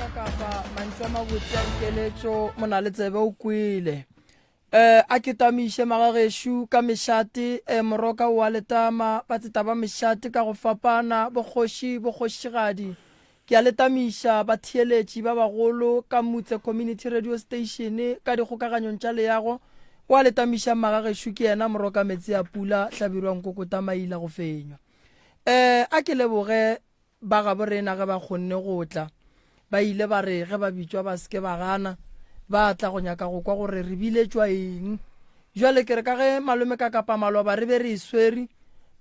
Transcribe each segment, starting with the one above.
Kakapa, mantšu a mabotse a dikeletšo mona le tsebe o kwele. Eh, a ke tamiše magagešo ka mešate, eh, moroka o a letama, batseta ba mešate ka go fapana, bokgoši, bokgošigadi. Ke a le tamiša batheeletši ba bagolo ka Mutse Community Radio Station ka dikgokaganyong tša leago. O a le tamiša magagešo ke yena moroka metsi a pula, Hlabirwa Nkokota Maila go fenywa. Eh, a ke leboge Ba gabo rena ge ba kgonne go tla, ba ile ba re ge ba bitšwa ba se ke ba gana, ba tla go nyaka go kwa gore re biletšwa eng. Bjale ke re ka ge malome ka kapa maloba re be re e swere,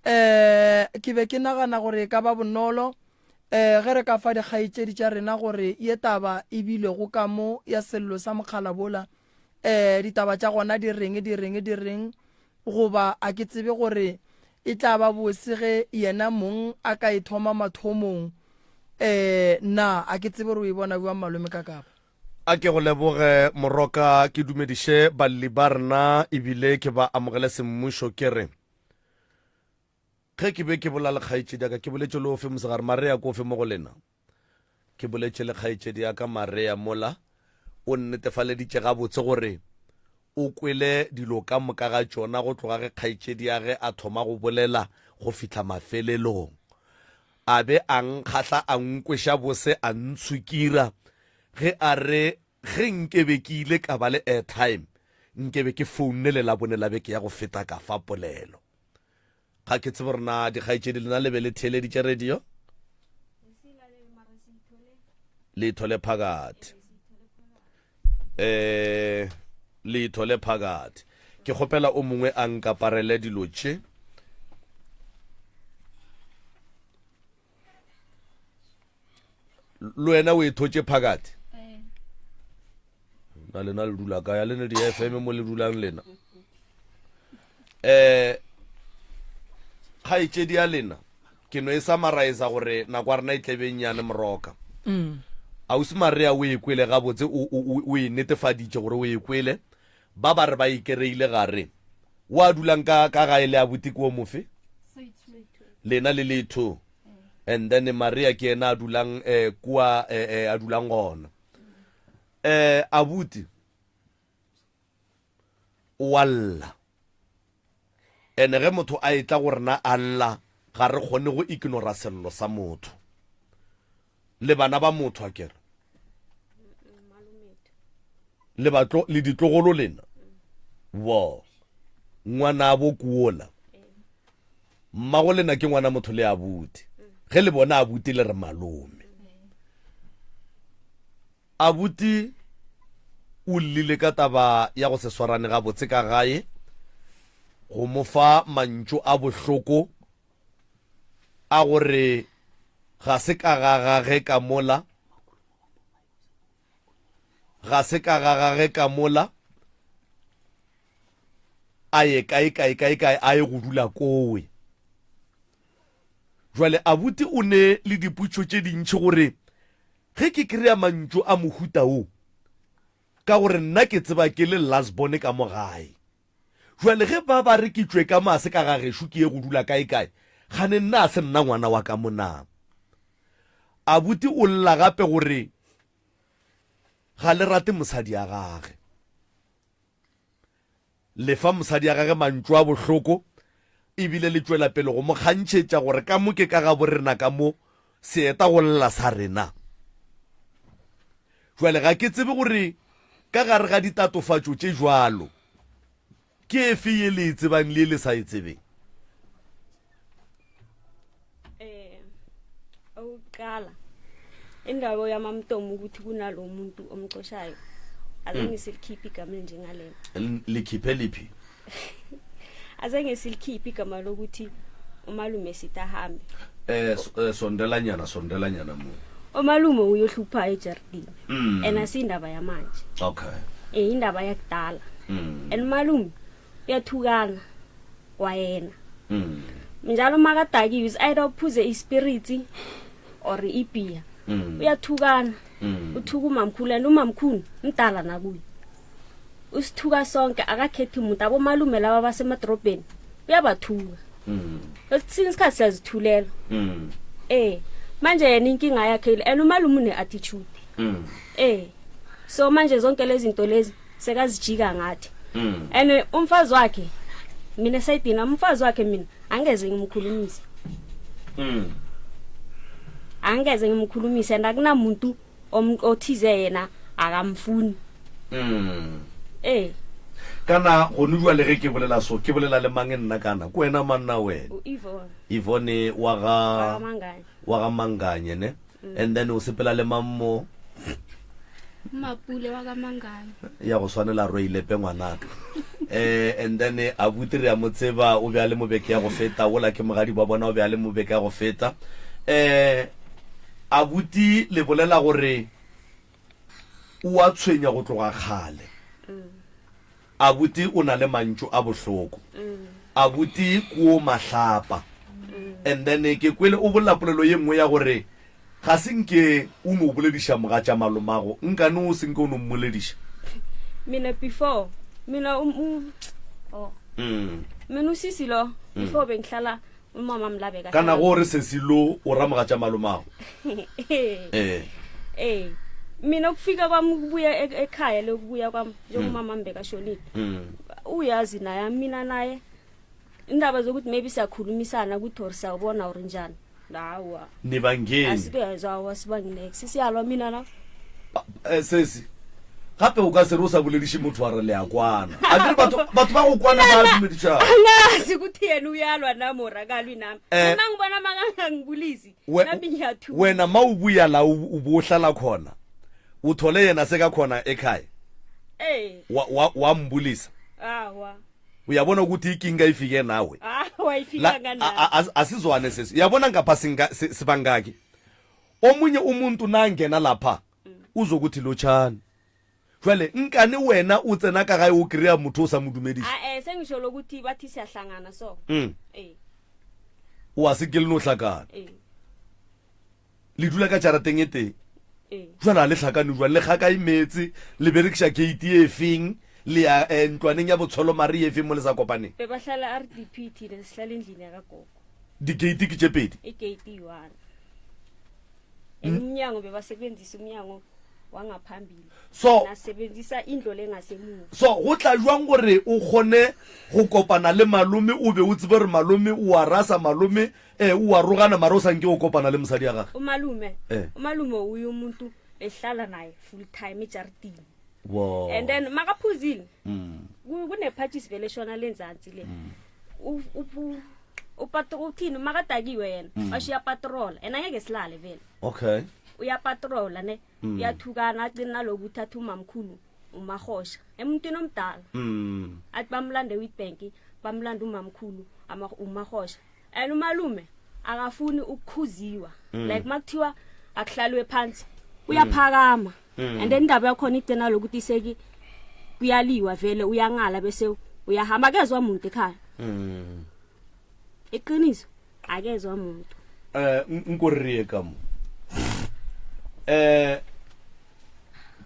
um ke be ke nagana gore e ka ba bonolo um ge re ka fa dikgaetšedi tša rena gore ye taba e bilego ka mo ya sello sa mokgalabola, um ditaba tša gona di reng, di reng, di reng, Goba a ke tsebe gore e tla ba bose ge yena mong a ka e thoma mathomong? Ee, na a ke tsebe gore o e bona bjang malome Kakapa? A ke go leboge Moroka, ke dumediše balli ba rena ebile ke ba amogele semmušo ke re ge ke be ke bola le kgaetšedi ya ka ke boletše le ofe mosegare Maria ke ofe mo go lena? Ke boletše le kgaetšedi ya ka Maria mola, o nnetefaleditše gabotse gore o kwele dilo ka moka ga tšona go tloga ge kgaetšedi ya ge a thoma go bolela go fihla mafelelong. A be a nkgahla a nkweša bose a ntshukira ge a re ge nkebe ke ile ka ba le airtime nkebe ke founne le Labone la beke ya go feta ka fa polelo. Ga ke tsebe gore na dikgaetšedi lena le be le theeleditše radio? Le ithole phakathi. Eh, le ithole phakathi. Ke kgopela o mongwe a nkaparele dilo tše. Le wena o e thotše phakathi? Na lena le dula kae? A le ne di-FM mo le dulang lena? Eh, kgaetšedi ya lena ke no e summarize gore nako ya rena e tlebe nnyane moroka. Mm. Ausi Maria o e kwele gabotse o, o, o e netefaditše gore o e kwele. Ba ba re ba e kereile gare. O a dulang ka, ka gae le abuti ke o mofe? Lena le le two. And then Maria ke yena a dulang eh, kua eh, eh, a dulang gona. Eh, abuti o a lla. Ene ge motho a etla go rena a lla, ga re kgone go ignora sello sa motho. Le bana ba motho a kere. Le batlo le ditlogolo lena. Wo. Ngwanabo kuola. Mmago lena ke ngwana motho le abuti. Ge le bona abuti le re malome. Abuti o llile ka taba ya go se swarane gabotse ka gae, go mo fa mantšu a bohloko a gore ga se ka ga gage ka mola, ga se ka ga gage ka mola, a ye kae kae kae kae a ye go dula kowe. Jwale abuti o ne le dipotšo tše dintši gore Ge ke kry-a mantšu a mohuta wo, ka gore nna ke tseba ke le last born ka mo gae. Jwale ge ba ba re ke tšwe ka mo a se ka ga gešo ke ye go dula kae kae, kgane nna a se nna ngwana wa ka mo na? Abuti o lla gape gore ga le rate mosadi ya gage. Le fa mosadi ya gage mantšu a bohloko e bile le tšwela pele go mo kgantšhetša gore ka mo ke ka gabo rena ka mo, seeta go lla sa rena. Jwale ga ke tsebe gore ka gare ga ditatofatšo tše bjalo ke efe ye le e tsebang le ye le sa e tsebeng. Eh, okokuqala indaba yamamtomo ukuthi kunalo muntu omxoshayo azange silikhiphe igama elinjengalelo Likhiphe liphi? azange silikhiphe igama lokuthi umalume sithi ahambe Eh, s- eh, sondelanyana sondelanyana mo. umalume uyohluphayo ejardini Mm. and asiyindaba yamanje Okay. um indaba yakudala Mm. and umalume uyathukana kwayena Mm. njalo makadakiwe is either uphuze ispirits or ibhiya Mm. uyathukana Mm. uthuka umamkhulu and umamkhulu mdala nakuye usithuka sonke akakhethi umuntu abomalume laba basemadorobheni uyabathuka Mm. esinye isikhathi siyazithulela Mm. eh manje yena inkinga yakhe ile and umalume une-attitude Mm. Mm. Eh. So manje zonke lezi zinto lezi sekazijika ngathi. Mm. And umfazi wakhe mina esayidini umfazi wakhe mina angeze ngimkhulumise. Mm. Angeze ngimkhulumise and akunamuntu othize yena akamfuni. Mm. Eh. Kana gone jwale ge ke bolela so ke bolela le mang nna kana ke wena manna wena? U-Yvonne. Yvonne wa ga Wa ga Manganye. Wa ga Manganye ne? Mm. And then o sepela le mang mo? Mapule wa ga Manganye. Ya go swanela Roilepe ngwanaka. Eh and then abuti re a mo tseba o be a le mo beke ya go feta wola ke mogadi ba bona o be a le mo beke ya go feta. Eh abuti le bolela gore o a tshwenya go tloga kgale. Abuti o na le mantšu a bohloko. Abuti ko mahlapa. And then ke kwele o bolela polelo ye nngwe ya gore ga se nke o no bolediša mogatša malomago, nkane o se nke o no mmolediša. Mina before mina um, um oh. Mina usisi lo before bengihlala umama mlabe ka Kana go re sesi lo o ra mogatša malomago. Eh. Eh. Mina ukufika kwami ukubuya e-, ekhaya lokubuya kwami njengoba mm. bekashonile. Mm. Uyazi naye mina naye indaba zokuthi maybe siyakhulumisana ukuthi or siyawubona or njani. Hawa. Nibangeni. Asikezwa asibanginex. Siyalwa mina na. Eh, sesi gape o ka se re o sa bolediše motho wa re le a kwana a kere batho batho ba go kwana ba dumedišana Angazi ukuthi yena uyalwa nami or akalwi nami. Eh. Uma ngibona makangangibulisi We- nami ngiyathuka. wena ma o buya la o o bo o hlala khona o thole yena se ka khona ekhaya Eh. wa, wa, wa mbulisa Awa. uyabona ukuthi ikinga ifike nawe Awa La- ifika ngana. a- a- asizwane sesi uyabona ngapha singa- si- sibangaki omunye umuntu nangena lapha uzokuthi lotshani jwale nkane wena o tsena ka gae o kry-a motho o sa mo dumediša A eh sengisho lokuthi bathi siyahlangana so. Mm. Eh. o a se ke le no hlakana Eh. le dula ka jarateng e tee Eh. jwale a le hlakane jwang le gaka e meetse le berekiša gate e feng le ya eh, ntlwaneng ya botsholo mare e feng mo le sa kopaneng Bebahlala RDP thina sihlala endlini yakagogo. di-gate ke tše pedi I-gate iyi-one. And umnyango bebasebenzisa umnyango wangaphambili. So- Nasebenzisa indlu lengasemuva. So go tla jwang gore o kgone go kopana le malome o be o tsebe gore malome o a rasa malome eh, o a rogana mara o sa nke o kopana le mosadi ya gage? Umalume, Eh. umalume uye umuntu ehlala naye full time ejaridini. Wow. And then makaphuzile Mm. kunephatshisi vele eshona lenzansi le. U- uphu- upatro uthini makadakiwe yena basho uyapatrola and angeke silale vele. Okay. Uyapatrola ne uyathukana agcina nalokuthi athi umamkhulu umahosha emuntwini omdala athi bamlande Witbank bamlande umamkhulu umahosha and umalume akafuni ukukhuziwa like makuthiwa akuhlaliwe phansi uyaphakama and then indaba yakhona igcina lokuthi iseki kuyaliwa vele uyangala bese uyahamba akezwa muntu ekhaya iqiniso akezwa muntu Eh nko re ka mo. Eh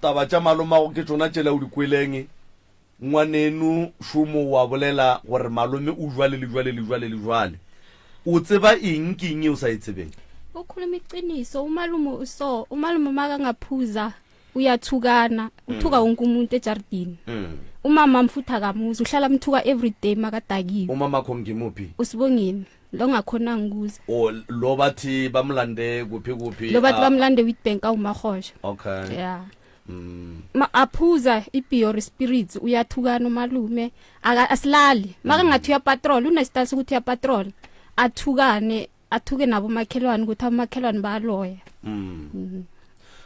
taba tša malomago ke tšona tšela o di kweleng ngwaneno šomo wa bolela gore malome o jwale le jwale le jwale le jwale o tseba eng ke eng e o sa e tsebeng ukhuluma iqiniso umalume uso umalume makangaphuza uyathukana uthuka wonke umuntu ejardini umama mfutha kamuzi uhlala mthuka everyday makadakiwe umamakho ngimuphi usibongile lo ngakhonanga ukuza o lo bathi bamlande kuphi kuphi lo bathi ah, bamlande Witbank awumahosha okay yeah Ma, aphuza i-beer spirits uyathukana umalume aka asilali makangathi uyapatrol unesitayile sokuthi uyapatrol athukane athuke nabo makhelwane ukuthi abomakhelwane bayaloya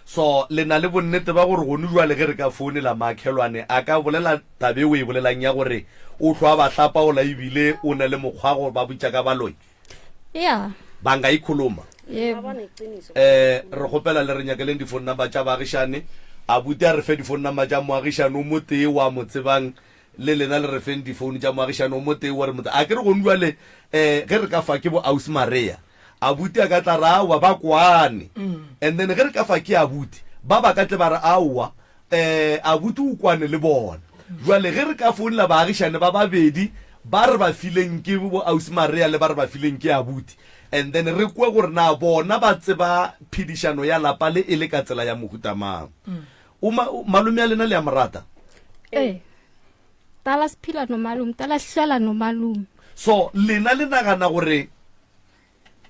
so le na le bonnete ba gore gone jwale ge re ka founela makhelwane a ka bolela tabe o e bolelang ya gore o hlwa ba hlapaola ebile o na le mokgwa go ba botša ka baloi ya ba nga ikhuluma yebo ba bona iqiniso eh re kgopela le re nyakeleng di-phone number tša baagišane abuti a re fe di-phone number tša moagišane o motee wa mo tsebang le lena le re feng di-phone tša moagišane o motee wa re motse a ke re gone jwale um ge re ka fa ke bo ausi Maria abuti a ka tla ra aowa ba kwane and then ge re ka fa ke abuti ba ba ka tle ba re aowa um abuti o kwane le bona jwale ge re ka founela baagišane ba babedi ba re ba fileng ke bo ausi Maria le ba re ba fileng ke abuti. And then re kwe gore na bona ba tseba phedišano ya lapa le e le ka tsela ya mohuta mang. O ma, malome a lena le a mo rata? Ee. Tala siphila nomalume, tala sihlala nomalume. So lena le nagana gore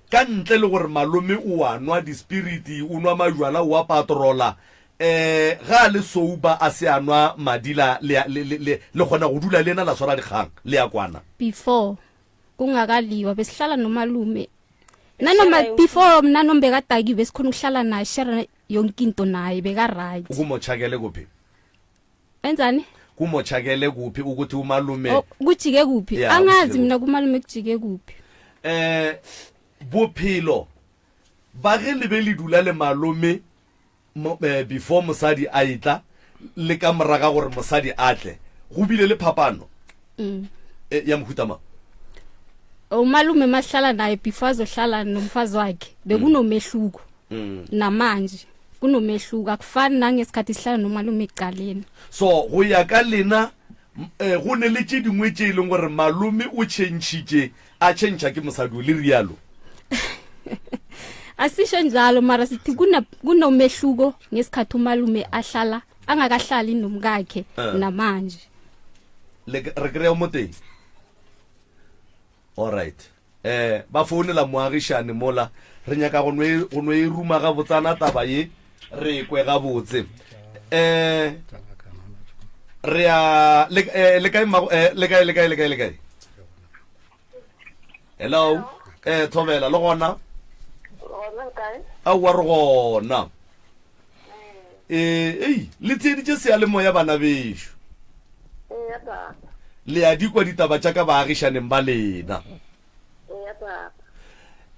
Ka ntle le gore malome o a nwa dispiriti, o nwa majwala, o a patrola, um ge a le sober a se a nwa madila, le, le, le, le, le kgona go dula le yena la swara dikgang, le a kwana? Before kungakaliwa besihlala nomalume nanoma before mna nombekadakiwe besikhona ukuhlala naye share yonke into naye beka right. Kumotšhakele kuphi? Enzani? Kumotšhakele kuphi ukuthi umalume Oh, kujike kuphi? Ya, Angazi kujike mina kumalume kujike kuphi. eh bophelo ba ge le be le dula le malome mo, eh, before mosadi a etla le ka moraga gore mosadi a tle go bile le phapano Mm. eh, ya mohuta mang Umalume mahlala naye before azohlala nomfazi wakhe bekunomehluko. Mm. Namanje kunomehluko akufani nangesikhathi sihlala nomalume ekuqaleni. So go ya ka lena eh, go ne le tše dingwe tše e leng gore malome o tšhentšhitše a tšhentšha ke mosadi o le rialo? Asisho njalo mara sithi kuna kunomehluko ngesikhathi umalume ahlala angakahlali nomkakhe Eh. namanje. Le re kry-a mo teng. Alright. Eh, ba founela moagišane mola. Re nyaka go no e, go no e ruma gabotsana taba ye, re e kwe gabotse. Eh, re a le, eh, le kae mmago, eh, le kae, le kae, le kae, le kae? Hello? Eh, thobela, le gona? Gona kae? Aowa re gona. Ee, ei, le theeditše seyalemoya bana bešo. Eya papa. Le a di kwa ditaba tša ka baagišaneng ba lena. Eya papa.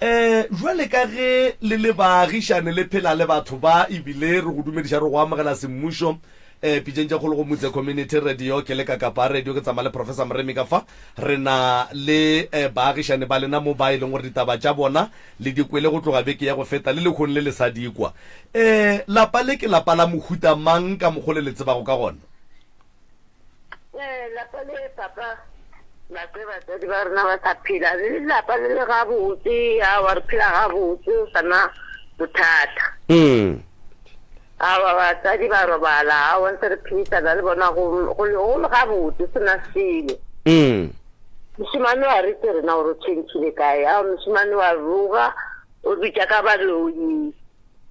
Eh, jwale ka ge le le baagišane le phela le batho ba ebile re go dumediša re go amogela semmušo eh pitšeng tša kgolo go Mutse Community Radio ke le ka Kapa Radio ke tsamaya le Professor Moremi ka fa re na le eh, baagišane ba lena mo ba e leng gore ditaba tša bona Le di kwele go tloga beke ya go feta, le lehono le le sa di kwa. Ee, lapa le ke lapa la mohuta mang ka mokgo le le tsebago ka gona? Ee, lapa le, papa, nako e batswadi ba rena ba sa phela, le lapa le le gabotse, aowa re phela gabotse, go sa na bothata. Mm. Aowa batswadi ba robala, aowa ntse re phedisana le bona go, go le, go le gabotse, se na selo. Mm. Mošemane wa re tse rena gore o tšhentšhile kae. Ao mošemane wa roga, o bitša ka baloi.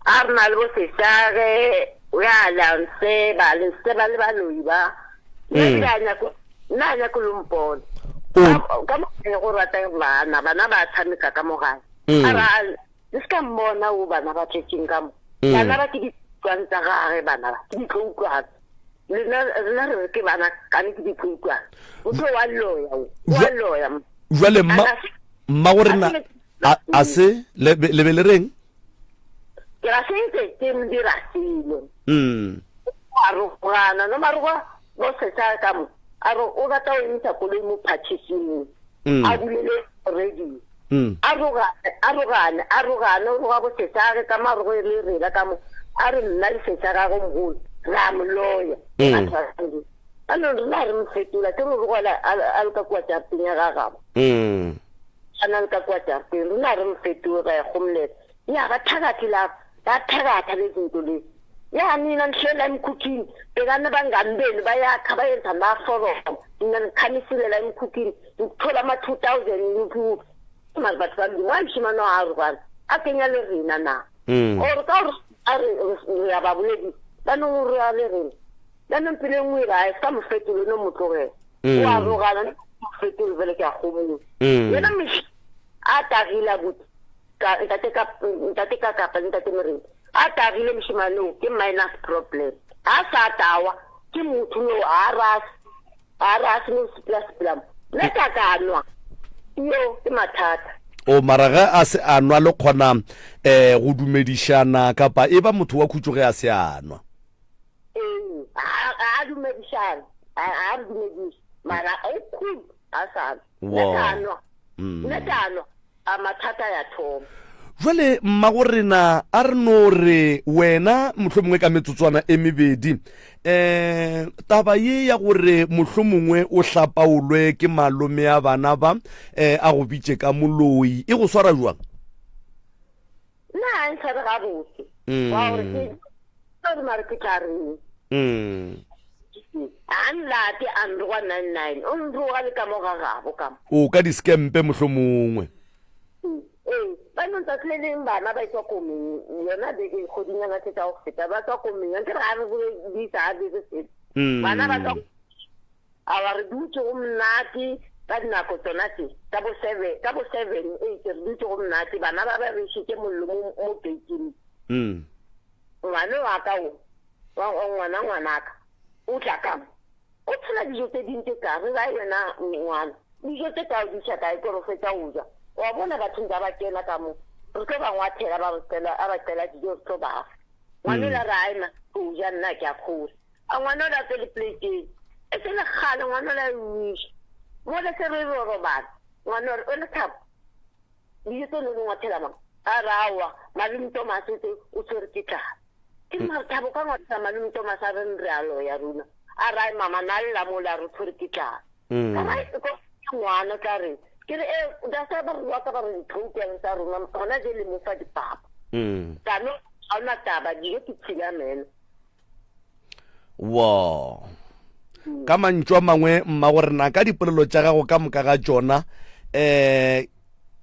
A re na le bo sesage, o ya le a nseba, le nseba le baloi ba. Nna ebile a nyako, nna a nyako lo mpona. O- Ka ka mo gae go rata bana, bana ba tshameka ka mo gae. Mm. A ra le se ka mmona o bana ba tletšeng ka mo. Mm. Bana ba ke ditlwane tsa gage bana ba, ke ditloutlwane. Lena rena re re ke bana kane ke ditloutlwane. Motho wa loya o, wa loya. Jwale mma mma go rena a a se le be le be le reng? Ke ra se ntse ke mo dira selo. Mm. A rogana no maroga bo setsa ka mo. A re o rata o emisa koloi mo phathesing. Mm. A bulele radio. Mm. A roga a rogane a rogane o roga bo setsage ka marogo e le rela ka mo. A re nna le setsa gagwe mogolo ra mo loya. Mm. A tshwara A no rena re mo fetola ke re rogela a le ka kua jarateng ya gagabo. Mm. A na le ka kua jarateng rena re mo fetola ra ya gomolela. Ya ba thakathi laba ba thakatha le zinto lezi. Ya nina nihlela emkhukhwini bhekani bangani benu bayakha bayenza amaforomo nina nikhamisile la emkhukhwini ngithola ama-2000 ngikuphi mare batho ba modimo wa mošemane wa arogana a kenya le rena na Mm. or ka gore a re re a ba boledi ba no re a le rena jaanong pele nngwe ira a se mo fetole no mo tlogela Mm. o arogana no mo fetole fele ke a gomola Mm. yena mehla a tagile abuti ka ntate ka ntate ka kapa le ntate morena a tagile mošemane o ke minus problem a sa tawa ke motho yo a rase a rase no sepela sepela mo nna ka ka nwa yo ke mathata O mara ge a se a nwa le kgona um go dumedišana kapa e ba motho wa khutšo ge a se a nwa? Ee, a a dumedišane, a a re dumediše, mara o cool a sa nwa. Nna Wow. ka nwa, Mm. nna ka nwa, a mathata ya thoma. Jwale mmago rena a re no re wena mohlomongwe ka metsotswana e mebedi um taba ye ya gore mohlomongwe o hlapaolwe ke malome a bana ba um a go bitše ka moloi e go swara jwang? Nna ga ntshware gabotse. Wa gore ke sorry mare ke tla reng. A nlate a nroga 99 o nroga le ka mo ga gabo ka mo. O ka di-scampe mohlomongwe. Ee, ba no tsatsi le leng bana ba etswa komeng yona beke kgodinyana tse tsa go feta ba tswa komeng a nkere ga re boledisa ga bese sele. Bana ba tswa Awa re dutše go monate ka dinako tsona tše ka bo seven ka bo seven eight re dutše go monate bana ba ba bešitše mollo mo mo gate-ing. Mm. Ngwane wa ka o wa wa ngwana ngwanaka o tla ka mo o tshela dijo tse ding tse ka re rae wena ngwana dijo tse ka o di iša kae ko re fetša go ja wa bona batho ba ba kena ka mo re tlo ba ngwathela ba re tsela a ba tsela dijo re tlo ba fa ngwane o la re ae ma o ja nna ke a kgora A ngwana o la tswe le plate e se le kgale ngwana o la e wiša. Mole se re ro robala. Ngwana o re o le thabo. Dijo tse le ngwathela mang? A re aowa malome Thomas o tse o tshwere ke tlala. Ke re mare Thabo ka ngwathela malome Thomas a re re a loya runa. A re ai mama na lla mola re tshwere ke tlala. Ka ra ko ngwana tla re ke re e da sa ba re wa ka ba re diprogram tsa rona gona je le mo fa dipapa. Ka no ga ona taba dijo ke tshila meno. Wo. Ka mantšu a mangwe, mma gore na ka dipolelo tša gago ka moka ga tšona um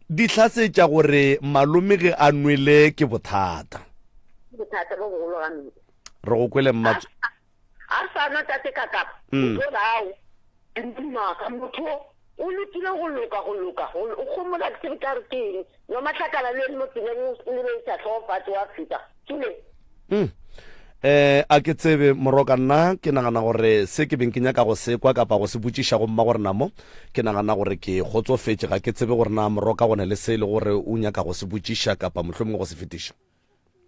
di hlasetša gore malome ge a nwele ke bothata. Bothata bo bogolo gampe. Re go kwele mma. A sa nwa tate ka kapa. O tlo rao. Maka motho o lokile go loka go loka o gomola ke tsebe ka re ke eng no mahlakala le mo tseleng le be sa hlogo fatshe wa feta tsule mm. Eh, a ke tsebe moroka nna ke nagana gore se ke beng ke nyaka go se kwa kapa go se botšiša go mma gore na mo ke nagana gore ke kgotsofetše ga ke tsebe gore na moroka go ne le se e le gore o nyaka go se botšiša kapa mohlomongwe go se fetiša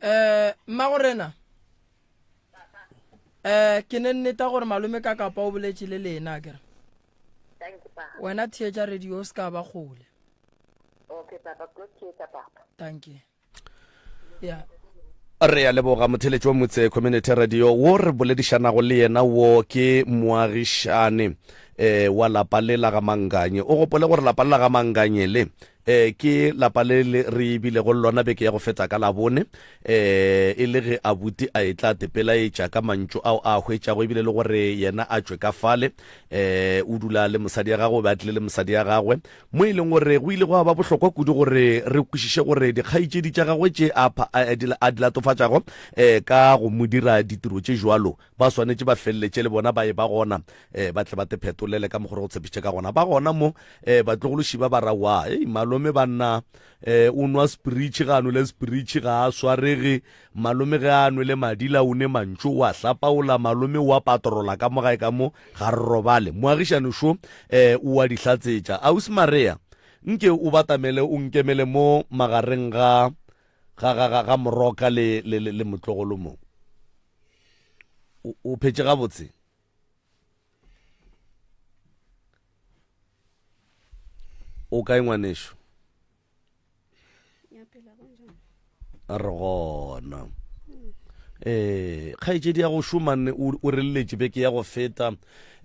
eh mmagorena eh ke ne nneta gore malome ka kapa o boletše le lena kere wena theetša radio o se ka ba kgole okay papa ko theetša papa thank you yeah re a leboga motheletši wa motse community radio wo re boledišanago le yena wo ke moagišane eh wa lapa le la ga manganye o gopole gore lapa le la ga manganye le E, ke lapa le le re bilego le lona beke ya go feta ka Labone, e, e le ge abuti a etla tepelaetša ka mantšu ao a a hwetšago ebile le gore yena a tšwe ka fale. E, o dula le mosadi ya gagwe, o be a tlile le mosadi ya gagwe, mo e leng gore go ile gwa ba bohlokwa kudu gore re kwešiše gore dikgaetšedi tša gagwe tše a, a, a di latofatšago e, ka go mo dira ditiro tše jwalo ba swanetše ba feleletše le bona ba e ba gona um ba tle ba te phetolele ka mokgwa re go tshepišitše ka gona. Ba gona mo um batlogološi ba ba ra wa ei malome banna um o nwa spiritšhi ga a nwele spiritšhi ga a swarege malome ge a nwele madila o ne mantšu o a hlapaola malome o a patrola ka mo gae ka mo ga re robale moagišane šo um o a di hlatsetša ausi Maria nke o batamele o nkemele mo magareng ga ga ga ga ga moroka le le le motlogolo mo o phetše gabotse o kae ngwanešo re gona eh kgaetšedi ya go šoma o re lletše beke ya go feta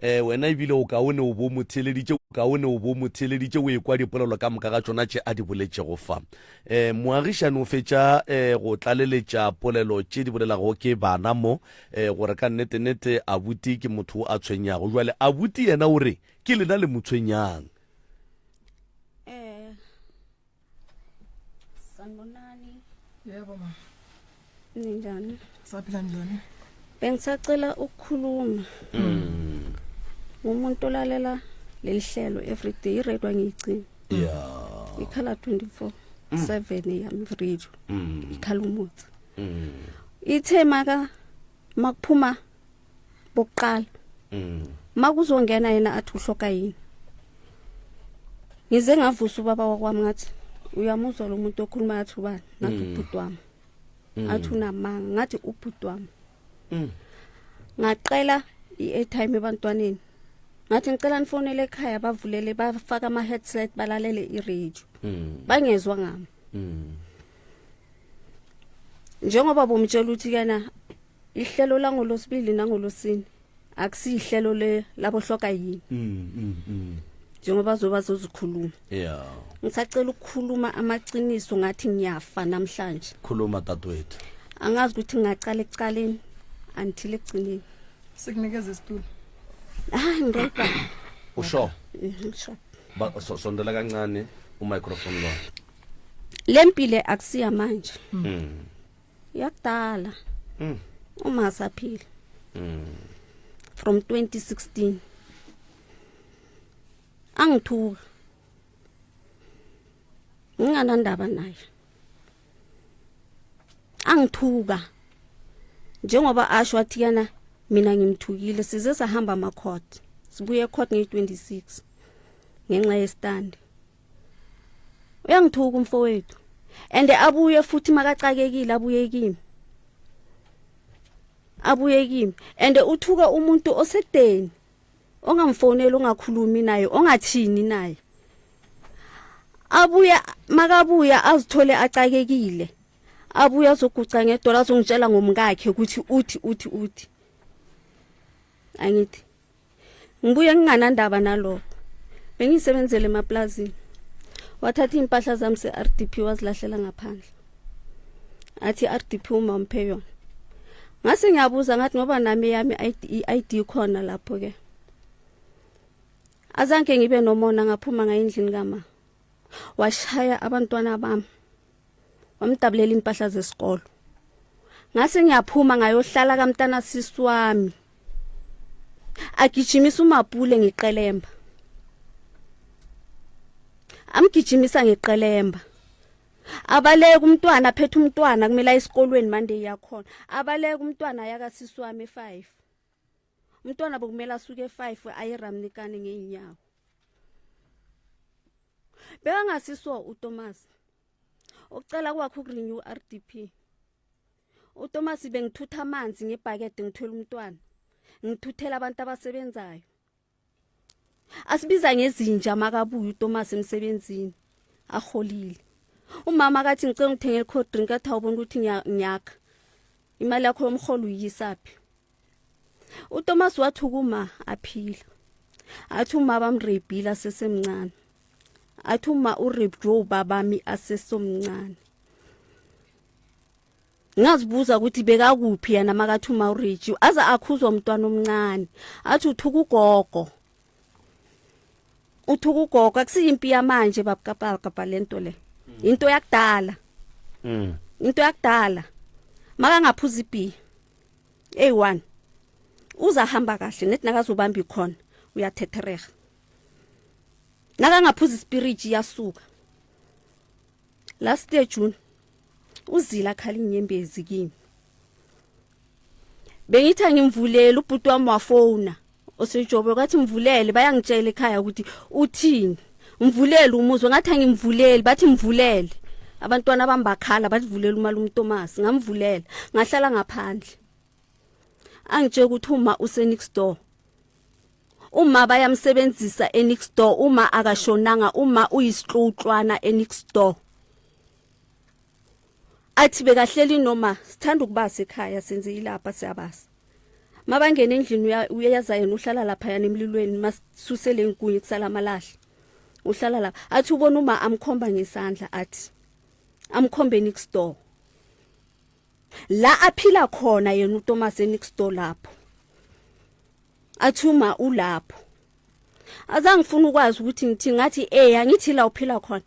eh wena ebile o kaone o bo mo theeleditše kaone o bo mo theeleditše o ekwa dipolelo ka moka ga tšona tše a di boletšego fa E, moagišani o fetša e, go tlaleletša polelo tše di bolelago ke bana mo e, gore ka nnete-nnete abuti ke motho a tshwenyago. Jwale abuti yena o re ke lena le mo tshwenyang. Eh, sanibonani. Yebo ma. Ninjani? Saphila njani? Bengisacela ukukhuluma. Mm. Ngumuntu olalela leli hlelo everyday i-radio angiyigcini. Yeah. Ikhala 24 7 yami radio. Mm. Ikhala umutsi. Mm. Ithe maka makuphuma bokuqala. Mm. Makuzongena yena athi uhloka yini. Ngize ngavusa ubaba wakwami ngathi uyamuzwa lo muntu okhuluma athi ubani ngathi ubhuti wami. Athi unamanga ngathi ubhuti wami. Mm. Ngacela i-airtime ebantwaneni. Ngathi ngicela nifonele ekhaya bavulele bafaka ama-headset balalele i-radio. Mm. Bangezwa ngami. Mm. Njengoba bomtshela ukuthi kena ihlelo langolosibili nangolosine akusihlelo le labohloka yini. Mm. Mm. Mm. Njengoba zoba zozikhuluma. Yeah. Ngisacela ukukhuluma amaqiniso ngathi ngiyafa namhlanje. Khuluma dadewethu. Angazi ukuthi ngingaqala ekuqaleni until ekugcineni. Sikunikeza isitulo. Hayi ngirobha. Usho. Sure. Ba so, sondela kancane umicrophone lo. Lempile akusiya manje. Yakudala. Uma saphila. From 2016. Angithuka. Nginganandaba naye. Angithuka. Njengoba asho wathi yana mina ngimthukile size sahamba ama court. Sibuye court nge26 ngenxa yestand. Uyangithuka umfowethu. And abuye futhi makacakekile abuye kimi. Abuye kimi and uthuka umuntu osekudeni ongamfoneli ongakhulumi naye ongathini naye. Abuya makabuya azithole acakekile. Abuya azoguca ngedola azongitshela ngomkakhe ukuthi uthi uthi uthi. Angithi ngibuye nginganandaba nalokho. Bengisebenzele emaplazini. Wathatha impahla zami se-RDP wazilahlela ngaphandle. Athi RDP uma umphe yona. Ngase ngiyabuza ngathi ngoba nami yami i-ID khona lapho ke. Azange ngibe nomona ngaphuma ngayindlini kama. Washaya abantwana bami. Wamdabulela impahla zesikolo. Ngase ngiyaphuma ngayohlala kamntana sisi wami. Agijimisa umapule ngiqelemba. Amgijimisa ngiqelemba. Abaleka umntwana aphethe umntwana kumele aye esikolweni Monday yakhona. Abaleka umntwana ayakasisi wami e5. Umntwana bokumele asuke e5 aye eRamnikane ngeenyawo. Bekangasiso uThomas. Ucela kwakhe ukurenew RDP. uThomas bengithutha amanzi ngebhakede ngithwele umntwana. Ngithuthela abantu abasebenzayo. Asibiza ngezinja makabuya uThomas emsebenzini. Aholile. Umama akathi ngicela ngithengele cold drink athi awubona ukuthi ngiyakha. Imali yakho yomholo uyisaphi? uThomas wathi ukuma aphila. Athi uma bamrepile asesemncane. Athi uma ureped ubabami asesomncane. Ngazibuza ukuthi bekakuphi yena makathi uma ureji aze akhuzwa umntwana omncane. Athi uthuka ugogo. Uthuka ugogo akusiyimpi yamanje babukapaka lento le. Into yakudala. Into yakudala. Makangaphuza ibhi. A1. Uzahamba kahle nethi nakazobamba ikhona uyathethereha. Nakangaphuza ispirit iyasuka. Last year June uzila akhala inyembezi kimi. Bengithi angimvulele ubhuti wami wafona osejobe kwathi mvulele bayangitshela ekhaya ukuthi uthini. Mvulele umuzwe ngathi angimvuleli bathi mvulele. Abantwana bambakhala bathi vulela umalume Thomas ngamvulela ngahlala ngaphandle. Angitshela ukuthi uma use next door. Uma bayamsebenzisa e next door uma akashonanga uma uyisihluhlwana e next door. Athi bekahleli noma sithanda ukubasa ekhaya senze ilapha siyabasa. Mabangena endlini uyaza yena uhlala lapha yana emlilweni masuse lenkunyi kusala amalahle. Uhlala lapha athi ubona uma amkhomba ngesandla athi amkhombe next door. La aphila khona yena uThomas next door lapho. Athi uma ulapho. Azange ngifuna ukwazi ukuthi ngithi ngathi eh angithi la uphila khona.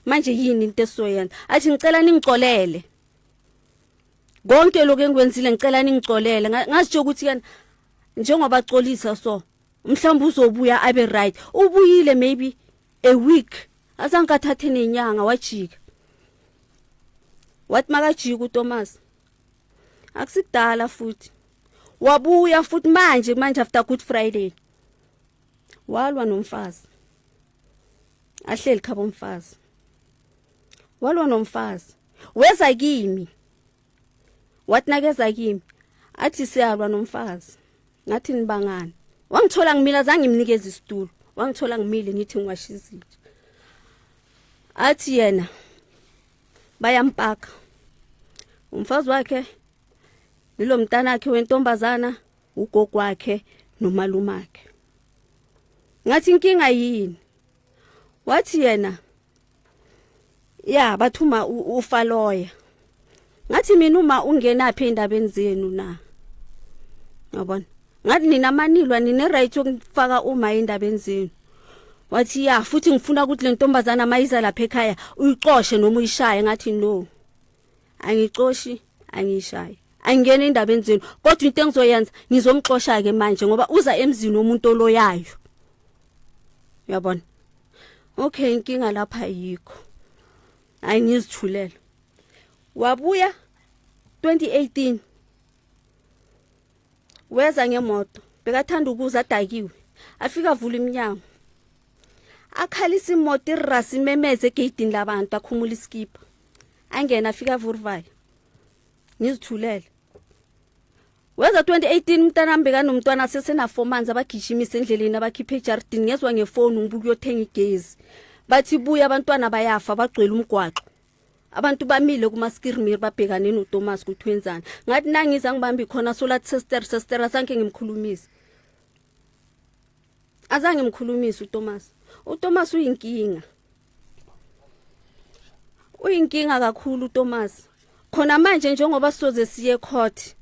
Manje yini into esizoyenza? Athi ngicela ningicolele. Konke lokho engikwenzile ngicela ningicolele. Ngazitsho ukuthi kana njengoba axolisa so mhlawumbe uzobuya abe right. Ubuyile maybe a week. Azange athathe nenyanga wajika. Wathi makajika uThomas. Akusikudala futhi. Wabuya futhi manje manje after Good Friday. Walwa nomfazi. Ahleli khabo umfazi. Walwa nomfazi. Weza kimi. Wathi nakeza kimi athi siyalwa nomfazi. Ngathi nibangani. Wangithola ngimile azange ngimnikeze isitulo. Wangithola ngimile ngithi ngiwasha izinto. Athi yena bayampaka. Umfazi wakhe nilo mntana wakhe wentombazana ugogo wakhe nomalumakhe. Ngathi inkinga yini? Wathi yena ya bathuma ufaloya. Ngathi mina uma ungenaphi endabeni zenu na? Yabona? Ngathi nina manilwa nine right yokufaka uma endabeni zenu. Wathi ya futhi ngifuna ukuthi le ntombazana mayiza lapha ekhaya uyicoshe noma uyishaye ngathi no. Angicoshi angishayi. Angingena endabeni zenu kodwa into engizoyenza ngizomxosha ke manje ngoba uza emzini womuntu oloyayo. Uyabona? Okay inkinga lapha ayikho. Hayi ngizithulela. Wabuya 2018 weza ngemoto bekathanda ukuza adakiwe afika avula iminyango akhalisa imoto irasi imemeze egeyidini labantu akhumula iskipa angena afika avuruvaya ngizithulele weza 2018 umntanami bekanomntwana sesena-four months abagijimisa endleleni abakhiphe ejardini ngezwa ngefoni ngibuka uyothenga igezi bathi buya abantwana bayafa bagcwele umgwaqo abantu bamile kumaskirmir babhekane noThomas ukuthi wenzani ngathi nangiza ngibambi khona solathi sister sister azange ngimkhulumise azange ngimkhulumise uThomas uThomas uyinkinga uyinkinga kakhulu uThomas khona manje njengoba sizoze siye court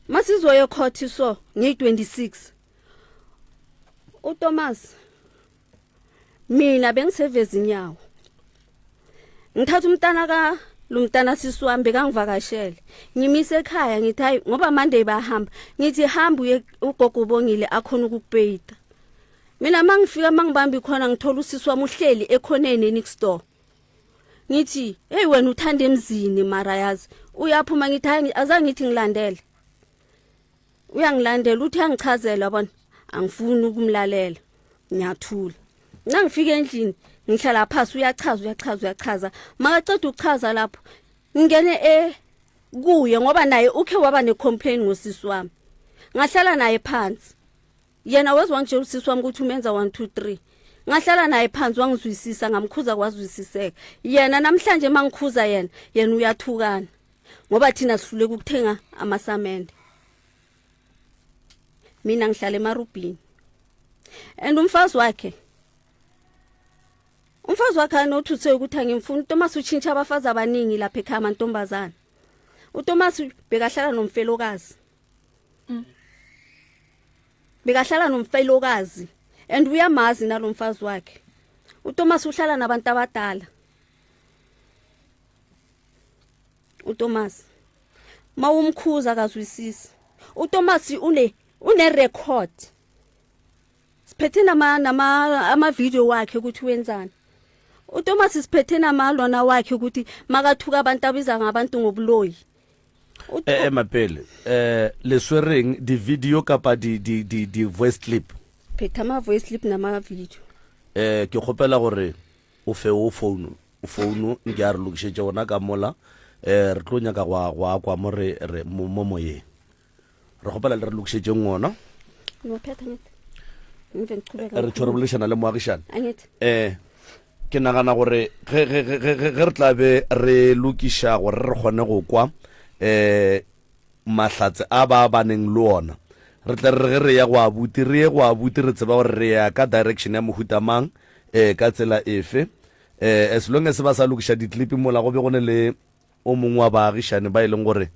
masizoye court so ngeyi-26 uThomas mina bengiseveza inyawo ngithatha umntana ka lo mntana sisi wami bekangivakashele ngimise ekhaya ngithi hayi ngoba Monday bahamba ngithi hamba uye ugogo ubongile akhona ukukupeyita mina mangifika mangibamba ikhona ngithola usisi wami uhleli ekhoneni next door ngithi hey wena uthanda emzini mara yazi uyaphuma ngithi hayi azange ngithi ngilandele uyangilandela uthi angichazela yabona angifuni ukumlalela ngiyathula nangifika endlini ngihlala phansi uyachaza uyachaza uyachaza makaceda ukuchaza lapho ngingene e kuye ngoba naye ukhe waba necomplain ngosisi wami ngahlala naye phansi yena wezwa wangitshela usisi wami ukuthi umenza 1 2 3 ngahlala naye phansi wangizwisisa ngamkhuza kwazwisiseka yena namhlanje mangikhuza yena yena uyathukana ngoba thina sihluleka ukuthenga amasamende mina ngihlala emarubhini and umfazi wakhe umfazi wakhe anothuthe ukuthi angimfuni uThomas utshintsha abafazi abaningi lapha ekhaya amantombazana uThomas bekahlala nomfelokazi mm. bekahlala nomfelokazi and uyamazi nalomfazi wakhe uThomas uhlala nabantu abadala uThomas mawumkhuza akazwisisi uThomas une une record siphethe nama nama ama video wakhe ukuthi wenzani uThomas siphethe namalona wakhe ukuthi makathuka abantu abiza ngabantu ngobuloyi eh, eh mapele eh le swereng di video kapa di di di di voice clip phetha ama voice clip nama video eh ke kgopela gore o fe o phone founu nke a re lokišetše ona ka mola um re tlo nyaka go a go a kwa mo re re mo mo moyeng re kgopela le re lokišetšeng ona Ngiyaphetha ngithi. Ngive ngiqhubeka. re tshwere boledišana le moagišane Angithi. um ke nagana gore ge ge ge ge ge- ge re tla be re lokiša gore re kgone go kwa um mahlatse a ba ba neng le ona re tle re re ge re ya go abuti re ye go abuti re tseba gore re ya ka direction ya mohuta mang um ka tsela efe um as long as ba sa lokiša diklipi mola go be go ne le o mongwe wa baagišane ba e leng gore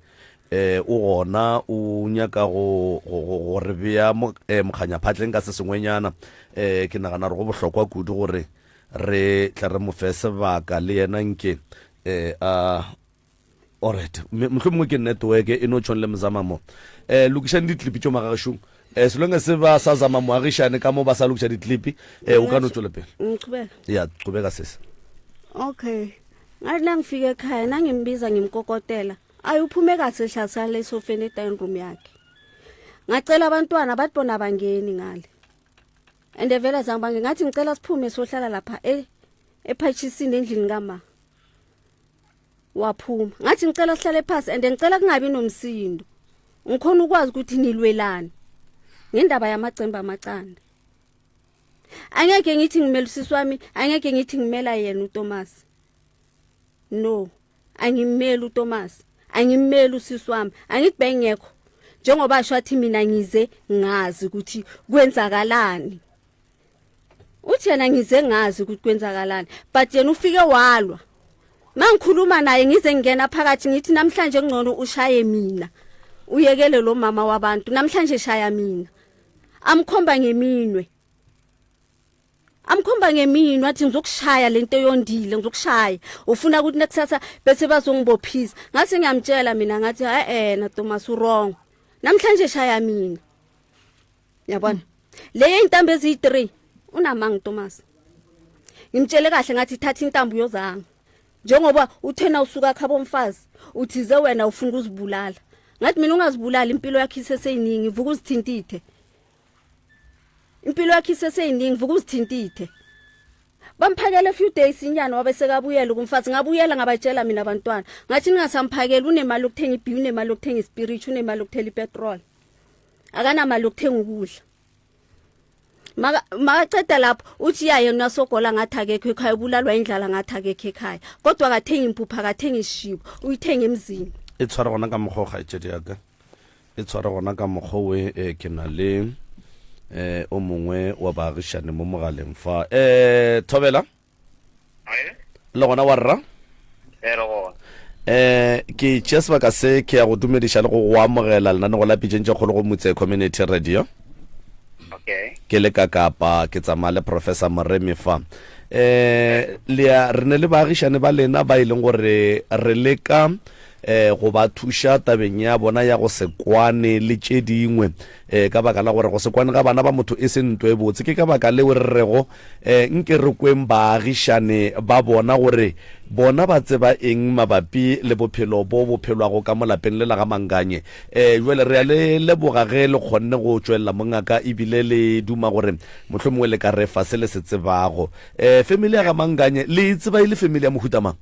um o gona o nyaka go go re bea eh, mokganyaphatleng ka se sengwenyana um ke nagana gore go bohlokwa kudu gore re tle re mo fe sebaka le yena nke um a Alright, mohlomongwe ke network e no tšhong le mozama mo. Eh lokišang diklipi tšo magagešong. Eh so long as ba sa zama moagišane ka mo ba sa lokiša diklipi, eh o ka no tšwela pele. Ngiqhubeka. Ya, qhubeka sesi. Okay. Ngathi nangifika ekhaya nangimbiza ngimkokotela. Ayi uphume kahle hlasala esofeni e-dining room yakhe. Ngacela abantwana bathi bona bangeni ngale. And vele zange bange ngathi ngicela siphume sohlala lapha e ephathisini endlini kama. Waphuma. Ngathi ngicela sihlale phansi and ngicela kungabi nomsindo. Ngikhona ukwazi ukuthi nilwelani. Ngendaba yamacembe amacanda. Angeke ngithi ngimela usisi wami, angeke ngithi ngimela yena uThomas. No, angimmeli uThomas. Angimmeli usisi wami. Angithi bengekho. Njengoba asho athi mina ngize ngazi ukuthi kwenzakalani. Uthi yena ngize ngazi ukuthi kwenzakalani but yena ufike walwa. Mangikhuluma naye ngize ngingena phakathi ngithi namhlanje ngcono ushaye mina. Uyekele lo mama wabantu namhlanje shaya mina. Amkhomba ngeminwe. Amkhomba ngeminwe athi ngizokushaya lento eyondile ngizokushaya. Ufuna ukuthi nekusasa bese bazongibophisa. Ngathi ngiyamtshela mina ngathi eh eh na Thomas wrong. Namhlanje shaya mina. Yabona? Le intambo eziyi3 unamanga Thomas. Ngimtshele kahle ngathi thatha intambo uyozanga. Njengoba uthena usuka khabo mfazi uthize wena ufuna ukuzibulala. Ngathi mina ungazibulali impilo yakhe iseseyiningi vuka uzithintithe. Impilo yakhe iseseyiningi vuka uzithintithe. Bamphakela a few days inyana wabe sekabuyela kumfazi ngabuyela ngabatshela mina abantwana ngathi ningasamphakeli unemali yokuthenga ibhiya unemali yokuthenga ispirit unemali yokuthela ipetrol akanamali yokuthenga ukudla makaceda lapho uthi yaye unasogola ngathi akekho ekhaya ubulalwa indlala ngathi akekho ekhaya kodwa akathengi impuphu akathengi ishibo uyithenga emzini e tshware gona ka mokgwa o kgaetšedi ya ka e tshware gona ka mokgwa we eh, ke na le eh o mongwe wa baagišane mo mogaleng fa eh thobela le gona wa rra eh ke tšea sebaka se ke ya go dumediša le go go amogela lenanego la pitšeng tše kgolo go motse community radio okay ke le ka kapa ke tsamaya le professor moremi fa eh le ya re ne le baagišane ba lena ba e leng gore re leka eh go ba thuša tabeng ya bona ya go se kwane le tše dingwe eh ka baka la gore go se kwane ga bana ba motho e se nto e botse ke ka baka leo re rego eh nke re kweng baagišane ba bona gore bona ba tseba eng mabapi le bophelo bo bo phelwago ka mo lapeng le la ga Manganye eh jwale re a le leboga ge le kgonne go tšwelela mongaka ebile le duma gore mohlomongwe le ka re fa se le se tsebago eh family ya ga Manganye le e tseba e le family ya mohuta mang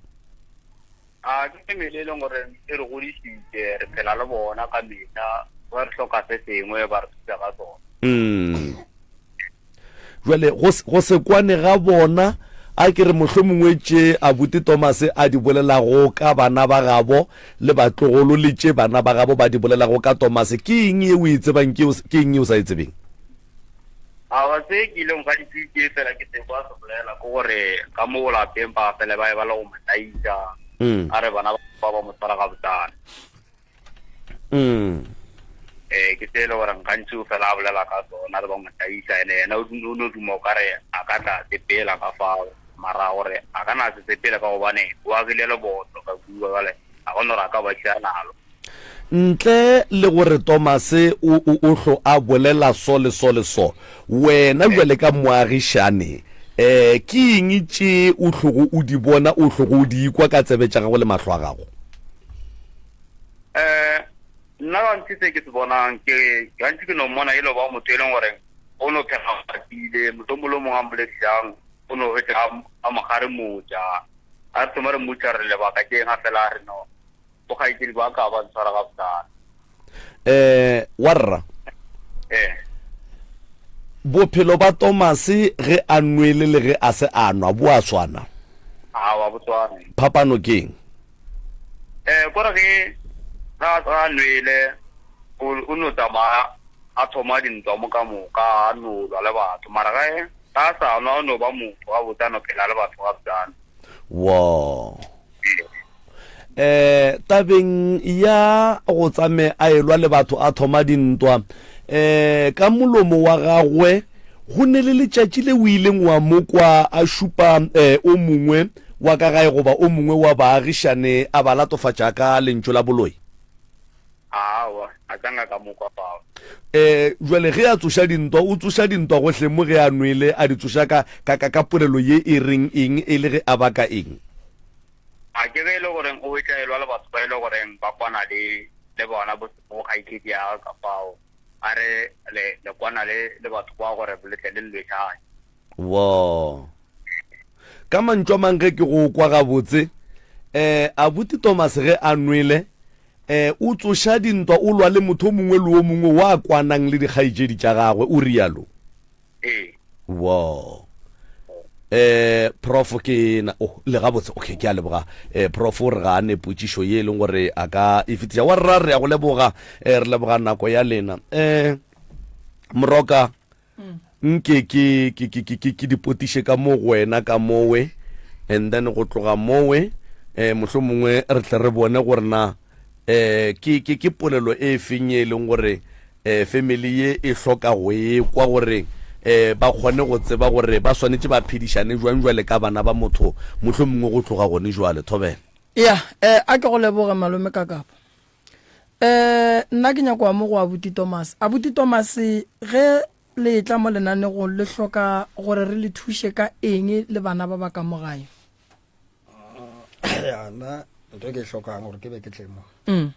A ke family e leng gore e re godišitše, re phela le bona ka mehla, ge re hloka se sengwe ba re thuša ka sona. Mm. Jwale go, go se kwane ga bona, a ke re mohlomongwe tše abuti Thomas a di bolelago ka bana ba gabo le batlogolo le tše bana ba gabo ba di bolelago ka Thomas, ke eng ye o e tsebang, ke, ke eng ye o sa e tsebeng? Awa, se ke ileng ka di ke fela ke se kwa se bolela ke gore ka mo lapeng ba fele ba e ba le go mo taisa mm. a re bana ba ba mo tshwara ga botsana mm. eh ke se le gore gantsi o fela a bolela ka tsona re ba mo taisa ene yena o no duma o ka re a ka tla sepela ka fao mara gore a ka na se sepele ka gobane o agile leboto ka kua jale a go no re a ka ba tšea nalo Ntle le gore Tomase o, o, o hlo a bolela so le so le so, wena bjale ka moagišane, eh, ke eng tše o hlogo o di bona, o hlogo o di ikwa ka tsebe tša gago le mahlo a gago? Eh, nna gantši se ke se bonang ke, gantši ke no mmona e le ba motho e leng gore o no phela a kwatile, mohlomong le o mongwe a mmoledišang o no hwetša a, a mo kgaremotša, a re thoma re mmotša re lebaka ke eng, a fela a re no. Bokgaetšedi ba ka ba ntshwara gabotsana. Eh, warra. Eh. Bophelo ba Tomase ge a nwele le ge a se a nwa bo a swana? Aowa, bo swane. Phapano ke eng? Eh, kore ge ga a nwele o no tsamaya a thoma dintwa mo ka moka a no lwa le batho mara ge a sa nwa o no ba motho gabotse a no phela le batho gabotsana. Wo. Eh, tabeng ya go tsame a elwa le batho a thoma dintwa, eh, ka molomo wa gagwe go ne le letšatši le o ileng wa mo kwa a šupa eh, o mongwe wa ka gae goba o mongwe wa baagišane a ba latofatša ka lentšu la boloi. Aowa, a ka nka ka mo kwa fao. Eh, jwale ge a tsoša dintwa, o tsoša dintwa gohle mo ge a nwele, a di tsoša ka, ka, ka, ka polelo ye e reng eng, e le ge a baka eng? A ke ge e le goreng o hwetša e lwa le batho ba e le goreng ba kwana le, le bona bo, bo kgaetšedi ya gagwe ka fao, a re le, le kwana le, le batho bao gore le tle le lwešane. Wo. Ka mantšu a mang ge ke go kwa gabotse, eh, abuti Thomas ge a nwele, eh, o tsoša dintwa, o lwa le motho o mongwe le o mongwe wa kwanang le dikgaetšedi tša gagwe, o rialo. Ee. Wo. Eh, prof ke na, oh, le gabotse, okay, ke a leboga. Eh, prof o re ga a ne potšišo ye e leng gore a ka e fetiša. Wa rra, re ya go leboga, eh, re leboga nako ya lena. Eh, Moroka, mm. Nke ke, ke, ke, ke, ke, ke di potiše ka mo go wena ka mowe, and then go tloga mowe, eh, mohlomongwe re tle re bone gore na, eh, ke, ke, ke polelo e feng ye e leng gore, eh, family ye e hloka go e kwa gore, eh, ba kgone go tseba gore ba swanetše ba phedišane jwang jwale ka bana ba motho, mohlomongwe go tloga gone jwale. Thobela. Ya, eh, a ke go leboge malome Kakapa. Eh, nna ke nyako mo go abuti Thomas. Abuti Thomas, ge le etla mo lenanegong le hloka gore re le thuše ka eng le bana ba ba ka mo gae? Ya, nna ntho e ke e hlokang gore ke be ke tle mo. Mm.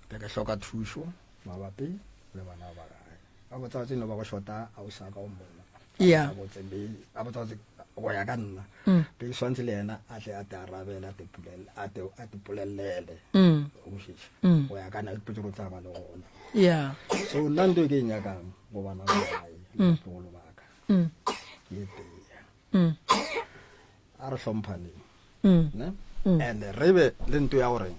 Ke ke hloka thušo mabapi le bana ba gae. A botsa tse no ba go shota a o sa ka o mmona. Yeah. A botse be a botsa tse go ya ka nna. Mm. Be swantse le yena a tle a te arabele a te pulele a te a te pulelele. Mm. O kwešiša? Mm. Go ya ka nna ke potse go tla ba le gona. Yeah. So nna ntho e ke e nyakang go bana ba gae le Mm. batlogolo ba ka. Mm. Ke e tee. Mm. A re hlomphaneng. Mm. Ne? Mm. And re be le nto ya gore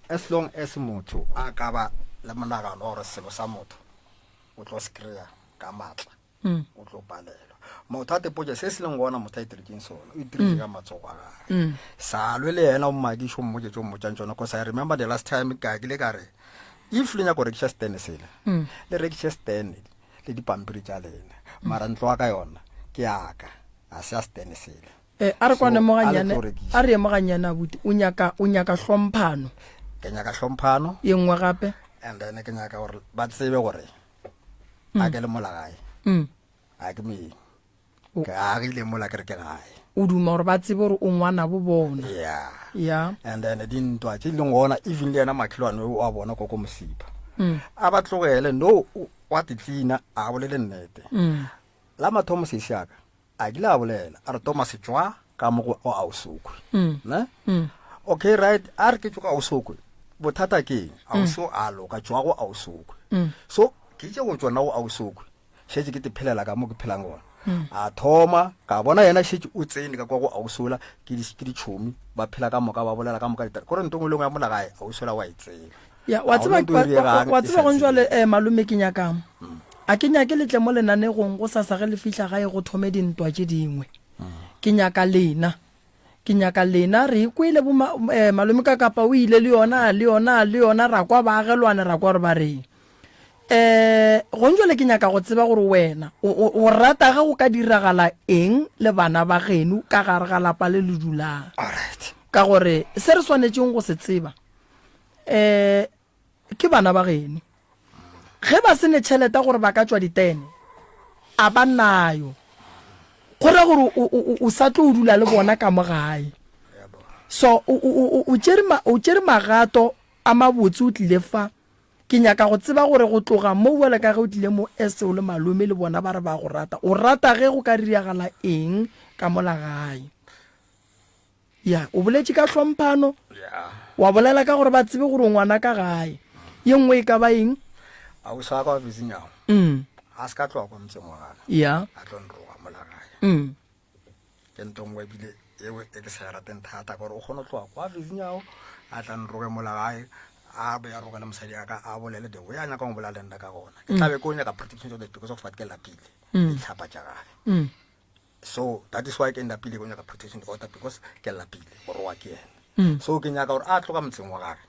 as long as motho a ka ba le monagano wa gore selo sa motho o tlo se kry-a ka maatla Mm. o tlo palelwa. Motho a tepotše se se leng gona motho a itiretšeng sona o itiretše Mm. ka matsogo a gage. Mm. Sa lwe le yena o mmadiše o mmotše tše o mmotšang tšona cause I remember the last time ka kile ka re if le nyaka go rekiša stand sela Mm. le rekiše stand le dipampiri tša lena mara ntlo wa ka yona ke yaka ga se ya stand sela. Eh, a re So, kwane mo a le gannyane, tlo rekiša. a re ye mo gannyane abuti. O nyaka, o nyaka hlomphano. Ke nyaka hlomphano. Ye nngwe gape. And then ke nyaka gore ba tsebe gore a ke le mola gae. Mm. A ke moeng. O- Ke agile mola ke re ke gae. O duma gore ba tsebe gore o ngwana bo bona. Yeah. Yeah. And then dintwa tše di leng gona even le yena makhelwane o a bona koko Mosipha. Mm. A ba tlogele no o wa titlina a bolele nnete. Mm. La mathomo sesi aka A kile a bolela a re Thomas tšwa ka mo go Ausokwe. Mm. Ne? Mm. Okay right a re ke tšwa ka Ausokwe. Bothata ke eng? Auso a loka tšwa go Ausokwe. Mm. So ke itše go tšwa nna go Ausokwe. Šetše ke te phelela ka mo ke phelang gona. Mm. A thoma ka bona yena šetše o tsene ka kwa go Ausola ke di ke ditšhomi ba phela ka moka ba bolela ka moka ditaba. Kore ntho engwe le engwe ya mola gae Ausola wa e tseba. Ya, wa Ga tseba, gona ntho e wa, wa, diegang wa e tseba sa gong jwale tsebeng. eh, malome ke nyakang. A ke nyake le tle mo lenanegong go sasa ge le fihla gae go thome dintwa tše dingwe. Ke nyaka lena. Ke nyaka lena re e kwele bo ma, eh, malome ka kapa o ile le yona, le yona, le yona ra kwa baagelwane ra kwa gore ba reng. Eh, gong jwale ke nyaka go tseba gore wena o, o, o rata ge go ka diragala eng le bana ba geno ka gare ga lapa le le dulang. Alright. Ka gore se re swanetšeng go se tseba eh ke bana ba geno ge ba se ne tšhelete gore ba ka tšwa ditene a ba nayo go ra gore o sa tlo o dula le bona ka mo gae so o tšere magato a mabotse o tlile fa ke nyaka go tseba gore go tloga mo bjale ka ge o tlile mo ese o le malome le bona ba re ba go rata o rata ge go ka diragala eng ka mola gae Ya, o boletše ka hlomphano. Ya. Wa bolela ka gore ba tsebe gore o ngwana ka gae. Ye nngwe e ka ba eng? Ausi wa ka wa Vizinyago. Mm. A se ka tloga kwa motseng wa gagwe. Ya. A tlo nroga mola gae. Mm. Ke nto nngwe ebile eo e ke sa e rateng thata ka gore o kgone go tloga kwa Vizinyago a tla nroge mola gae a be a roge le mosadi ya ka a bolele the way a nyakang go bolela le nna ka gona. Ke tla be ke o nyaka protection so that because of what ke lapile ditlhapa tša gage. Mm. So that is why ke napile go nyaka protection order because ke lapile go roa ke yena. Mm. So ke nyaka gore a tloga motseng wa gage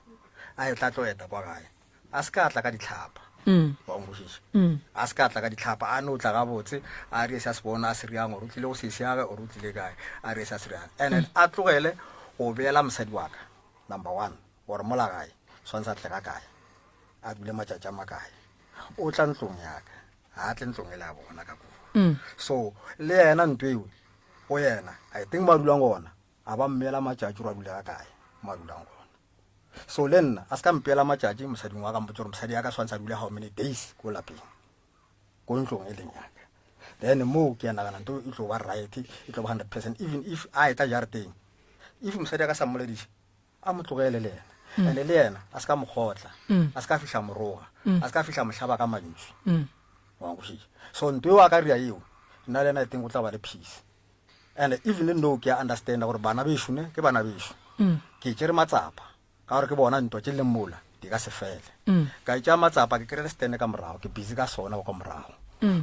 a e tla tlo eta kwa gae a se ka tla ka ditlhapa. Mm. Wa nkwešiša? Mm. A se ka tla ka ditlhapa a no tla gabotse a re se a se bona a se riang gore o tlile go sesi age or o tlile kae a re se a se riang and then a tlogele go beela mosadi wa ka number one gore mola gae swantse a tle ga kae a dule matšatši a makae o tla ntlong yaka ga a tle ntlong e le a bona ka koo mm. so le yena nto eo go yena i think mo a dulang gona a ba mmeela matšatši gore a dule ga kae mo a dulang gona so le nna a se ka mpeela matšatši mosading wa ka mpotse gore mosadi ya ka tshwanetse a dule how many days ko lapeng ko ntlong e leng yaka then moo ke a nagana nto e tlo ba right e tlo ba 100 percent even if a etla jareteng if mosadi a ka sa mmolediše A mo tlogele le yena. And le yena a se ka mo kgotla. A se ka fihla mo roga. A se ka fihla mo hlaba ka mantšu. Wa nkwešiša? So nto eo a ka ria eo, nna le yena I think go tla ba le peace. And even though ke a understanda gore bana bešo ne ke bana bešo. Ke tšere matsapa ka gore ke bona ntwa tše leng mola di ka se fele. Ka tšea matsapa ke kry-ile stand ka morago, ke busy ka sona ka morago.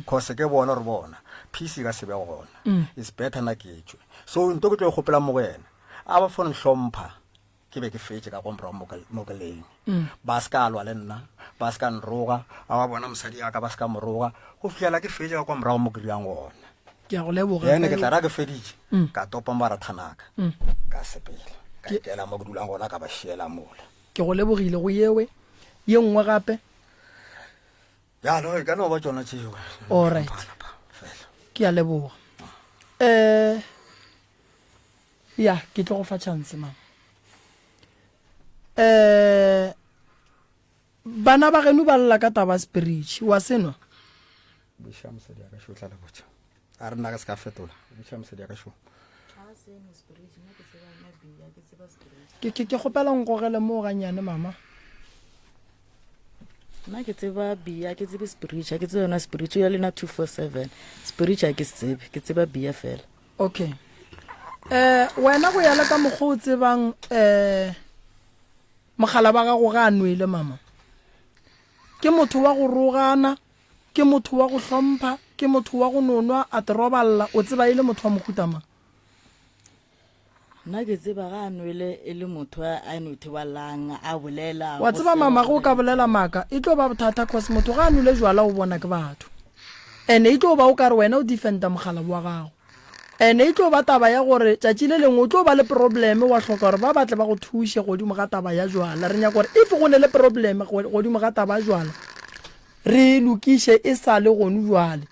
Cause ke bona gore bona peace e ka se be gona. It's better na ke tšwe. So nto ke tlo e kgopelang mo go yena, a ba fo nhlompha ke be ke fetše ka kwa morago mo ke- mo ke leng. Ba se ka lwa le nna, ba se ka nroga, a ba bona mosadi ya ka ba se ka mo roga, go fihlela ke fetše ka kwa morago mo ke dulang gona. Ke a go leboga. Then ke tla ra ke feditše, ka topa marathanaka, ka sepela, ka ikela mo ke dulang gona ka ba šiela mola. Ke go lebogile go yewe. Ye nngwe gape? Ya no, e ka no ba tšona tšeo. All right. Ke a leboga. Eh ya, ke tlo go fa chance mama. Eh bana ba geno ba lla ka taba spirit wa senwa. Buša mosadi ya ka šo tla le botša. A re nna ka se ka fetola. Buša mosadi ya ka šo. Ke ke ke kgopela nkogele mo ganyane mama. Nna ke tseba bia, ke tsebe spirit, ke tsebe yona spirit ya lena 247. Spirit ha ke se tsebe, ke tseba bia fela. Okay. Eh wena go ya le ka mokgwa o tsebang eh mogala ba gago ga a nwele mama. Ke motho wa go rogana, ke motho wa go hlompha, ke motho wa go nonwa a te roballa, o tseba e le motho wa mohuta mang? Nna ke tseba ga a nwele e le motho a no ithobalang a bolela. Wa tseba mama ge o ka bolela maaka e tlo ba bothata cause motho ga a nwele jwala o bona ke batho ene e tlo ba o kare wena o defenda mogala wa gago ene e tlo ba taba ya gore tšatši le lengwe o tlo ba le probleme wa hloka gore ba batle ba go thuše godimo ga taba ya jwala. Re nyaka gore if go ne le probleme godimo ga taba ya jwala re e lokiše e sa le gonu jwale.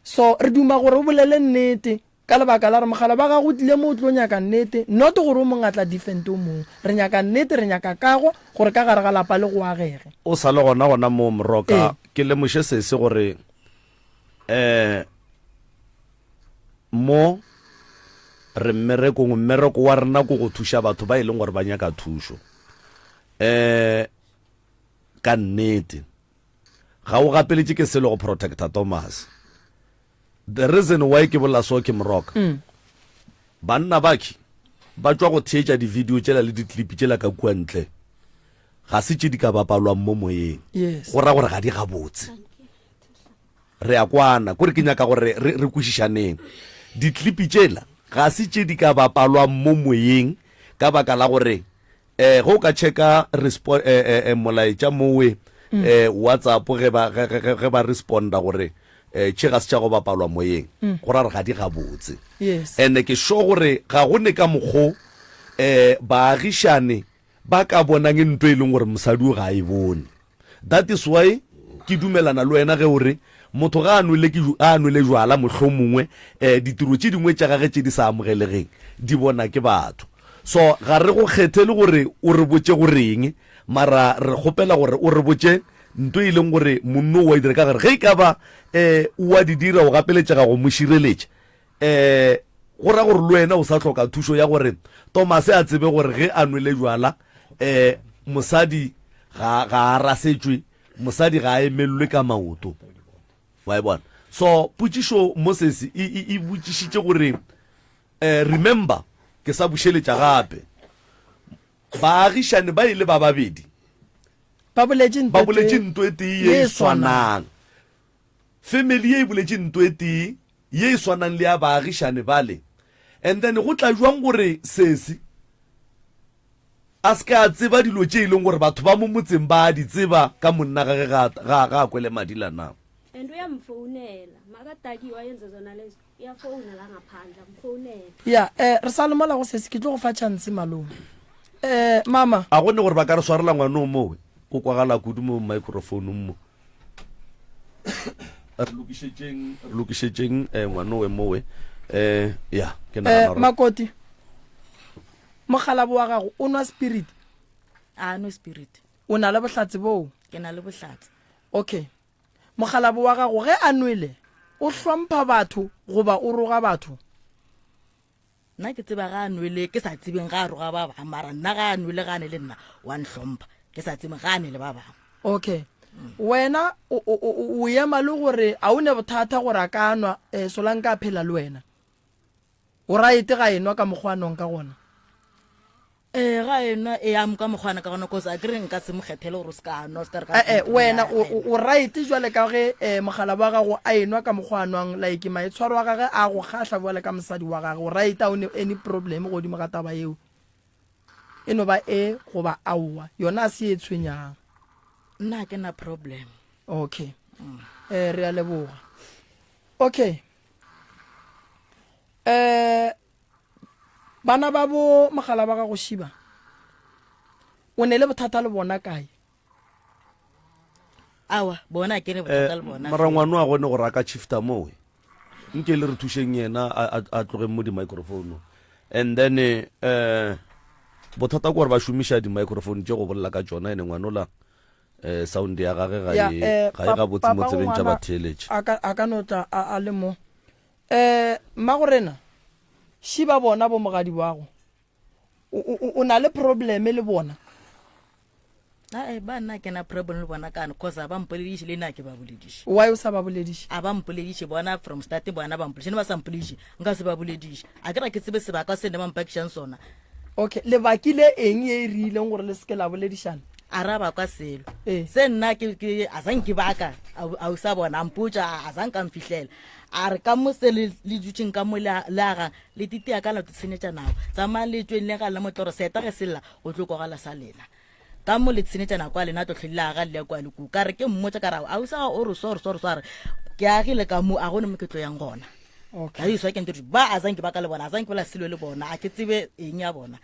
So re duma gore o bolele nnete Ka lebaka la gore mogala ba gago o tlile mo o tlo nyaka nnete, not gore o mongwe a tla defend o mongwe. Re nyaka nnete, re nyaka kago gore ka gare ga lapa le go agege. O sa le gona gona moo Moroka, ke lemoše sesi gore um mo re mmerekong, mmereko wa rena ko go thuša batho ba e leng gore ba nyaka thušo. Um ka nnete ga o gapeletše ke selo go protecta Thomas. The reason why ke bolela so ke Moroka. Mm. Banna bakhi ba tšwa go theetša di-video tšela le di-clip tšela ka kua ntle. Ga se tše di ka bapalwang mo moyeng. Yes. Go ra gore ga di gabotse. Re a kwana, kore ke nyaka gore re, re kwešišaneng. Di-clip tšela ga se tše di ka bapalwang mo moyeng ka baka la gore Eh, ge o ka checka respo, eh, eh, eh, molaetša mowe mm. eh, whatsapp ge ba, ge, ge, ge ba responda gore eh, tše ga se tša go bapalwa moyeng mm. go ra re ga di gabotse yes. and ke sure gore ga go ne ka mokgo eh, baagišane ba ka bonang nto e leng gore mosadi o ga a e bone That is why ke dumelana le wena ge o re motho ga a nwele ke a nwele jwala mohlomongwe eh, ditiro tše dingwe tša gage tše di sa amogelegeng di bona ke batho. So ga re go kgethele gore o re botše go reng, mara re kgopela gore o re botše nto e leng gore monno o a e dira ka gore ge e ka ba eh, o a di dira o gapeletšega go mo šireletša eh go ra gore le wena o sa hloka thušo ya gore Tomase a tsebe gore ge a nwele jwala eh mosadi ga ga a rasetšwe mosadi ga a emelelwe ka maoto wa e bona so potšišo Moses e, e, e botšišitše gore eh, remember ke sa bušeletša gape baagišane ba ile ba babedi ba boletše ba boletše nto e tee ye e swanang Family ye e boletše nto e tee ye e swanang le ya baagišane bale. And then go tla jwang gore sesi a se ka a tseba dilo tše e leng gore batho ba mo motseng ba a di tseba ka monna gage ga, ga, ga a kwele madila na? And uyamfonela makadakiwe ayenze zona lezo uyafowuna la ngaphandle amfonela ya eh re sa le mola go sesi ke tlo go fa chance malome eh mama A go ne gore ba ka re swarela ngwana o mowe o kwagala kudu mo microphone mo. Re lokišetšeng, re lokišetšeng eh, ngwanowe mowe eh, ya ke eh nagana gore makoti mogalabo wa gago o nwa spirit a nwe spirit o na le bohlatse boo ke na le bohlatse okay mogalabo wa gago ge a nwele o hlompha batho goba o roga batho Nna ke tseba ga a nwele ke sa tsebeng ga a roga ba bangwe mara nna ga a nwele ga a ne le nna wa nhlompha ke sa tsebeng ga a ne le ba bangwe. Okay wena o, o, o, o ema le gore a o ne bothata gore a ka nwa eh, solanka a phela le wena o right ga enwa ka mokgwa a nwang ka gona? Ee, ga enwa e a ka mokgwana ka gona cause a kere nka se mo kgethele gore o se ka nwa o se ka re ka Eh, eh, wena o, o, o right jwale ka ge eh, mogala wa gago a enwa ka mokgwa a nwang like maitshwaro a gage a go kgahla jwale ka mosadi wa gage o right a o ne any problem godimo ga taba yeo e no ba e goba aowa yona a se e tshwenyang nna ga ke na problem okay eh re a leboga okay eh Bana ba bo mogala ba gago Shiba, o ne le bothata le bona kae? Awa, bona ke ne bothata le bona. Eh, mara ngwano a gone gore a ka shifta mowe nke le re thušeng yena a tlogeng mo di-microphone and then um bothata ke gore ba šomiša di-microphone tše go bolela ka tšona ene ngwanola um sound ya gage ga e, eh, ga e gabotse mo tsebeng tša batheeletše a ka no tla a le mo Eh, mmagorena, šiba bona bo mogadi bago. O, o, o na le probleme le bona? Ae, ba nna ke na problem le bona kane cause a ba mpolediše le nna ke ba bolediše. Why o sa ba bolediše? A ba mpolediše bona from starting bona ba mpolediše ne ba sa mpolediše nka se ba bolediše. A ke ra ke tsebe sebaka se ne ba mpakišang sona. Okay, lebakile eng ye e riileng gore le seke la boledišana? A ra ba kwa selo. Eh. Se nna ke ke a sa nke baka a o sa bona a mpotša a sa nka mfihlela. A re ka mo se le le dutšeng ka mo le le agang le titia ka la tshenyetša nako. Tsamayang le tšweng le ga le motloro seta ge sella go tlo kwagala sa lena. Ka mo le tshenyetša nako a lena tlo hlwe le aga le ya kwa le ku. Ka re ke mmotša ka ra a o sa o re so re so re so a re ke agile ka mo a gone mo ke tlo yang gona. Okay. Ka iswa ke ntse ba a zanke ba ka le bona a zanke ba la selo le bona a ke tsebe eng ya bona.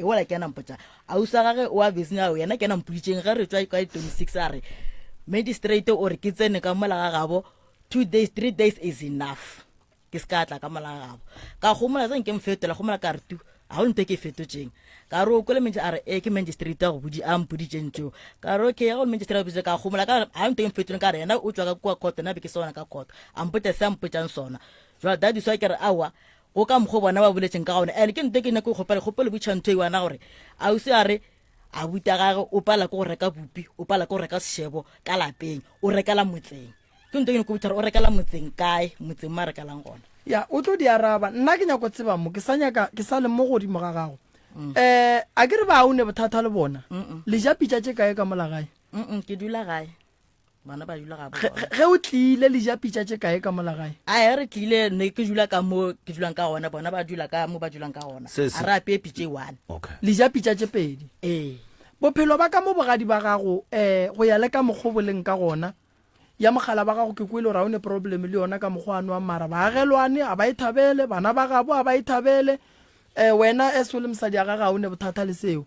Ola ke ena mpotša ausi wa gage wa busy ao yena ke ena mpoditšeng ge re tšwa ka 26 a re magistrate o re ke tsene ka mola ga gabo two days three days is enough ke se ka tla ka mola ga gabo ka gomola tseng ke mfetola gomola ka re tu ga go nto ke e fetotšeng ka re o kwele a re e ke magistrate a go bodi a mpoditšeng tšeo ka re okay ya go magistrate a boditše ka gomola ka ga nto e mfetoleng ka re yena o tšwa ka kua court nna be ke se gona ka court a mpotša se a mpotšang sona jwale that is why ke re aowa Go ka mokgo bona ba boletšeng ka gona. And ke nto ke nyako kgopela, kgopela botšha ntho e wana gore ausi a re abuti a gage o pala ke go reka bupi, o pala ke go reka sešebo ka lapeng, o rekela motseng. Ke nto ke nyako botša gore o rekela motseng kae, motseng mo a rekelang gona. Ya, o tlo di araba. Nna ke nyako tseba mo, ke sa nyaka, ke sa le mo godimo ga gago. Eh, a ke re ba o ne bothata le bona? Le ja pitša tše kae ka mola gae? Mm, ke dula gae. Bana ba dula gabo Ge, bona. ge o tlile le ja pitša tše kae ka mola gae? A re tlile ne ke dula ka mo ke dulang ka gona, bona ba dula ka mo ba dulang ka gona. Se, se. A re apeye pitša e one. Okay. Le ja pitša tše pedi. Ee. Bophelo ba ka mo bogadi ba gago eh go ya le ka mokgo bo leng ka gona, ya mogala ba gago ke kwele gore ga o ne problem le yona ka mokgo a nwang mara baagelwane a ba e thabele, bana ba gabo a ba e thabele, eh wena as o le mosadi ya gage ga o ne bothata le seo.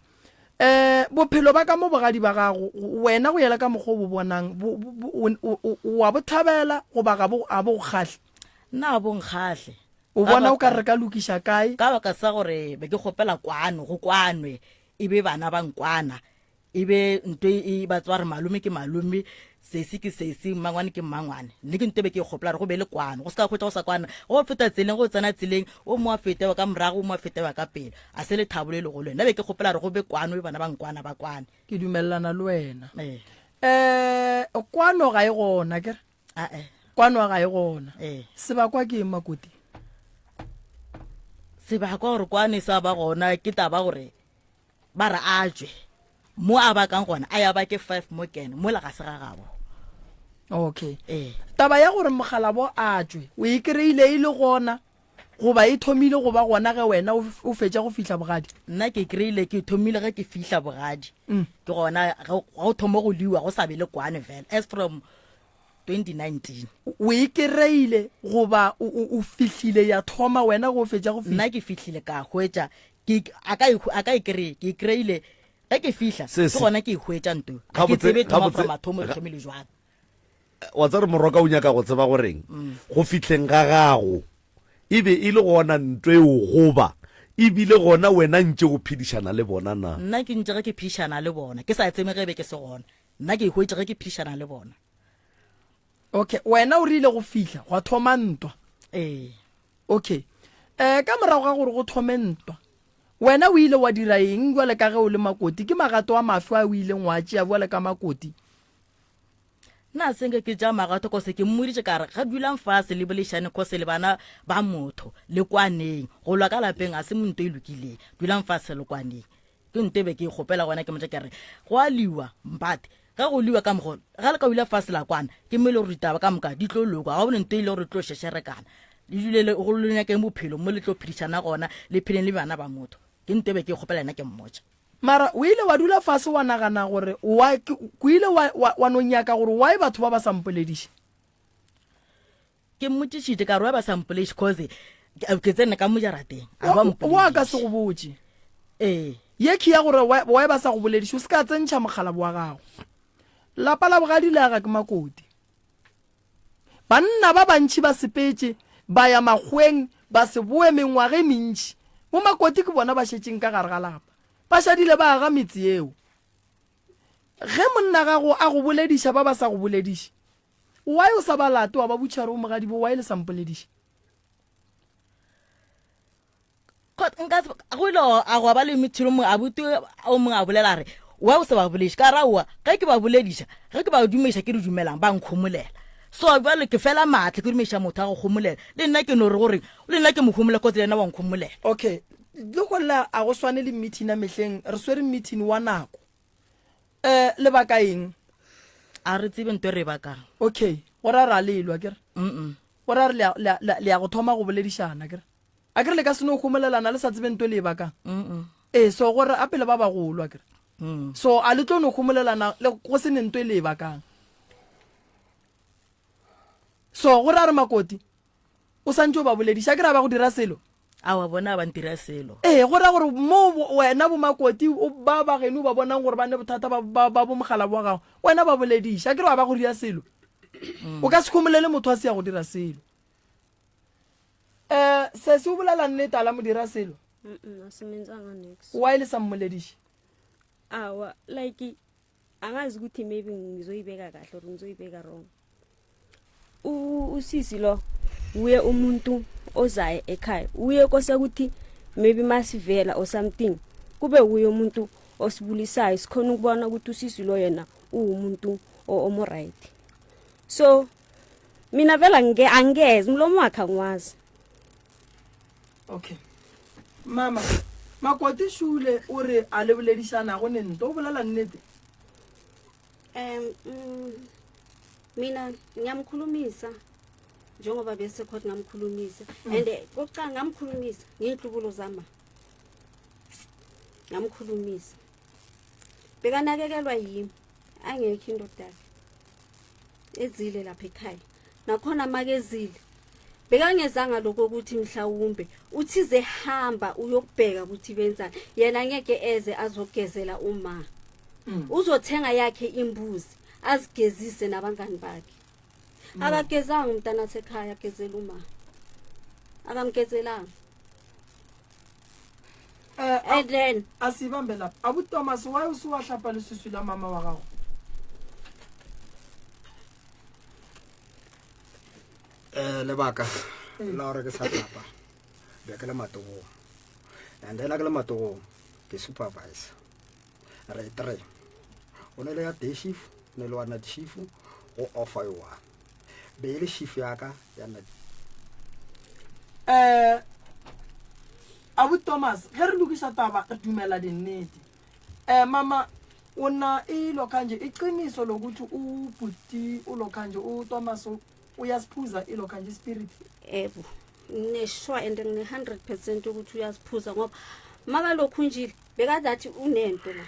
Eh, bophelo ba ka mo bogadi ba gago, wena go yela ka mokgwa o bo bonang, bo, bo, bo, o, o, o, o a bo thabela goba ga bo, a bo go kgahle? Nna a bo nkgahle. O Ka bona o ka baka, re ka lokiša kae? ka baka sa gore be ke kgopela kwano, go kwanwe, e be bana ba nkwana, e be nto e, e ba tseba gore malome ke malome, Sesi ke sesi, mmangwane ke mmangwane. Nne ke nto be ke e gopola gore go be le kwano, go se ka hwetša go sa kwana. Go feta tseleng, go tsena tseleng, o mongwe a fete wa ka morago, o mongwe a fete wa ka pele. A se lethabo le legolo. Nna be ke gopola gore go be kwano, be bana ba nkwana ba kwane. Ke dumelelana le wena. Ee. Eh, kwano ga e gona, akere? Ae. Kwano ga e gona. Ee. Sebakwa ke eng, Makoti? Sebakwa gore kwano e sa ba gona ke taba gore Ba re a tšwe mo a bakang gona, a ya bake five mo kene mola ga se ga gabo. Okay. Ee. Taba ya gore mogalabo a tšwe, o e kry-ile e le gona goba e thomile go ba gona ge wena o o fetša go fihla bogadi? Nna ke kry-ile ke thomile ge ke fihla bogadi. Mm. Ke gona ge go thoma go liwa go sa be le kwane fela as from 2019. O e kry-ile goba o, o, o fihlile ya thoma wena ge o fetša go fihla? Nna ke fihlile ka hwetša ke a ka e a ka e kry ke e kry-ile ge ke fihla Se, ke se. gona ke e hwetša nto ga ke Gabotse, tsebe thoma gabotse, from mathomo re ga- thomile jwang. Wa tseba moroka o nyaka go tseba goreng go fihleng ga gago e be e le gona nto eo goba e bile gona wena ntše o phedišana le bona na? Nna ke ntše ge ke phedišana le bona ke sa tsebe ge be ke se gona nna ke e hwetša ge ke phedišana le bona. Okay, wena o rile go fihla gwa thoma ntwa. Ee. Okay. Eh, ka morago ga gore go thome ntwa, wena o ile wa dira eng bjale ka ge o le makoti? Ke magato a mafe a o ileng wa tšea bjale ka makoti? Nna se nke ke tša magatho kose ke mmoditše ka re ga dulang fase le bolešane kose le bana ba motho le kwaneng go lwa ka lapeng a se monto e lokileng dulang fase le kwaneng ke nto e be ke e kgopela gona ke motša ke re go a liwa mbate ge go liwa ka mogo ga le ka dula fase la kwana ke mo e le gore ditaba ka moka di tlo lokwa ga bone nto e le gore tlo šešerekana le dule le go le nyakeng bophelo mo le tlo phedišana gona le pheleng le bana ba motho ke nto e be ke e kgopela yena ke mmotša. Mara o ile wa dula fase wa nagana gore why, ke, o ile wa, wa, wa no nyaka gore why batho ba ba sa mpolediše? Ke mmotšišitše ka re why ba sa mpolediše cause ke, ke tsene ka mo jarateng a ba Wa ka se go botše. Ee. Ye ke ya gore why, why ba sa go bolediše, o se ka tsentšha mokgalabo wa gago. Lapa la bogadi le aga ke makoti. Banna ba bantši ba sepetše ba ya makgoweng ba se boe mengwaga e mentši. Bomakoti ke bona ba šetšeng ka gare ga lapa. Ba šadile ba aga metse yeo. Ge monna gago a go bolediša ba ba sa go bolediše, why o sa ba late wa ba botšiša gore o mogadibo why le sa mpolediše? Nka go ile a go ba le methilo mongwe abuti o mongwe a bolela re wa o sa ba bolediše ka raowa ge ke ba bolediša ge ke ba dumediša ke di dumelang ba nkgomolela so jale ke fela maatla ke dumediša motho a go kgomolela le nna ke no re gore le nna ke mo kgomolela kotsi le yena wa nkgomolela. Okay le go lla a go swane le meeting ya mehleng re swere meeting wa nako um lebaka eng? A re tsebe nto e re e bakang. Okay go ra re a le lwa kere go ra re le ya go thoma go boledišana kere. A ke re le ka se no homolelana le sa tsebe nto le e bakang? Ee, so gore a pele ba bagolo a kere. So a le tlo no homolelana le go se ne nto e le e bakang. So gore a re makoti o santse o ba bolediša a ke re a ba go dira selo? Aowa bona a ba ntira selo. Ee, go ra gore mo wena bo makoti ba ba geno ba bonang gore ba ne bothata ba ba ba bo mogala wa gago, wena ba bolediša a ke re wa ba go dira selo. O ka se homolele motho a se ya go dira selo. Eh, sesi o bolela nnete a la mo dira selo? Mm-mm, asimenzanga niks. Why le sa mmolediše? Awa, like angazi ukuthi maybe ngizoyibeka kahle or ngizoyibeka wrong. U- Usisi lo uye umuntu ozayo ekhaya. Uye kose ukuthi maybe masivela or something kube uye umuntu osibulisayo sikhona ukubona ukuthi usisi lo yena uwumuntu o- omo right. So mina vele ange angeze umlomo wakhe angiwazi okay mama makoti shule o re a le boledišanago ne nto o bolela nnete um mm, mina ngiyamkhulumisa njengoba bese court ngamkhulumisa mm. and eh, kokuqala ngamkhulumisa ngiyinhlubulo zama ngamkhulumisa bekanakekelwa yimi angekho indoda yakhe ezile lapha ekhaya nakhona makezile bekangezanga lokho ukuthi mhlawumbe uthize hamba uyokubheka ukuthi benzani yena ngeke eze azogezela uma mm. uzothenga yakhe imbuzi azigezise nabangani bakhe mm. akagezanga umntana asekhaya agezela uma akamgezelanga Eh, and then a se bambe lapa abu thomas why o se wa hlapa leswiswi la mama wa gago um lebaka la gore ke sa hlapa be ke le matogong and then a ke le matogong ke supervisor re three o ne le ya day shift o ne le wa night shift go offer e one be e le shift ya ka ya night um Abu Thomas, ge re lokiša taba re dumela dinnete. Eh mama o na e lokhanje iqiniso lokuthi ubhuti ulokhanje uThomas uyasiphuza ilokhanje spirit. Ebo ngine-sure and ngine-hundred percent ukuthi uyasiphuza ngoba makalokhu njile bekade unento la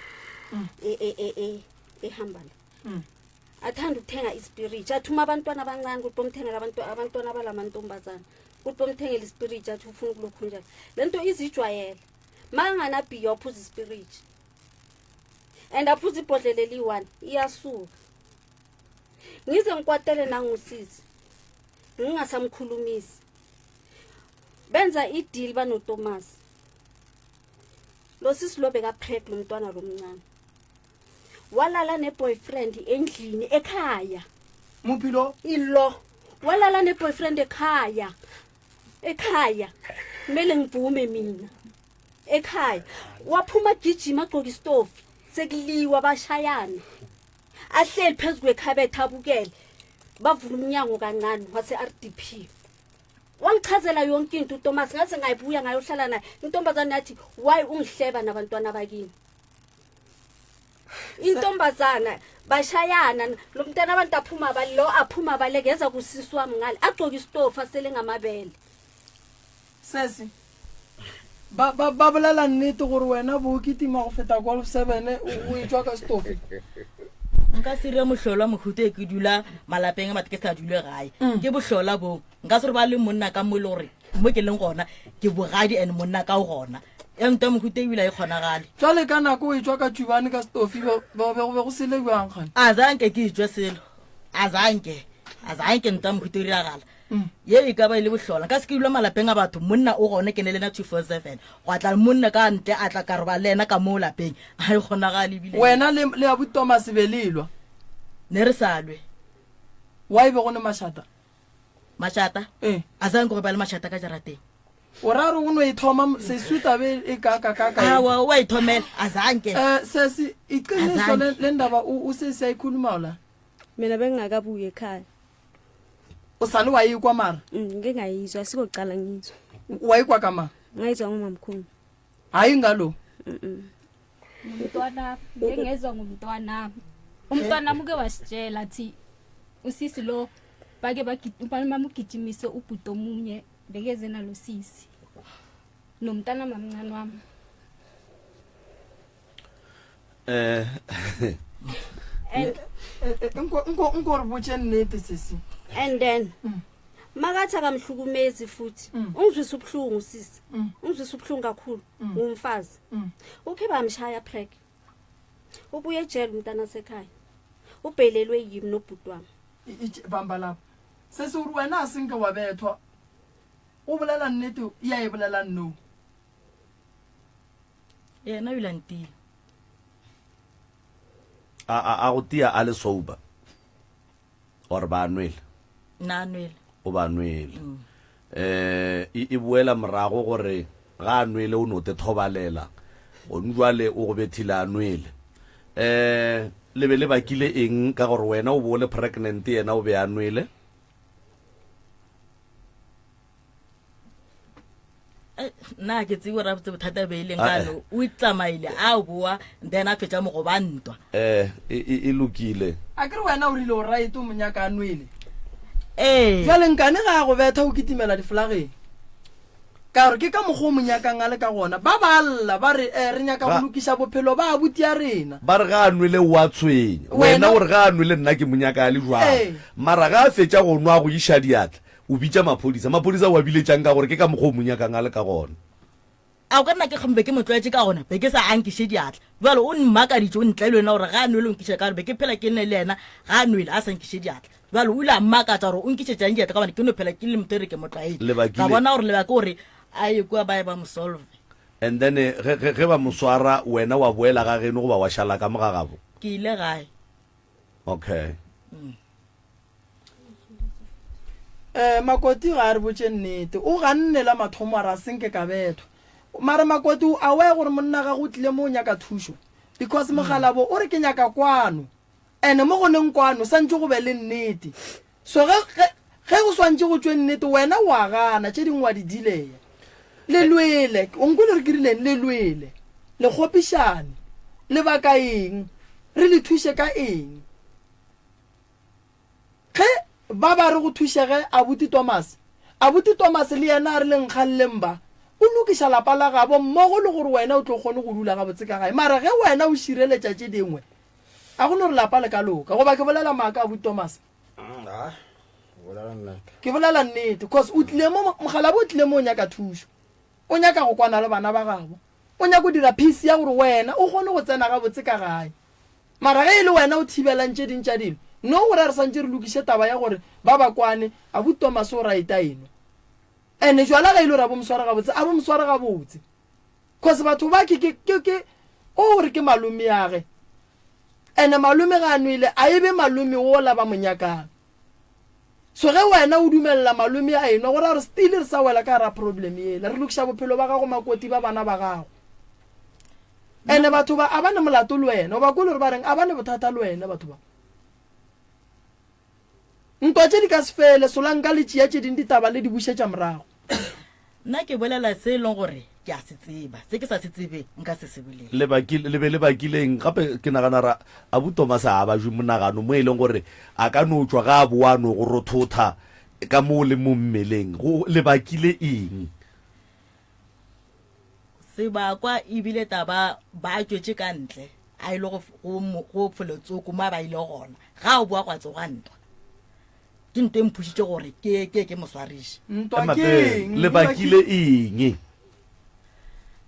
mm. e, e, e, e, ehamba la mm. athanda ukuthenga ispirit athuma abantwana abancane ukuthi bomthengela abantwana abalamantombazana ukuthi bomthengela ispirit athi ufuna ukulokhu njalo le nto izijwayele makanganabhiya uphuza ispirit and aphuza ibhodlela eliyi-one iyasuka ngize ngikwatele nangusisi ngingasamkhulumisi benza idili banotomasi lo sisi lo bekapreg lo mntwana lo mncane walala ne-boyfriend endlini ekhaya muphi lo ilo walala ne-boyfriend ekhaya ekhaya kumele ngivume mina ekhaya waphuma gijima agqoka isitofi sekuliwa bashayana. Ahleli phezu kwekhabethe abukele. Bavula umnyango kancane wase-r d p. Wangichazela yonke into uThomas ngaze ngayibuya ngayohlala naye. Intombazane yathi why ungihleba nabantwana bakini? Intombazana bashayana lo mntana abantu aphuma bale lo aphuma baleke yeza kusisi wami ngale agcoke isitofu asele ngamabele. Sesi ba ba ba bolela nnete gore wena bo o kitima go feta golf 7 o e tšwa ka setofu. Nka se dire mohlolwa mohuta e ke dula malapeng a batho ke sa dule gae. Ke bohlola boo. Nka se re ba le monna ka mo e le gore mo ke leng gona ke bogadi and monna ka o gona. Ya nta mohuta ebile a e kgonagale. Jwale ka nako o e tšwa ka tšubane ka setofi be be go be go sele bjang kgane? A zanke ke etšwe selo. A zanke. A zanke nta mohuta o diragala. Ye e ka ba e le bohlola. Nka se ke dula malapeng a batho monna o gone ke ne le yena 247. Gwa tla monna ka ntle a tla ka roba le yena ka moo lapeng. A e kgonagale ebile. Wena le le abuti Thomas be le lwa? Ne re sa lwe. Why be go ne mašata? Mašata? Ee. A zanke go ba le mašata ka jarateng. O ra re o no e thoma sesi tabe e ka ka ka ka. Awa o a ithomela a zanke. Eh sesi iqiniso le le ndaba o sesi a ikhuluma la. Mina bengingakabuyi ekhaya. O sale wa ikwa mara? Mm, ngike ngayizwa sikoqala ngizwa. Wa ikwa ka mang? Ngayizwa ngomamkhulu. Hayi ngalo. Mm. Ngumntwana, ngike ngezwa ngumntwana. Umntwana muke wasitshela athi usisi lo bake bamugijimise ubhuti omunye bekeze nalo sisi. Nomntana mamncane wami. Eh And nko nko nko re botše nnete sesi. And then makathi akamhlukumezi futhi ungizwisa ubuhlungu sisi. Ungizwisa ubuhlungu kakhulu ngumfazi. Ukhe bamshaya prek. Ubuye ejele umntana sekhaya. Ubhelelwe yimi nobhuti wami. Bamba lapho. Sesi o re wena a senke wa bethwa. O bolela nnete ya e bolela no. Yena o ile a ntia. A a a go tia a le sober or ba nwele? Na nwele. O ba nwele. Mm. Eh e, e boela morago gore ga a nwele o no te thobalela. Gone jwale o go bethile a nwele. Eh le be le bakile eng ka gore wena o bo o le pregnant yena o be a nwele? Eh, nna ke tsebe gore botse bothata be e leng kano o tsamaile a boa then a fetša mo go ba ntwa eh e, e, e lokile a kere wena o rile o right o monyaka a nwele ee jale nkane ga a go betha o kitimela diflageng ka gore ke ka mokgwa o monyakang a le ka gona ba ba lla ba re eh, re nyaka go lokiša bophelo ba abuti ya rena ba re ga a nwele o a tshwenya wena o re ga a nwele nna ke monyaka a le jwang mara ga a fetša go nwa go iša diatla O bitša maphodisa. Maphodisa o a biletšang ka gore ke ka mokgwa o mo nyakang a le ka gona. A o ka nna ke kgombe ke mo tlwaetše ka gona, be ke sa a nkiše diatla. Bjale o mmakaditše, o ntle le wena gore ga a nwele o nkiša ka gore be ke phela ke nne le yena ga a nwele a sa nkiše diatla. Bjale o ile a mmakatša gore o nkišetšang diatla ka gobane ke no phela ke le motho e re ke mo tlwaetše. Lebakile. Ka bona gore lebaka gore a ye kua ba ye ba mo solve. And then ge, ge, ge ba mo swara wena wa boela ga geno goba wa šala ka mo ga gabo? Ke ile gae. Okay. Eh, Makoti ga a re botše nnete. O ganne la mathomo a re a senke ka bethwa. Mara Makoti o aware gore monna gagwe o tlile mo o nyaka thušo? Because mogalabo o re ke nyaka kwano. And mo go neng kwano santše go be le nnete. So ge, ge, ge go swantše go tšwe nnete wena o a gana, tše dingwe wa di dileya. Le lwele, o nkwele gore ke rileng? Le lwele, le kgopišane. Lebaka eng? Re le thuše ka eng? Ge ba ba re go thušege abuti Thomas, abuti Thomas le yena a re le nkgalleng ba, o lokiša lapa la gabo mmogo le gore wena o tlo kgone go dula gabotse ka gae. Mara ge wena o šireletša tše dingwe, a go no re lapa le ka loka. Goba ke bolela maaka abuti Thomas? Ke bolela nnete cause o tlile mo, mokgalabje o tlile mo o nyaka thušo. O nyaka go kwana le bana ba gabo. O nyaka go dira peace ya gore wena o kgone go tsena gabotse ka gae. Mara ge e le wena o thibelang tše ding tša dilo, no gore a re santše re lokiše taba ya gore ba ba kwane, abuti Thomas o right a enwa. And jwala ge e le gore a bo mosware gabotse, a bo mosware gabotse. Cause batho ba ke ke ke ke o re ke malomeage. And malome ga a nwele, a e be malome wola ba mo nyakang. So ge wena o dumelela malome a enwa, go ra gore still re sa wela ka gara problem yela. Re lokiša bophelo ba gago makoti ba bana ba gago. Ene batho ba a ba ne molato le wena. O ba kwele gore ba reng? A ba ne bothata le wena batho ba. Ntwa tše di ka se fele, solanka le tšea tše ding ditaba le di bušetša morago. Nna ke bolela se e leng gore ke a se tseba, se ke sa se tsebeng nka se se bolele. Le bakile, le be le bakile eng? Gape ke nagana ra Abu Thomas a ba jwe monagano mo e leng gore a ka no tšwa ga a boa a no go rothotha ka mo le mo mmeleng. Go, le bakile eng? Sebakwa ebile taba ba tšwetše ka ntle a ile go, go, go felotsoko mo a ba ile gona. Ga a boa gwa tsoga ntwa. Ke nto e mphušitše gore ke, ke, ke mo swariše. Ntwa Ema ke pele, eng? le bakile eng?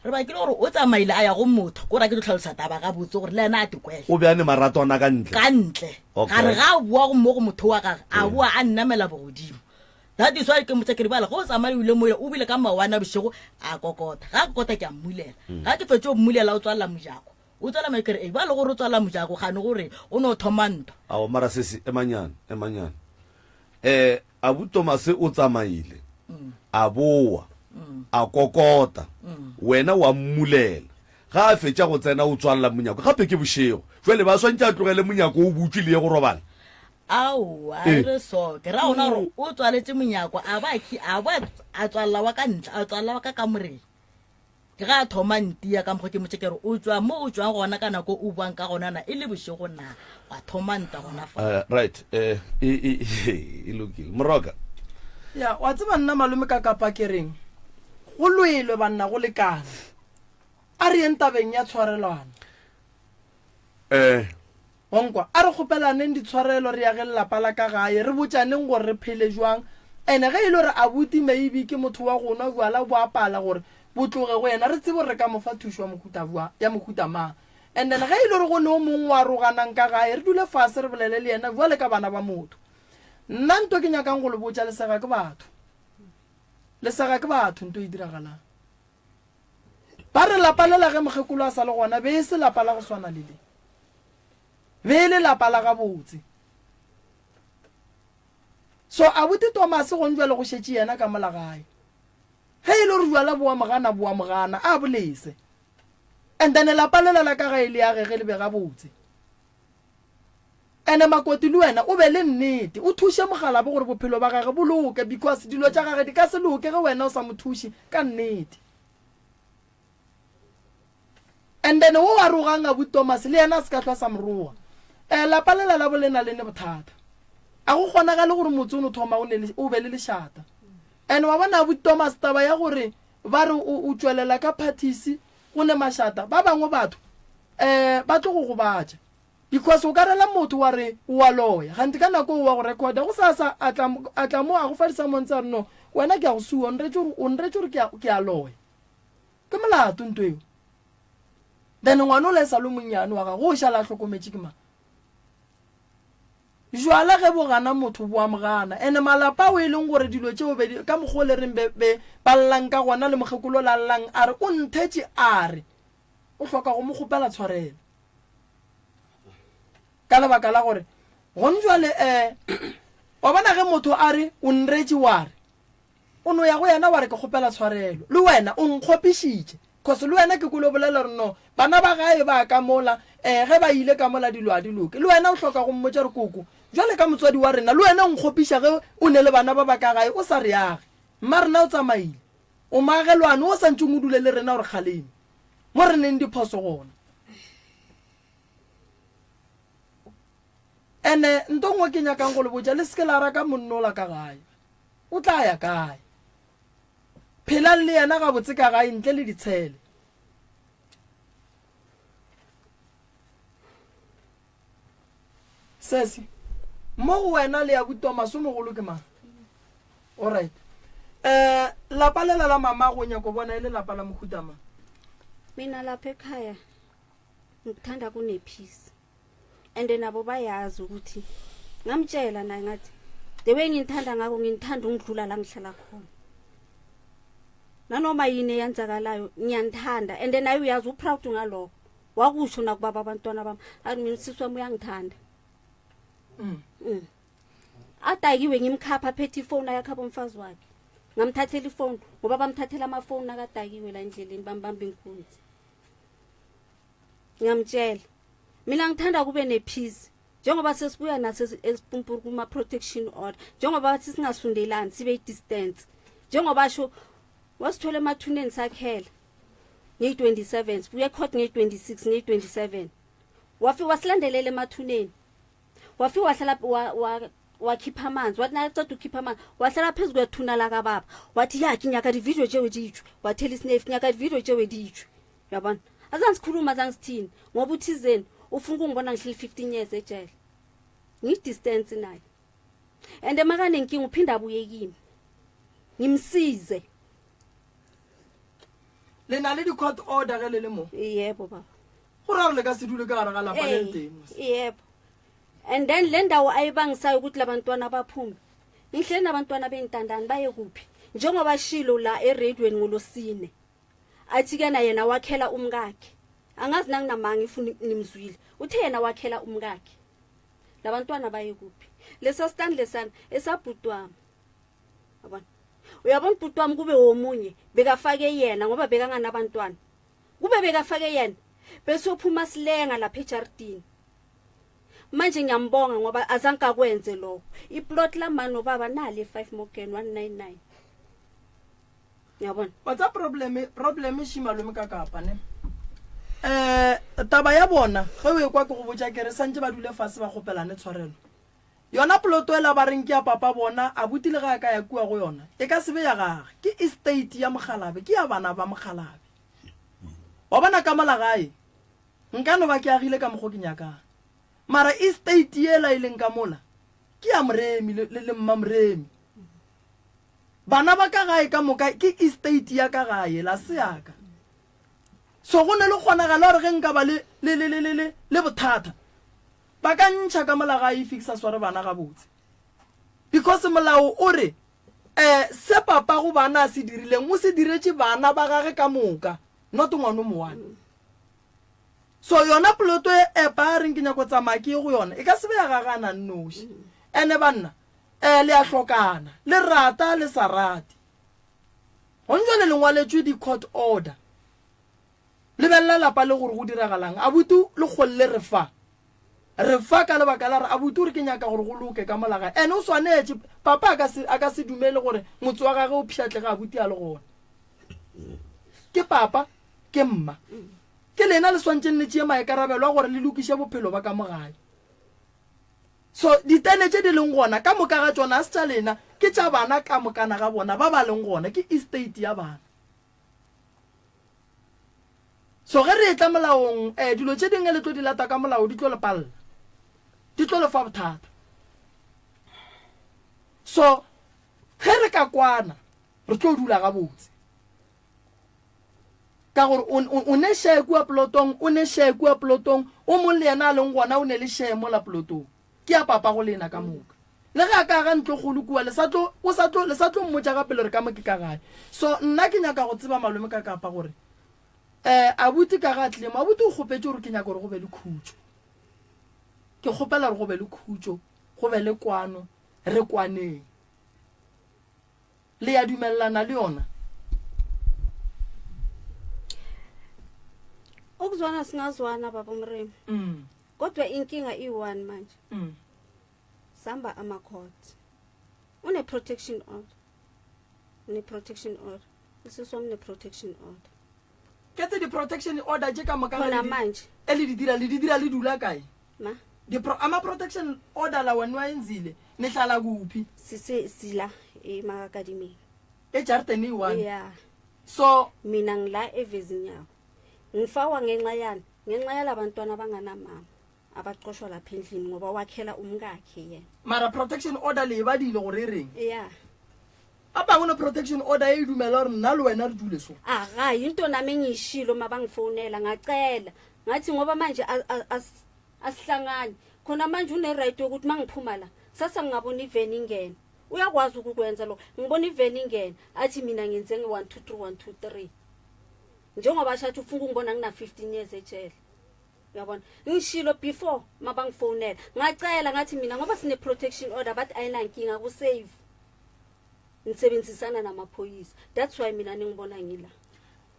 Re bakile gore o tsamaile a ya go motho, ko ra ke tlo hlalosa taba gabotse gore le yena a te kwele. O be a ne maratwana ka ntle? Ka ntle. Okay. Ga re ga a boa go mo go motho wa gage, a boa a nnamela bogodimo. That is why ke mmotša ke re bjale ge o tsamaile o ile mola o bile ka mawana bošego a kokota. Ga a kokota ke a mmulela. Ga ke fetše go mmulela o tswalela mojako. O tswalela mojako ke re, bjale gore o tswalela mojako gane gore o no thoma ntwa. Aowa mara sesi emanyana, emanyana. Eh Abu Tomase o tsamaile a boa a kokota wena wa mmulela. Ga a fetša go tsena o tswalela monyako gape ke bošego. Jwale ba swantše a tlogele monyako o butšwe le ye go robala? Aowa, Ee. e re so. Ke ra gona gore o tswaletše monyako, a ba a a ba a tswalela wa ka ntle, a tswalela wa ka kamoreng. Ke ga a thoma ntia ka mokgwa ke motše ke re o tšwa mo o tšwang gona ka nako o buang ka gona na e le bošego na wa thoma ntwa gona fa. Uh, right eh e e e lokile moroka ya wa tseba nna malome ka kapa ke reng go lwelwe banna go lekana a re yeng tabeng ya tshwarelwana eh Wa nkwa? A re kgopelaneng ditshwarelo re ageng lapa la ka gae, re botšaneng gore re phele jwang. Ene ge e le gore abuti maybe ke motho wa go nwa bjala bo a pala gore bo tloge go yena, re tsebe gore re ka mo fa thušo ya mohuta bjang, ya mohuta mang. And then ge e le gore go ne o mongwe wa roganang ka gae, re dule fase re bolele le yena bjale ka bana ba motho. Nna nto ke nyakang go le botša, lesega ke batho. Lesega ke batho nto e diragalang. Ba re lapa lela ge mokgekolo a sa le gona be e se lapa la go swana le le. Be e le lapa la gabotse. So abuti Tomase gong jwale go šetše yena ka mola gae. Ge e le gore jwala bo a mo gana bo a mo gana, a bo lese. And then lapa lela la ka gae le age ge le be gabotse. Ene makoti le wena o be le nnete o thuše mokgalabo gore bophelo ba gage bo loke because dilo tša gage di ka se loke ge wena o sa mo thuše ka nnete. And then wo a rogang abuti Thomas le yena a se ka hlwa sa mo roga. Eh lapa lela la bo lena le ne bothata. A go kgonagale gore motse o no thoma o ne o be le lešata. And wa bona abuti Thomas taba ya gore ba re o tšwelela ka parties go ne mašata ba bangwe batho eh ba tlo go gobatša. Because o ka rela motho wa re o a loya, kganthe ka nako o wa go recorda, gosasa a tla, a tla mo a go fa di-summons a re no, wena ke a go sua, o nretše gore, o nretše gore ke a, ke a loya. Ke molato nto eo. Then ngwana ola e sa le monnyane wa gago, o šala a hlokometše ke mang? Jwala ge bo gana motho bo a mo gana. Ene malapa ao e leng gore dilo tšeo be di, ka mokgwa o le reng be, be ba llang ka gona le mokgekolo o la llang a re o nthetše a re o hloka go mo kgopela tshwarelo. Ka lebaka la gore gone jwale um wa bona ge motho a re o nretše wa re o no ya go yena wa re ke kgopela tshwarelo le wena o nkgopišitše cause le wena ke kolo bolela gore no bana ba gae ba ka mola um ge ba ile ka mola dilo a di loke le wena o hloka go mmotša re koko jwale ka motswadi wa rena le wena o nkgopiša ge o ne le bana ba ba ka gae o sa re age mma rena o tsamaile o maagelwane o sa ntšeng o dule le rena gore kgaleme mo re neng diphoso gona ene nto nngwe ke nyakang go le botša le seke la raka monnola ka gae o tla ya kae phelang le yena gabotse ka gae ntle le ditshele sesi mo go wena le ya butomaso mogolo ke mang Alright. Eh, lapa lela la mama go nyako bona e le lapa la mohuta mang? Mina lapha ekhaya ngikuthanda kune-peace and nabo bayazi ukuthi ngamtshela naye ngathi the way nginithanda ngako nginithanda ungidlula la ngihlala khona nanoma yini eyenzakalayo ngiyanithanda and naye uyazi uproud ngalokho wakusho nakubaba abantwana bami athi mina usisi wami uyangithanda mm. mm. adakiwe ngimkhapha aphethe ifoni ayakhapha umfazi wakhe ngamthathela ifoni ngoba bamthathela amafoni akadakiwe la endleleni bambamba inkunzi ngiyamtshela mina ngithanda kube nepeace. Njengoba sesibuya naso esipumpuru kuma-protection order, njengoba bathi singasundelani sibe i-distance, njengoba asho wasithola emathuneni sakhela ngeyi-27, sibuya ecourt ngeyi-26, ngeyi-27 wafika wasilandelela emathuneni, wafika wahlala wa, wa, wakhipha amanzi, wathi nakaceda ukukhipha amanzi wahlala phezu kwethuna lakababa, wathi ya ke nyaka di-video tšeo di tšwe, wathela isinefu, ke nyaka di-video tšeo di tšwe. Uyabona, azange sikhuluma, azange sithini, ngoba uthizeni ufuna ukungibona ngihleli 15 years ejele, ngiyi-distance naye, and makanenkinga uphinda abuye kimi ngimsize. Le na le di-court order ge le le mo? Yebo baba. Go ra gore le ka se dule ka gare ga lapa le le teng mos. Yebo, and then le ndawo ayibangisayo ukuthi labantwana baphume, ngihleli nabantwana beyintandane baye kuphi, njengoba shilo la eradweni ngolosine athi kena yena wakhela umkakhe, angazi nanginamanga if nimzwile, uthe yena wakhela umkakhe, labantwana baye kuphi? Lesa stand lesana esabhuti wami, yabona, uyabona ubhuti wami kube womunye bekafake yena ngoba bekanganabantwana, kube bekafake yena bese uphuma silenga lapha ejardini. Manje ngiyambonga ngoba azange akwenze lokho. Iplot lamani nobaba nali e-5 Morgan 199, uyabona. Wa tsa problem, problem e malome ka kapa ne. Taba ya bona ge o e kwa ke go botša ke re santše ba dule fase ba kgopelane tshwarelo. Yona poloto ela ba reng ke ya papa bona, abuti le ge a ka ya kua go yona e ka se be ya gage, ke estate ya Mokgalabe, ke ya bana ba Mokgalabe. Wa bona ka mola gae nka no ba ke agile ka mokgo ke nyakang, mara estate yela e leng ka mola ke ya Moremi le, le, le Mmamoremi. Bana ba ka gae ka moka ke estate ya ka gae yela, se ya ka. So go ne le kgonagalo ya gore ge nka ba le, le, le, le, le, le, le bothata, ba ka ntšha ka mola gae if ke sa sware bana gabotse. Because molao o re, eh, se papago bana a se dirileng, o se diretše bana ba gage ka moka, not ngwano mowane. So yona poloto e epa a reng ke nyako tsamaya ke ye go yona, e ka se be ya gage a na nnoši. Ene banna, eh, le a hlokana, le rata le sa rate. Gone jwale le ngwaletšwe di-court order. Lebelela lapa le gore go diragalang. Abuti le kgolle re fa. Re fa ka lebaka la re abuti o re ke nyaka gore go loke ka mola gae. Ene o swanetše, papa a ka se, a ka se dumele gore motse wa gage o pšhatlege abuti a le gona. Ke papa, ke mma. Ke lena le swantšeng le tšee maikarabelo a gore le lokiše bophelo ba ka mo gae. So ditene tše di leng gona ka moka ga tšona a se tša lena, ke tša bana ka mokana ga bona ba ba leng gona, ke estate ya bana. So ge re etla molaong, eh, dilo tše dingwe le tlo di lata ka molao di tlo le palela, di tlo le fa bothata. So ge re ka kwana re tlo dula gabotse, ka gore o, o, o ne share kua plotong, o ne share kua plotong, o mong le yena a leng gona o ne le share mola plotong. Ke ya papa go lena ka moka. Le ge a ka aga ntlokgolo kua, le sa tlo, o sa tlo, le sa tlo mmotša gape le re ka mo ke ka gae. So nna ke nyaka go tseba malome ka kapa gore, eh, abuti ka ga a tlile mo, abuti o kgopetše gore ke nyaka gore go be le khutšo. Ke kgopela gore go be le khutšo, go be le kwano, re kwaneng. Le ya dumelelana le yona? Ukuzwana singazwana baba Mremi. Kodwa inkinga iyi-one manje. Samba ama-court. Une protection order. Une protection order. Usisi wami une protection order. Ke tse di-protection order tše ka moka ge Khona le di- manje. e le di dira, le di dira le dula kae? Ma. Di-pro-, ama-protection order lawa niwayenzile, nihlala kuphi? Sise sila emakadimeni. Ejarideni eyi-one. Yeah. So mina ngila evezinyawo. Ngifakwa ngenxa yani? Ngenxa yalabantwana abanganamama abaxoshwa lapha endlini ngoba wakhela umkakhe yena. Mara protection order le e badile gore e reng? Yeah. Ba bangwe no protection order e dumela gore nna le wena re dule so. Aga into nami engiyishilo mabangifonela ngacela ngathi ngoba manje asihlangani khona manje une right yokuthi mangiphuma la sasa ngingabona iveni ingena uyakwazi ukukwenza lokho ngibona iveni ingena athi mina ngenze nge 1 2 3 1 2 3 njengoba ashathi ufuna ukungibona ngina 15 years ejele uyabona ngishilo before mabangifonela ngacela ngathi mina ngoba sine protection order bathi ayinankinga ku save nisebenzisana namaphoyisa that's why mina ningibona ngila.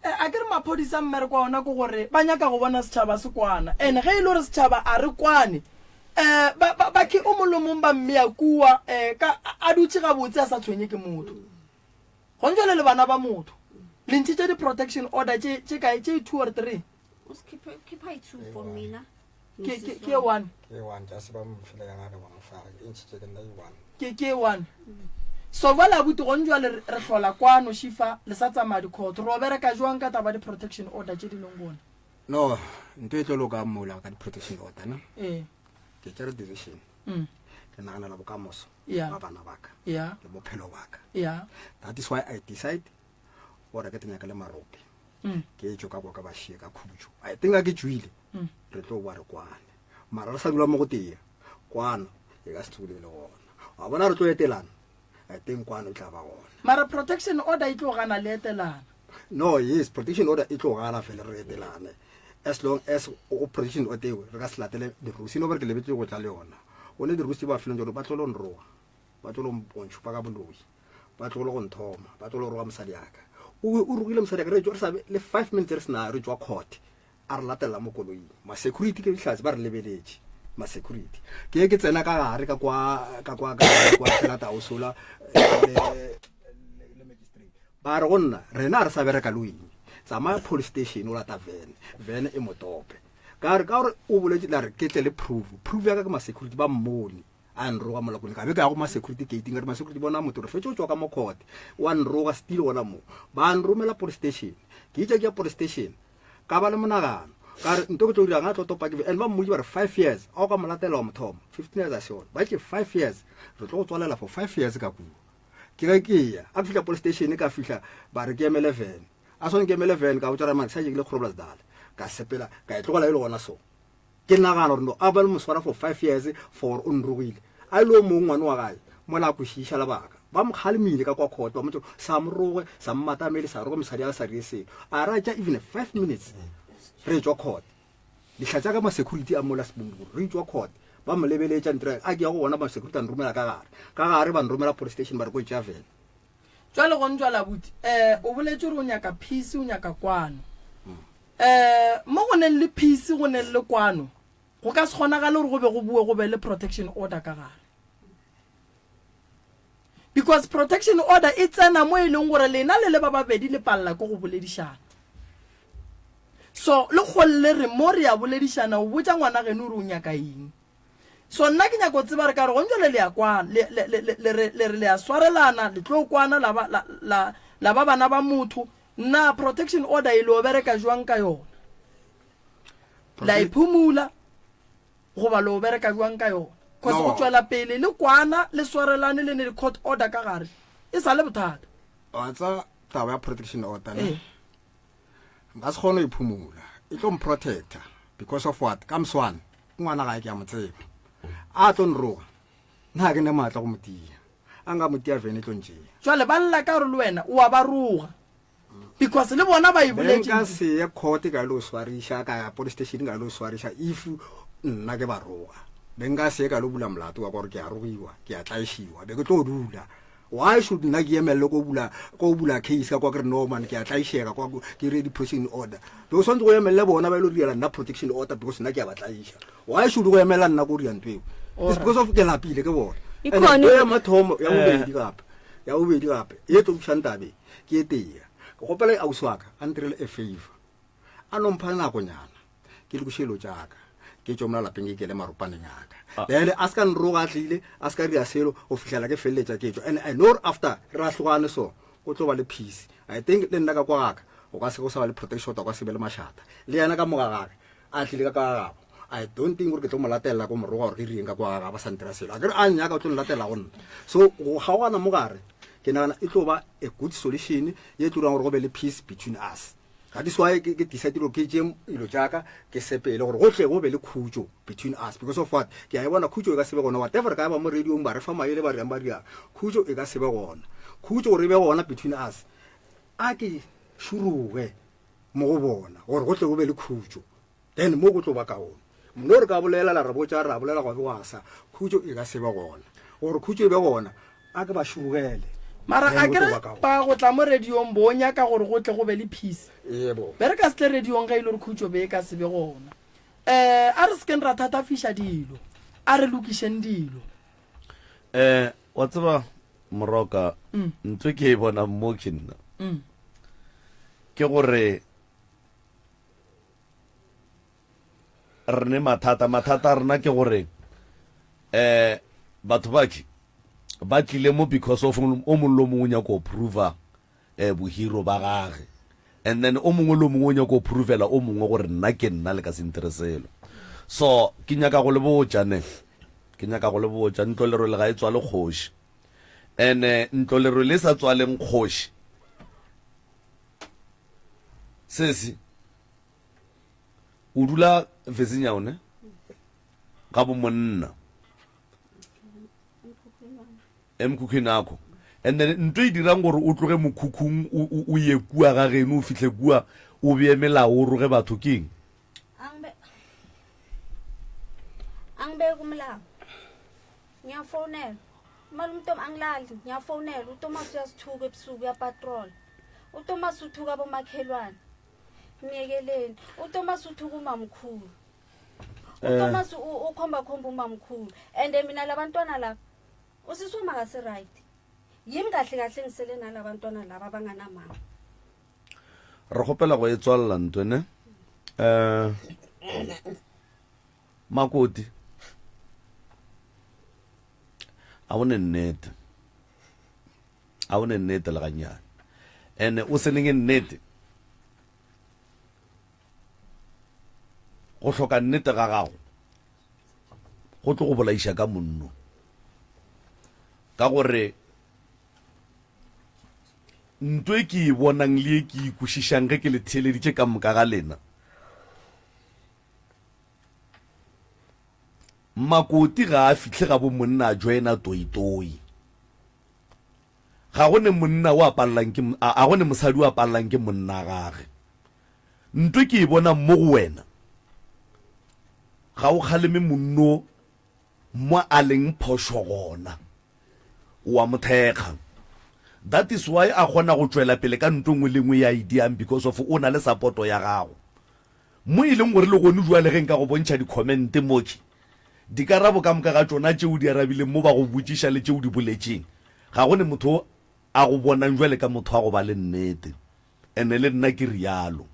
Eh, a ke re maphodisa mmereko wa ona ke gore ba nyaka go bona setšhaba se kwana, and ge e le gore setšhaba a re kwane. Um ba, ba, ba ke o mong le mong ba mmea kua, um ka, a, a dutše gabotse a sa tshwenye ke motho. Gone jwale le bana ba motho. Le ntšhitše di-protection order tše, tše kae, tše two or three? O se khiphe, khipha i two for mina. Ke, ke, ke one. Ke one, just ba mo file ya gagwe ba mo fa, e ntšhitše ke nna e one. Ke, ke one. So jwale abuti gone jwale re, re hlola kwano šifa le sa tsamaya di-court. Ro bereka jwang ka taba di-protection order tše di leng gona? No, nto e tlo loka mola ka di-protection order ne. Ee. Ke tšere decision. Mm. Ke naganela bokamoso Yeah. ba bana ba ka Yeah. le bophelo ba ka. Yeah. That is why I decide gore ke tenya ke le marope. Mm. Ke tšo ka kwa ka ba šie ka khutšo. I think a ke tšwile. Mm. Re tlo boa re kwane. Mara re sa dula mo go tee. Kwano e ka se tsogile e le gona. Wa bona re tlo etelana. I think kwano e tla ba gona. Mara protection order e tlo gana le etelana. No, yes, protection order e tlo gana fela re etelane. As long as o protection order eo re ka se latele di-rules. No bare ke lebetse go tla le yona. Go ne di-rules tse ba fileng tsone ba tlo lo nroga. Ba tlo lo ntšhupa ka boloi. Ba tlo lo go nthoma. Ba tlo lo roga mosadi ya ka. O o rogile mosadi ya ka re tšwa re sa le 5 minutes re sena re tšwa court. A re latella mo koloing. Ma security ke dihlatse ba re lebeletše. Ma security. Ke ke tsena ka gare ka kwa ka kwa ka kwa Thelata Osola le le magistrate. Ba re go nna rena re sa bereka le wena. Tsamaya police station o lata van. Van e motope. Ka re ka gore o boletše la re ke tle le proof. Proof ya ka ke ma security ba mmone. A nroga mola koloi. Ka be ka ya go ma security gate ka re ma security bona motho re fetše o tšwa ka mo court. Wa nroga still gona mo. Ba nromela police station. Ke itše ke ya police station. Ka ba le monagano. Ka re nto ke tlo dirang a tlo topa ke and ba mmotše ba re 5 years a o ka mo latela wa mothomo 15 years a se yona. Ba tše 5 years re tlo go tswalela for 5 years ka kua. Ke ge ke ya a ke fihla police station ka fihla ba re ke emele van. A swane ke emele van ka botša gore man ke sa ke le Groblersdal. Ka sepela ka e tlogela e le gona so. Ke nagana gore no a ba le moswara for 5 years for o nrogile. A ile o mongwe ngwane wa gae mola a kwešiša lebaka. Ba mo kgalemile ka kwa court ba mo sa mo roge sa mmatamele sa roge mosadi a sa dire selo. A ra tša even 5 minutes re tšwa court. Dihla tša ka ma security a mola Sebumburu re tšwa court ba mo lebeletša ntre a ke ya go bona ma security a nromela ka gare. Ka gare ba nromela police station ba re ko tšea van. Jwale gone jwale abuti eh o boletše gore o nyaka peace o nyaka kwano. Eh mo go neng le peace go neng le kwano go ka se kgonagale gore go be go boe go be le protection order ka gare. Because protection order e tsena mo e leng gore lena le le ba babedi le palela ke go boledišana. So le kgolle re mo re ya boledišana o botša ngwana geno gore o nyaka eng. So nna ke nyaka go tseba re ka re gong jwale le ya kwa le le le le re le re le ya swarelana le tlo kwana la ba la la la ba bana ba motho na protection order e lo bereka jwang ka yona la e phumula goba lo bereka jwang ka yona cause go tšwela pele le kwana le swarelane le ne di court order ka gare e sa le bothata wa tsa taba ya protection order ne nka se kgone go iphumula e tlo mprotecta because of what ka moswane ngwana gae ke a mo tseba a tlo nroga nna ke ne maatla go mo tia a nka mo tia vene e tlo ntšea jwale ba lla ka gore le wena o a ba roga because le bona ba e boletše nka se ye court ka lo swariša ka ya police station ka lo swariša if nna ke ba roga be nka se ka lo bula molato wa gore ke a rogiwa ke a tlaišiwa be ke tlo dula Why should nna ke emelele ko bula ko bula case ka kwa ke re no man ke a tlaišega kwa ke re di protection order be o swanetse go emelele bona ba ile go direla nna protection order because nna ke a ba tlaiša why should go emela nna ko dira ntho eo it's because of ke lapile ke bona Ikhona ya mathomo ya bobedi gape ya bobedi gape e tlo bušang tabeng ke e tee ke gopela ausi wa ka a ntirele a favor a no mpha nakonyana ke lokiše dilo tšaka ke tšwe mola lapeng ke kele maropaneng aka ah. then a se ka nroga a tlile a se ka dira selo go fitlhela ke feleletša ke tšwa and i know after re a hlogane so o tlo ba le peace i think le nna ka kwa gaka o ka se go sa ba le protection o ka se be le mašata le yena ka moga gage a tlile ka ka gabo i don't think gore ke tlo mo latelela ko moroga gore ke rieng ka kwa gage ba sa ntira selo a kere a nnyaka o tlo nlatela go nna so go kgaogana mo gare ke nagana e tlo ba a good solution ye tlo dirang gore go be le peace between us That is why ke ke decide gore ke tše dilo tša ka ke sepele gore go tle go be le khutšo between us because of what ke a e bona khutšo e ka se be gona whatever re ka ba mo radiong ba re fa maele ba riang ba riang khutšo e ka se be gona khutšo gore e be gona between us a ke šuruge mo go bona gore go tle go be le khutšo Then mo go tlo ba kaone. Mno re ka bolela la re botša ra bolela gwa be gwa sa. Khutšo e ka se be gona. Gore khutšo e be gona, a ke ba šurugele. Mara Then a go ke tlo re ba kaone. ba go tla mo radiong bo nyaka gore go tle go be le peace. Yebo. Be re ka se tle radiong ge e le gore khutšo be e ka se be gona. Um a re se keng ra thatafiša dilo. A re lokišeng dilo. Eh, wa tseba Moroka, mm. ntho ke e bonang mo ke nna. Mm. Ke gore re ne mathata, mathata a rena ke gore eh batho ba ke ba tlile mo because of o mongwe le o mongwe o nyaka go prova eh bohero ba gage and then o mongwe le o mongwe o nyaka go provela o mongwe gore nna ke nna le ka se ntire selo. So ke nyaka go le botša ne, ke nyaka go le botša ntlo lerole ga e tswale kgoši and eh, ntlo lerole e sa tswaleng kgoši sesi o dula Virginia ne ga bo monna Emkhukhwini akho. And then nto e dirang gore o tloge mokhukhung o, o, o ye kua ga geno o fihle kua o bee melao o roge batho ke eng? Angibe Angibeki umlawo. Ngiyafonela. Malume Tom angilali, ngiyafonela. uThomas uyasithuka ebusuku uyapatrola. uThomas uthuka abomakhelwane. Myekeleni. uThomas uthuka umamkhulu. Eh. uThomas ukhomba khomba umamkhulu. And mina labantwana laba usisi wami akasi right. Yimi kahle kahle ngisele nalabantwana laba abanganamama. Re kgopela go e tswalela ntwe ne. Eh Makoti a o ne nnete. A o ne nnete le gannyane. Ene o se neng nnete. Go hloka nnete ga gago go tlo go bolaiša ka monno ka gore nto e ke e bonang le e ke e kwešišang ge ke le theeleditše ka moka ga lena makoti ga a fihle ga bo monna a joina toitoi ga go ne monna o a pallang ke a go ne mosadi o a pallang ke monna gage Nto ke e bonang mo go wena, ga o kgaleme monno mo a leng phošo gona. O a mo thekga. That is why a kgona go tšwela pele ka nto nngwe le nngwe ya e diang because of o na le sapoto ya gago. Mo e leng gore le gone jwale ge nka go bontšha di-comment mo ke, dikarabo ka moka ga tšona tše o di arabileng mo ba go botšiša le tše o di boletšeng, ga go ne motho a go bonang jwale ka motho wa go ba le nnete. Ene le nna ke rialo.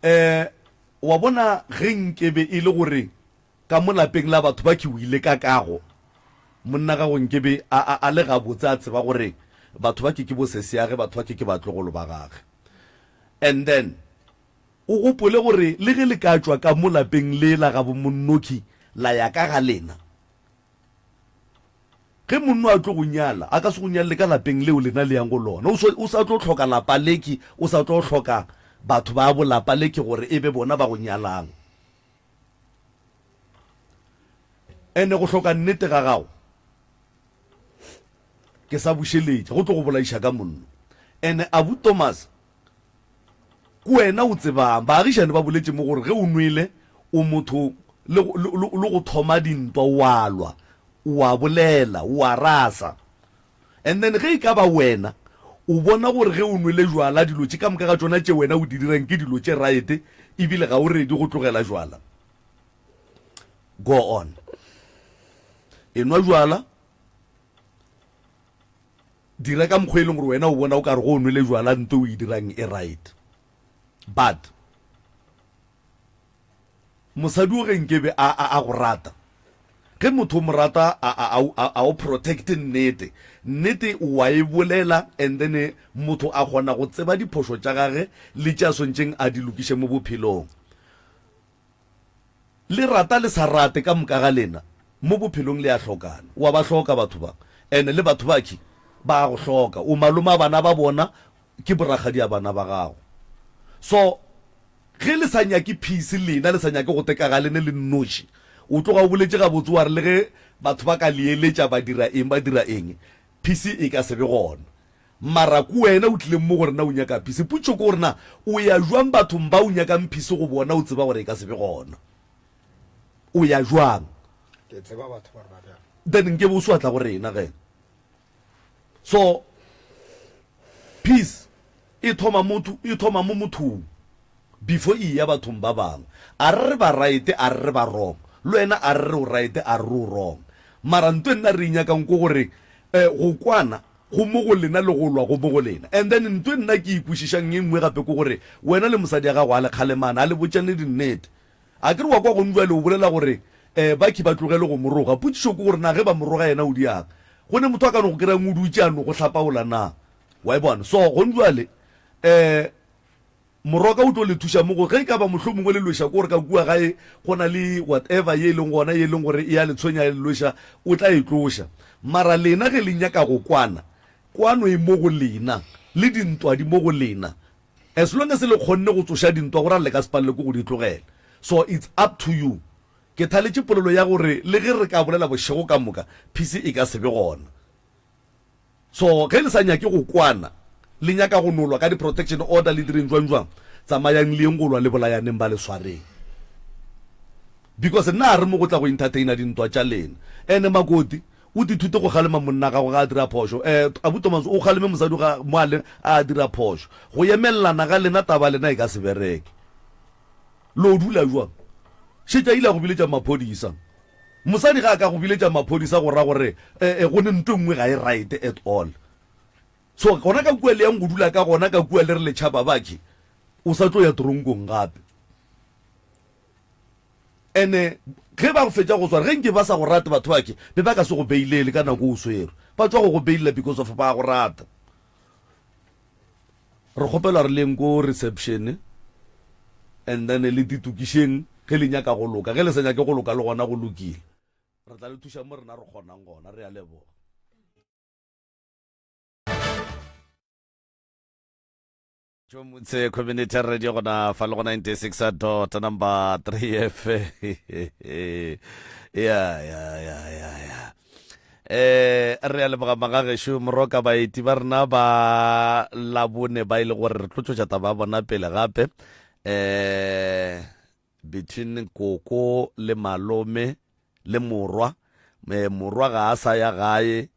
Eh, wa bona ge nkebe e le gore ka mo lapeng la batho ba ke o ile ka kago, monna gago nkebe a, a, a le gabotse a tseba gore batho ba ke ke bo sesiage, batho ba ke ke batlogolo ba gage. And then o gopole gore le ge le ka tšwa ka mo lapeng le la gabo monnoki la ya ka ga lena, Ge monno a tlo go nyala, a ka se go nyalele ka lapeng leo lena le yang go lona. O, o sa tlo hloka lapa leki, o sa tlo hloka batho ba bo lapa leki gore e be bona ba go nyalang. Ene go hloka nnete ga gago, ke sa bušeletša, go tlo go bolaiša ka monno. Ene Abu Thomas, Ke wena o tsebang. Baagišani ba boletše mo gore ge o nwele o motho le, le, le, le go thoma dintwa o a lwa, o a bolela, o a rasa. And then ge e ka ba wena o bona gore ge o nwele jwala dilo tše ka moka ga tšona tše wena o di dirang ke dilo tše right ebile ga o ready go tlogela jwala, go on. Enwa jwala. Dira ka mokgwa e leng gore wena o bona o ka re go o nwele jwala nto o e dirang e right. But mosadi o ge nkebe a, a, a go rata, ge motho o mo rata a, a, a, a o protect nnete, nnete wa e bolela and then motho a kgona go tseba diphošo tša gage le tše a swantšeng a di lokiše mo bophelong. Le rata le sa rate ka moka ga lena mo bophelong le a hlokana. Wa ba hloka batho ba. And le batho bakhi ba a go hloka. O malome a bana ba bona, ke borakgadi a bana ba gago. So ge le sa nyake peace lena le sa nyake go teka ga lene le nnoši, o tloga o boletše gabotse wa re le ge batho ba ka le eletša ba dira eng ba dira eng, peace e ka se be gona. Mara ke wena o tlileng mo go rena o nyaka peace. Potšo ke gore na o ya jwang bathong ba o nyakang peace go bona o tseba gore e ka se be gona? O ya jwang? Ke tseba batho ba re ba bjalo. Then nke be o se wa tla go rena ge. So peace e thoma motho e thoma mo mothong. Before e eya bathong ba bangwe. A re re ba right, a re re ba wrong. Le wena a re re o right, a re re o wrong. Mara nto e nna re e nyakang ke gore eh, go kwana go mo go lena le go lwa go mo go lena. And then nto e nna ke e kwešišang e nngwe gape ke gore wena le mosadi ya gago a le kgalemana, a le botšane dinnete. A ke re wa kwa gong bjale o bolela gore eh, bakhi ba tlogele go mo roga. Potšišo ke gore na ge ba mo roga yena o diang? Go ne motho a ka no go kry-ang o dutše a no go hlapaola na? Wa e bona? So gong bjale eh, Moroka o tlo le thuša mo go ge e ka ba mohlomongwe le lweša ke gore ka kua gae go na le whatever ye e leng gona ye e leng gore e a le tshwenya e le lweša, o tla e tloša. Mara lena ge le nyaka go kwana, kwano e mo go lena, le dintwa di mo go lena. As long as le kgonne go tsoša dintwa go ra le ka se palelwe ke go di tlogela. So it's up to you. Ke thaletše polelo ya gore le ge re ka bolela bošego ka moka, peace e ka se be gona. So ge le sa nyake go kwana, le nyaka go no lwa ka di protection order le direng jwang jwang, tsamayang le yeng go lwa le bolayaneng ba le swareng. Because nna a re mo go tla go entertainer dintwa tša lena. Ene makoti, o tithute go kgalema monna gago ga a dira phošo. Eh, Abu Thomas, o kgaleme mosadi ga mo a le a dira phošo. Go emelelana ga lena taba lena e ka se bereke. Lo dula jwang? Šetša ile a go biletša maphodisa. Mosadi ga a ka go biletša maphodisa go ra gore eh, eh, go ne nto nngwe ga e right at all. So gona ka kua le yang go dula ka gona ka kua le re le tšhaba bakhe, o sa tlo ya toronkong gape. Ene ge ba go fetša go swara, ge nke ba sa go rate batho bakhe, be ba ka se go beilele ka nako o swerwe. Ba tšwa go go beilela because of ba go rata. Re kgopela re leng ko reception and then le ditokišeng ge le nyaka go loka. Ge le sa nyake go loka le gona go lokile. Re tla le thuša mo rena re kgonang gona. Re a leboga. Motse Community Radio gona fa le go 96 dot number 3 F. Ya ya ya ya ya. Eh re a leboga magagešo moroka baeti ba rena ba labone ba ile gore re tlo tšwetša taba ya bona pele gape eh between koko le malome le morwa eh, morwa ga a sa ya gae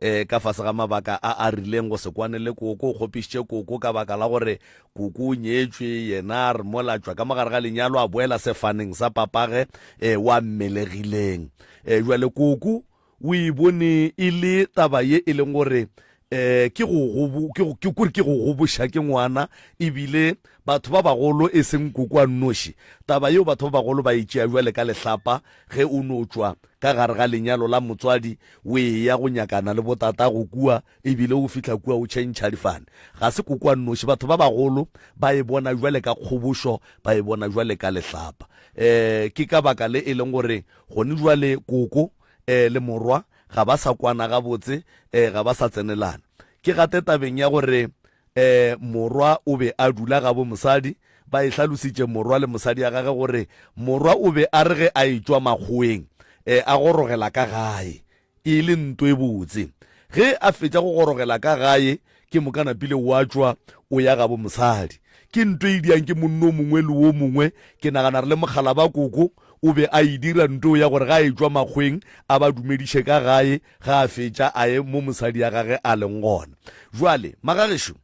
eh, ka fase ga mabaka a a rileng go se kwane le koko o kgopišitše koko ka baka la gore koko o nyetšwe yena a re mola tšwa ka mogare ga lenyalo a boela sefaneng sa papage eh, wa mmelegileng E, bjale koko o e bone e le taba ye e leng gore um ke go gobo ke go ke kore ke go goboša ke ngwana ebile batho ba bagolo e seng koko a nnoši taba yeo batho ba bagolo ba e tšea bjale ka lehlapa ge o no tšwa ka gare ga lenyalo la motswadi o eya go nyakana le botatago kua ebile o fihla kua o tšhentšha difane ga se koko a nnoši batho ba bagolo ba e bona bjale ka kgobošo ba e bona bjale ka lehlapa um ke ka baka le e leng gore Gone jwale koko eh, le morwa ga ba sa kwana gabotse eh, ga ba sa tsenelana. Ke gate tabeng ya gore eh, morwa o be a dula gabo mosadi. Ba e hlalositše morwa le mosadi ya gage gore morwa o be a re ge a etšwa makgoweng eh, a gorogela ka gae E le nto e botse. Ge a fetša go gorogela ka gae, ke moka napile o a tšwa o ya gabo mosadi. Ke nto e diang ke monno o mongwe le wo mongwe. Ke nagana re le mokgalaba koko o be a e dira nto ya gore ga a etšwa makgweng a ba dumediše ka gae, ga a fetša a ye mo mosadi ya gage a leng gona. Bjale, magagešo,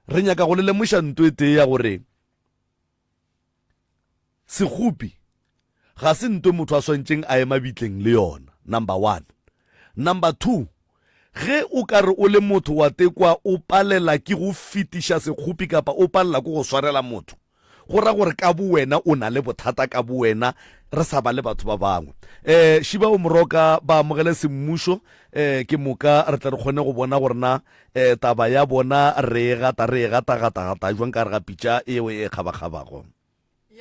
re nyaka go le lemoša nto e tee ya gore Sekgopi ga se nto motho a swantšeng a ye mabitleng le yona, number one. Number 2, ge o ka re o le motho wa tekwa o palela ke go fetiša sekgopi kapa o palela ke go swarela motho, go ra gore ka bowena o na le bothata ka bowena, re sa ba le batho ba bangwe. Um Šiba o Moroka ba amogele semmušo, um ke moka re tle re kgone go bona gore na um taba ya bona re e gata re e gata gata gata jwang ka gare ga pitša eo e kgabakgabago.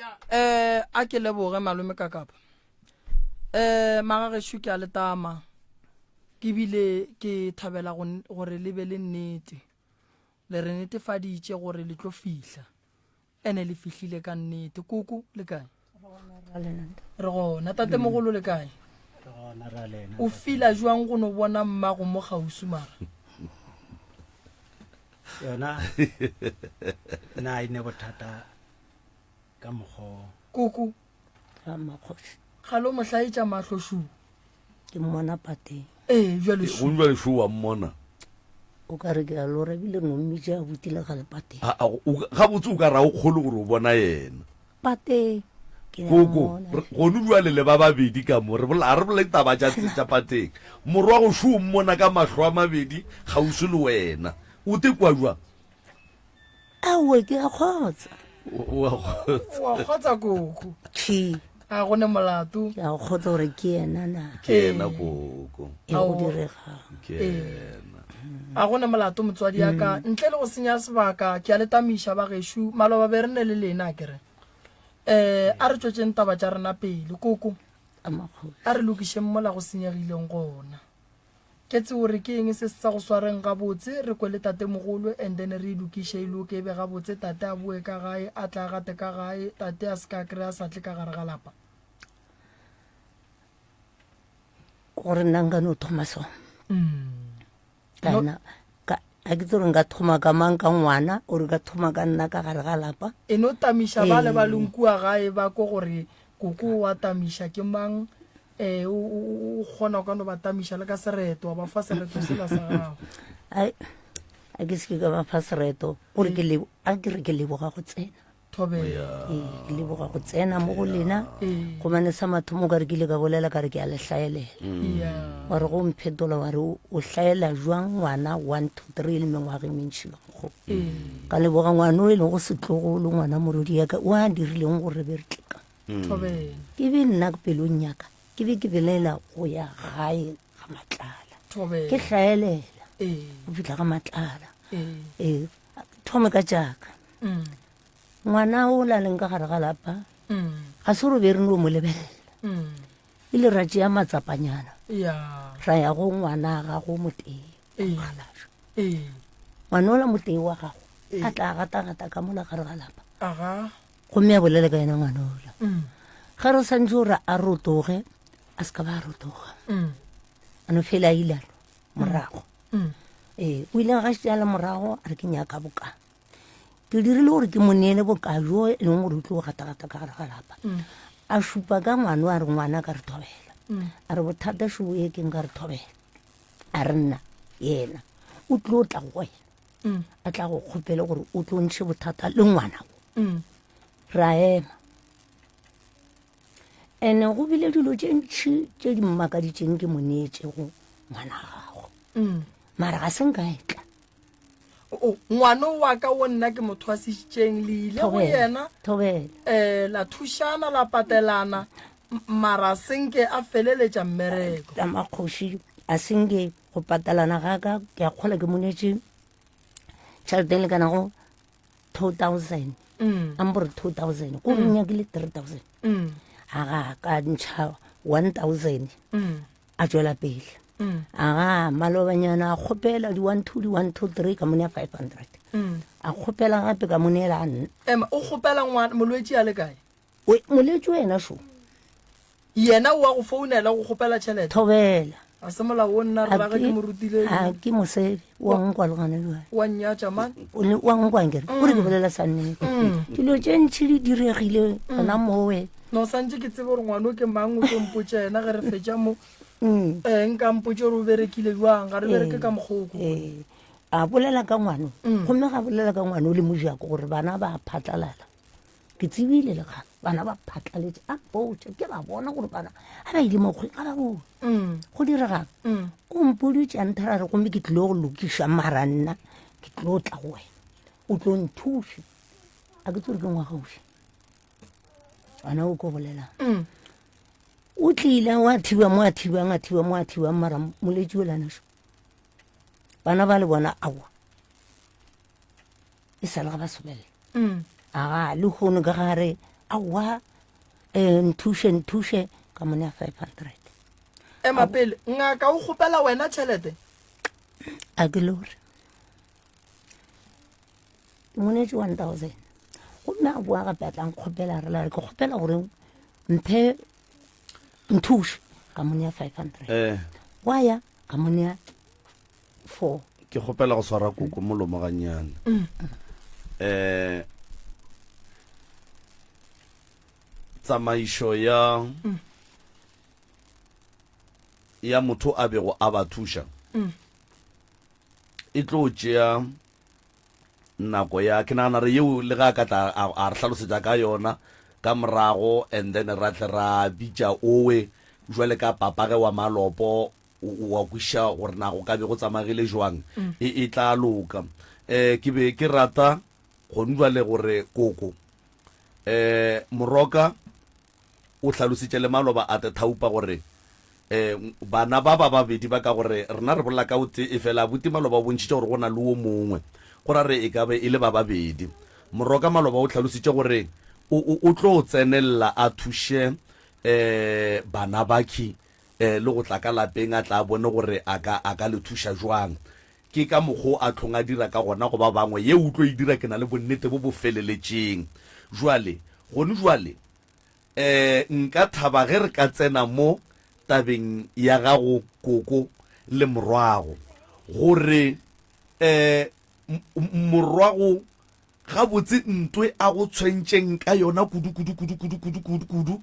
Ya, eh, a ke leboge malome Kakapa. Eh, magagešo ke a le tama. Ke bile ke thabela gore le be le nnete. Le re netefaditše gore le tlo fihla. Ene le fihlile ka nnete. Koko, le kae? Re gona. Tatemogolo le kae? O fila jwang go no bona mmago mo kgauswi mara? Yona na e ne bothata ka mokgwa Koko. Ramakgoši. Ga lo mo hlaetša mahlo šu. Ke mmona pateng. Ee, bjale šu. Go bjale šu wa mmona. O ka re ke a lora ebile re no mmitša a butile ga lepateng. A, a, o, gabotse o ka re a o kgole gore o bona yena. Pateng. Ke a Koko, mmona. re, gonu bjale le ba babedi ka mo, re bolela, ga re bolele taba tša, tša pateng. Morwa go šo o mmona ka mahlo a mabedi kgauswi le wena. O te kwa bjang? Aowa, ke a kgotsa. O, o a kgotsa. O a kgotsa koko. Tšhi. A go ne molato. Ke a kgotsa gore ke yena na. Ke yena koko. E go diregang. Ke yena. A go ne molato motswadi ya ka. Ntle le go senya sebaka, ke a le tamiša ba gešo. Maloba be re ne le lena a ke re. Eh, a re tšwetšeng taba tša rena pele koko. A re lokišeng mola go senyegileng gona. Ke tse gore ke eng se se sa go swareng gabotse, re kwe le tatemogolo and then re e lokiše e loke e be gabotse, tate a boe ka gae, a tle a gate ka gae, tate a se ka kry a sa tle ka gare ga lapa. Gore nna nka no thoma so. Ka ena, ka, a ke tsore nka thoma ka mang ka ngwana or ka thoma ka nna ka gare ga lapa. E no tamiša ba le ba leng kua gae ba ko gore koko wa tamiša ke mang Ee, o, o, o kgona o ka no ba tamiša le ka sereto, wa ba fa sereto sela sa gago. Ai, a ke seke ka ba fa sereto, gore ke lebo, a ke re ke leboga go tsena. Thobela. Ee, ke leboga go tsena mo go lena. Gobane sa mathomo ka re ke ile ka bolela ka re ke a le hlaelela. Wa re go mphetola wa re o hlaela jwang ngwana 1 2 3 le mengwaga e mentši ka mokgo. Ka leboga ngwana o e leng go setlogolo ngwana morodi ya ka o a dirileng gore re be re tle ka. Thobela. Ke be nna pelong ya ka ke be ke belaela go ya gae ga Matlala. Thobela. Ke hlaelela Ee. go fihla ga Matlala. Ee. Ee, thome ka tšaka. Mm. Ngwana o la leng ka gare ga lapa Mm. ga se gore be re no mo lebelela. Mm. Ile ra tšea matsapanyana Ya. ra ya go ngwana gago motee. Ee. Ee. Ngwana ola motee wa gago Ee. a tla gatagata ka mola gare ga lapa. Aga. Gomme a bolela ka yena ngwana ola. Mm. Ge re santse gore a rotoge, a se ka ba a rotoga. Mm. A no fela a ile a morago. Mm. Ee, o ile ga šetše a le morago a re ke nyaka boka. Ke dirile gore ke mo neele boka jo e leng gore o tlo gatagata ka gare ga lapa. Mm. A šupa ka ngwana a re ngwana ka re thobela. Mm. A re bothata šo e ke nka re thobela. A re nna yena o tlo tla go wena. Mm. A tla go kgopele gore o tlo ntshe bothata le ngwana wo. Mm. Ra ema. Ene go bile dilo tše ntši tše di mmakaditšeng ke mo neetšego ngwana gago. Mm. Mara ga se nka e tla. O, ngwano wa ka wo nna ke motho wa sešitšeng le ile go Thobela, yena. Thobela. Eh, la thušana la patelana mara senke a feleletša mmereko. Tla makgoši a senke go patelana ga ka ke a kgola ke mo neetše tšhelete e lekanago 2000. Mm. A mpore 2000 ko re Mm. nyakile 3000. Mm. A ga ka ntšha 1000. Mm. A tšwela pele. Mm. A ga malobanyana a kgopela di 1 2 di 1 2 3 ka mo nea 500. Mm. A kgopela gape ka mo neela nna. Ema, o kgopela ngwana molwetši a le kae? O, molwetši wena šo. Yena o a go founela go kgopela tšhelete? Thobela. A se molao o nna A rrage ke ke- mo rutile. A ke mosebe, wa nkwa le gona bjale. Wa nnyatša man. O le- wa nkwa nkere, o re ke Mm. bolela sa nnete. Mm. Dilo tše ntši di diregile gona mowe. No santše ke tsebe gore ngwana o ke mang o tlo mpotša yena ge re fetša mo. Mm. Eh, nka mpotše gore o berekile jwang, ga re bereke Ee, ka mokgwa o ko. ee. A bolela ka ngwano. Mm. Gomme ga bolela ka ngwano le mojako gore bana ba phatlalala. Ke tsebile le kgale bana ba phatlaletše a mpotša ke ba bona gore bana ga ba ile mokgweng ga ba bone. Mm. Go diregang? Mm. O mpoditše a nthera re gomme ke tlile go lokiša mara nna ke tlilo tla go wena o tlo nthuša. A ke tsore ke ngwaga ofe gona o ko bolelang. Mm. O tlile wa thiba mo a thibang a thiba mo a thibang mara moletši o lanašo. Bana ba le bona aowa e sa le ga ba sobelela. Mm. Aga le hono ka gare aowa eh, nthuše nthuše ka mo nea 500. Ema pele ngaka o kgopela wena tšhelete? A ke lore. Ke mo neetše 1000. Gomme a boa gape a tla nkgopela a re la re ke kgopela gore mphe nthuše ka mo nea 500. Eh. Wa ya ka mo nea 4. Ke kgopela go swara koko molomo gannyane. Mm. Eh, tsamaišo ya Mm. ya motho a bego a ba thuša Mm. E tlo tšea nako ya, ke nagana re yeo le ge a ka tla a, a re hlalosetša ka yona ka morago, and then ra tle ra bitša owe jwale ka papage wa malopo, o, wa kwešiša gore na go ka be go tsamagile jwang, e, e tla loka. Um ke be ke rata gone jwale gore koko, um Moroka o hlalositše le maloba a Tethaupa gore um bana ba ba babedi ba ka gore rena re bolela ka o tee efela abuti maloba o bontšhitše gore go na le wo mongwe go ra re e ka be e le ba babedi. Moroka maloba o hlalositše gore o, o, o tlo tsenelela a thuše um bana bakhi um le go tla ka lapeng a tla a bone gore a ka, a ka le thuša jwang. Ke ka mokgo a tlhong a dira ka gona go ba bangwe, ye o tlo e dira ke na le bonnete bo bo feleletšeng. Jwale, gone jwale, um nka thaba ge re ka tsena mo tabeng ya gago koko le morwago, gore um morwago Gabotse ntwe a go tshwentšeng ka yona kudu kudu kudu kudu kudu kudu kudu um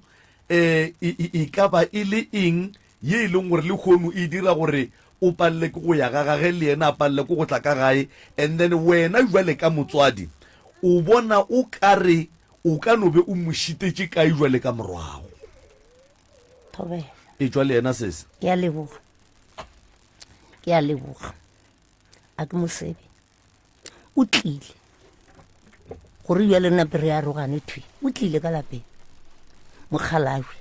e, e, e ka ba e le eng ye e leng gore lehono e dira gore o palele ke go ya ga gage le yena a palele ke go tla ka gae, and then wena jwale ka motswadi o bona o ka re o ka no be o mo šitetše kae jwale ka morwago? Thobela. E tšwa le yena sese. Ke a leboga. Ke a leboga. A ke mosebe. O tlile gore bjale nape re arogane thwi o tlile ka lapeng mokgalabje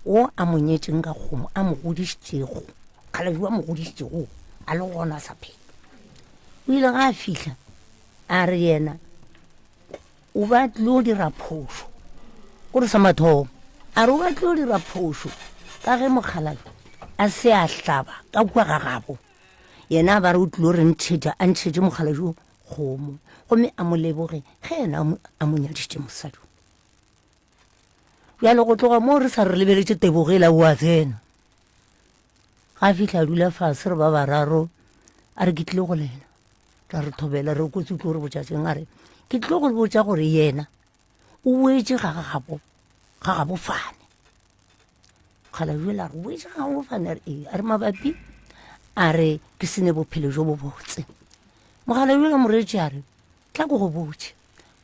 o a mo nyetšeng ka kgomo a mo godišitšego mokgalabje a mo godišitšego a le gona a sa phela o ile ga a fihla a re yena o ba tlilo dira phošo gore sa mathomo a re o ba tlilo dira phošo ka ge mokgalabje a se a hlaba ka kua ga gabo Yena a ba re o tlilo re ntšhetša, a ntšhetše mogala jo kgomo, gomme a mo leboge ge yena a mo nyadišitše mosadi. Bjale go tloga moo re sa re lebeletše tebogo ela o a tsena. Ga a fihla a dula fase re ba bararo, a re ke tlile go lena. Ra re thobela re kotsi o tlo re botša tšeng, a re ke tlile go le botša gore yena o boetše ga gabo, ga gabo fane. Kgala jela re boetše ga gabo fane, a re ee, a re mabapi a re ke sene bophelo jo bo botse. Mogala jela moreetši a re tla ko go botše,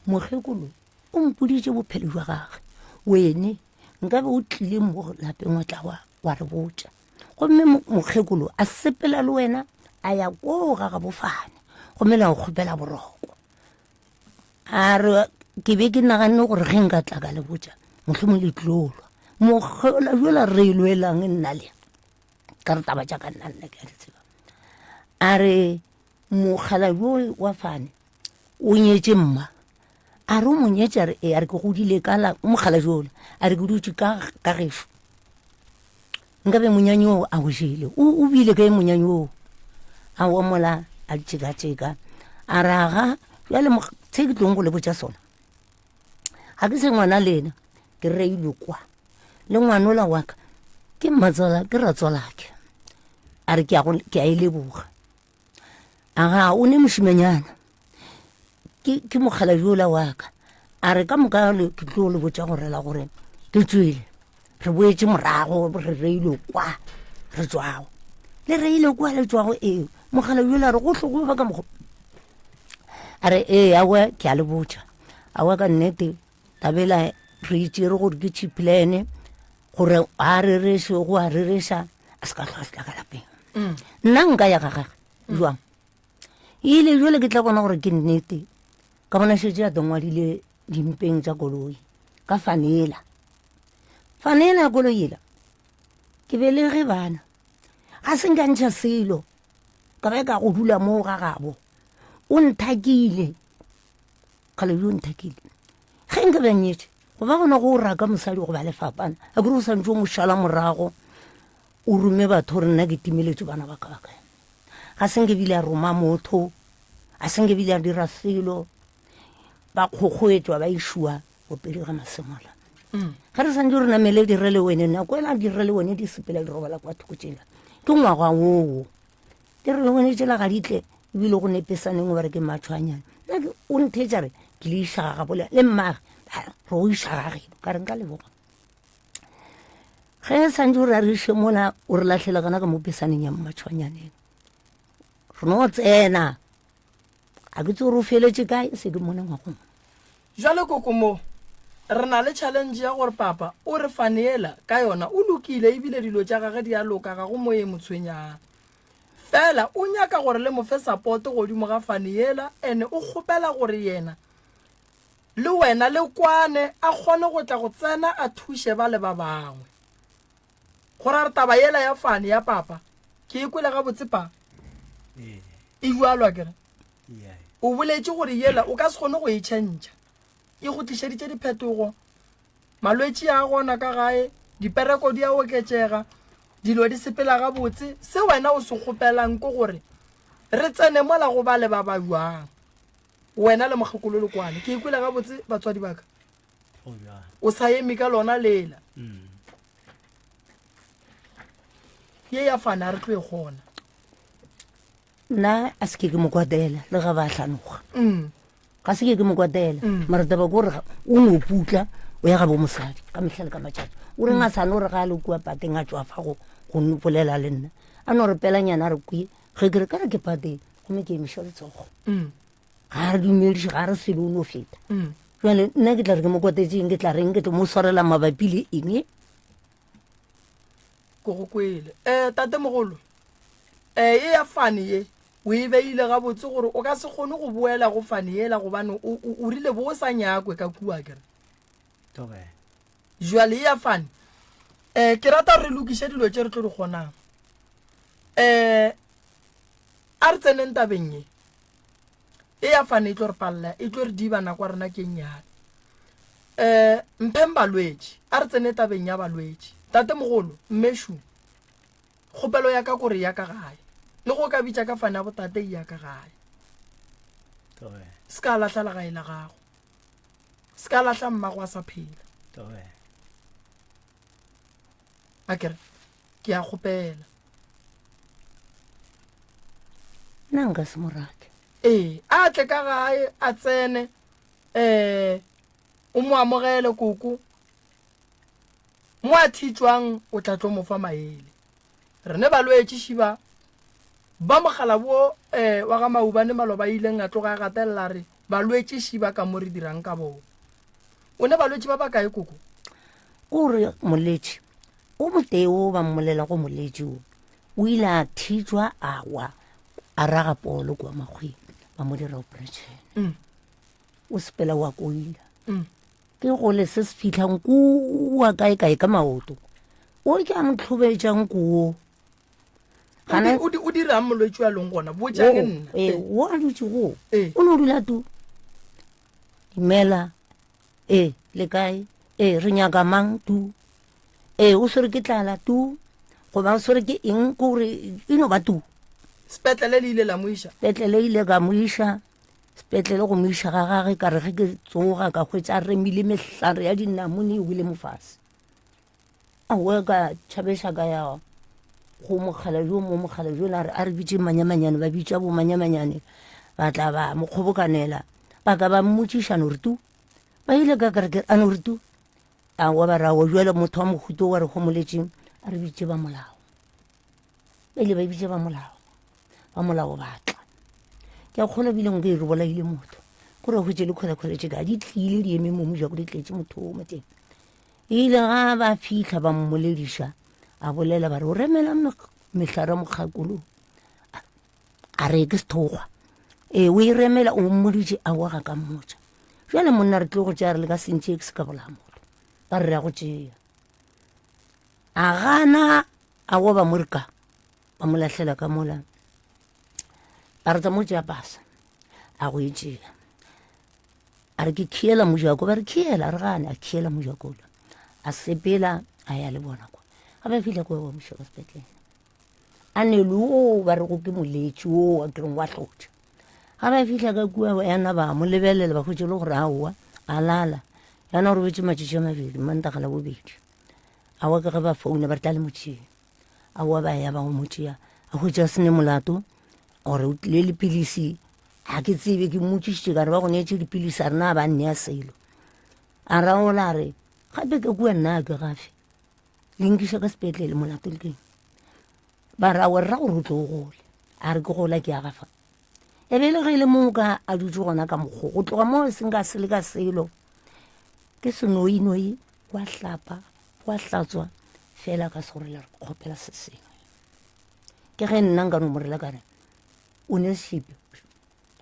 mokgekolo o mpoditše bophelo jwa gage, wene nkabe o tlile mo lapeng wa tla wa, wa re botša. Gomme mokgekolo a sepela le wena a ya koo ga gabo fane, gomme la go kgopela boroko. A re ke be ke naganne gore ge nka tla ka le botša mohlomong le tlo lwa. Mokgola jola re e lwelang nna le ka re taba tša ka nna nna ke a di tseba. A re mokgala yo wa fane o nyetše mma. A re o mo nyetše a re ee, a re ke godile ka la mokgala jola a re ke dutše ka ka gešo. Nkabe monyanyi oo a o jele. O, o bile kae monyanyi oo? A omola, a tšeka-tšeka. A re, Aga, bjale se ke tlong go le botša sona, ga ke se ngwana lena, ke reilwe kwa. Le ngwanola wa ka, ke mmatswala, ke ratswalake. A re, ke a go, ke a e leboga. Aga, o ne mošimanyana, ke, ke mokgalabje yola wa ka. A re, ka moka le, ke tlo le botša gore la gore ke tšwele. Re boetše morago, re reilwe kwa re tšwago. Le reilwe kwa le tšwago, ee. Mokgalabje yola a re, gohle go ba ka mokgo. A re, ee, aowa, ke a le botša. Aowa, ka nnete, tabela re e tšere gore ke cheap plan, gore a rereše, go a rereša, a se ka hlwa a se tla ka lapeng. Nna nka ya ga gage jwang? Ile jwale ke tla bona gore ke nnete, ka bona šetše a tongwadile dimpeng tša koloi ka fanela. Fanela ya koloi ela, ke belege bana, ga se nka ntšha selo, ka ba ka go dula moo ga gabo. O nthakile, kgale yo nthakile. Ge nka be nyetše, go ba gona go raka mosadi go ba lefapana, a kere o santse o mo šala morago, o rome batho gore nna ke timeletše bana ba ka ba kae. Ga se nke bile a roma motho, a se nke bile a dira selo, ba kgokgoetšwa ba išwa bopedi ga masemola. Ge re santse re namele direle wene, nako ela direle wene di sepela di robala kwa thoko tšela, ke ngwaga woo. Direle wene tšela ga di tle, ebile go nepesaneng ba re ke matšhwanyana. Nna ke, o ntheetša re, ke le iša ga gabo le mmage, re go iša ga geno, ka re nka leboga. Ge santse o re a re iše mola, o re latlhela gona ka mo pesaneng ya mmatšhwanyaneng. Re no tsena. A ke tse gore o feletše kae se ke mone ngwagong. Jwale koko mo re na le challenge ya gore papa o re faneela ka yona o lokile ebile dilo tša gage di a loka ga go mo e mo tshwenyang. Fela o nyaka gore le mo fe support godimo ga fane yela ene o kgopela gore yena le wena le kwane a kgone go tla go tsena a thuše ba le ba bangwe. Go ra re taba yela ya fane ya papa ke e kwele gabotse pa e bjalo akere o boletše gore yela o ka se kgone go e tšhentšha e go tlišeditše diphetogo malwetši a gona ka gae dipereko di a oketšega dilo di sepela gabotse se wena o se kgopelang ke gore re tsene mola go ba le ba ba jwang wena le mokgekolo le kwane ke ikwele gabotse batswadi ba ka o sa eme ka lona lela mm. ye ya fana re tlo e kgona nna a se ke ke mo kwatela le ga ba hlanoga mm. ga se ke ke mo kwatela mm. mara taba kore o no putla o ya ga bo mosadi ka mehla le ka matšatši o reng a sane o re ga a le kua pateng a tswafa go go bolela le nna a no re pelanyana a re kwe ge ke re ka re ke pateng gomme ke emiša letsogo mm. ga re dumediše ga re selo o no feta mm. jale nna ke tla re ke mo kwatetseng ke tla reng ke tlo mo swarela mabapi le eng Ko go kwele. Um tatemogolo, um ye ya fane ye o e beile gabotse gore o ka se kgone go boela go fane yela gobane o, o, o rile bo o sa nyakwe ka kua kere. Thobela. Jwale ye ya fane, um ke rata gore re lokiše dilo tše re tlo di kgonang. Um a re tseneng tabeng ye. E ya fane e tlo re palela, e tlo re diba nako ya rena ke e nnyane. Um mpheng balwetši, a re tsene tabeng ya balwetši. Tatemogolo, Mmeshu, kgopelo ya ka kore ya ka gae. Le go ka bitša ka fane ya botate ya ka gae. Se ka lahla legae la gago. Se ka lahla mmago a sa phela. A kere, ke a kgopela. Nna nka se mo rate. Ee, a tle ka gae a tsene um o mo amogele koko mo a thitšwang o tla tlo mo fa maele re ne balwetši šiba ba mogala bo um wa ga maubane maloba ileng a tloga a gatelela re balwetši šiba ka mo re dirang ka bona o ne balwetši ba bakae koko kore moletši o motee o ba mmolela go moletši o o ile a thitšwa a wa a raga polo kua makgweng ba mo dira operation mm. o sepela wa koila mm. ke gole se se fitlhang kua kae kae ka maoto o ke a mo tlhobetšang koo o dirang molwetši wa leng gona botša ke nna ee o a dutse go o ne o dula tu dumela ee le kae ee re nyaka mang tu ee o swere ke tlala tu goba o swere ke eng ke gore e no ba tu sepetlele le ile la mo iša sepetlele ile ka mo iša sepetlele go mo iša ga gage ka re ge ke tsoga ka hwetša a remile mehlare ya dinamone e wele mofase aowa ka tšhabeša ka ya go mokgala jo mo mokgala jo la re a re bitše manyamanyane ba bitša bo manyamanyane ba tla ba mo kgobokanela ba ka ba mmotšiša no re tu ba ile ka kereke a no re tu aowa ba re aowa jale motho wa mohuto wa re homoletšeng a re bitše ba molao ba ile ba bitše ba molao ba molao ba tla ke a kgona bile nko e re bolaile motho kore hwetše le kgwele-kgwele tše ka di tlile di eme mo mojako di tletše motho o mo teng ile ga ba fitlha ba mmolediša a bolela ba re o remela mehlare mokgakolo a re ke sethokgwa ee o e remela o mmoditše a wa ga ka mmotša jale monna re tlo go tšea re le ka sentše ke se ka bolaya motho ba re re ya go tšea a gana a wa ba mo re ka ba mo lahlela ka mola ba re tsa mo tšea pasa a go e tšea a re ke khiela mojako ba re khiela re gane a khiela mojako ola a sepela a ya le bona kwa ga ba fitlha kwa ba moša ka sepetlele a nele o ba rego ke moletši o a kereng wa hlotša ga ba fitlha ka kua yana ba mo lebelela ba hwetše le gore aowa a lala yana o robetše matšatši a mabedi mantaga la bobedi aowa ke ge ba founa ba re tla le motšheng aowa ba ya ba go mo tšea a hwetša a sene molato gore o tlile le pilisi ga ke tsebe ke mmotšišitše ka re ba go neetše dipilisi a rena a ba nnea selo a raola a re gape ka kua nna a ke gafe le nkiša ka sepetlele molato le keng ba ra wa rra gore o tlo o gole A re ke gola ke ya gafa. E be e le ge e le mo ka a dutše gona ka mokgo go tloga mo e seng ka sele ka selo. Ke senoinoi wa hlapa wa hlatswa fela ka se gore le re kgopela se sengwe. Ke ge nna nka no morela ka re o ne sepe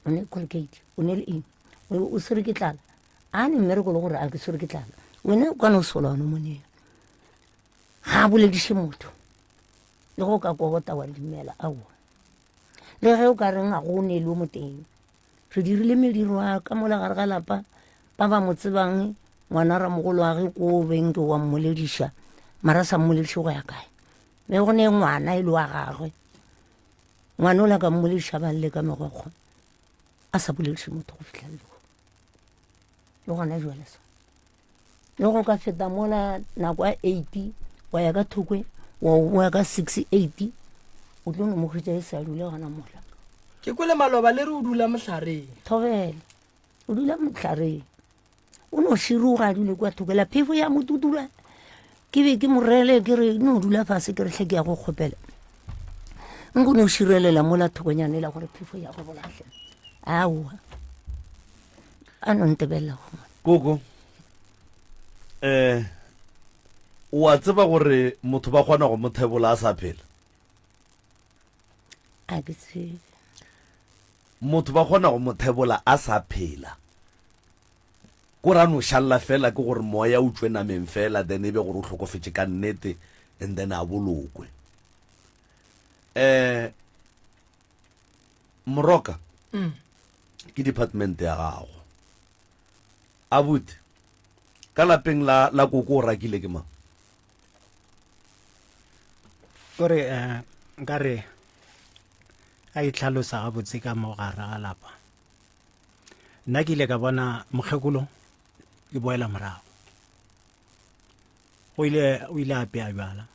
o ne colgate o ne le eng o swere ke tlala a ne mmereko le gore a ke swere ke tlala wena o ka no sola one monea ga a bolediše motho le go ka kokota wa dumela aowa le ge o ka reng ga go ne le o moteng re dirile mediro a ka mola gare ga lapa ba ba mo tsebang ngwana ramogolo wa ge ko beng ke wa mmolediša mara sa mmolediše go ya kae me go ne ngwana e le wa gagwe ngwana o la ka mmolediša ba lle ka megokgo a sa bolediše motho go fitlha lego le gona jale so le go ka feta mola nako ya eight wa ya ka thokwe wa boa ka six eight o tlo no mo hwetša e sa dule gona mola ke kwele maloba le re o dula mohlareng thobela o dula mohlareng o no široga a dule kwa thokela phefo ya mo tutula ke be ke morele ke re no dula fase ke re tlhe ke ya go kgopela nko no širelela mola thokonyane la gore phefo ya go bolahle aowa a no ntebelela go koko eh o a tseba gore motho ba kgona go mo thebola a sa phela a ke tsebe motho ba kgona go mo thebola a sa phela ko ra no šalla fela ke gore moya o tšwe nameng fela then e be gore o hlokofetše ka nnete and then a bolokwe eh moroka mm. ke department ya gago abuti ka lapeng la la koko o rakile ke mang kore um nkare a itlhalosa gabotse ka mo gare ga lapa nna ke ile ka bona mokgekolo ke boela morago o ile o ile a pea bjala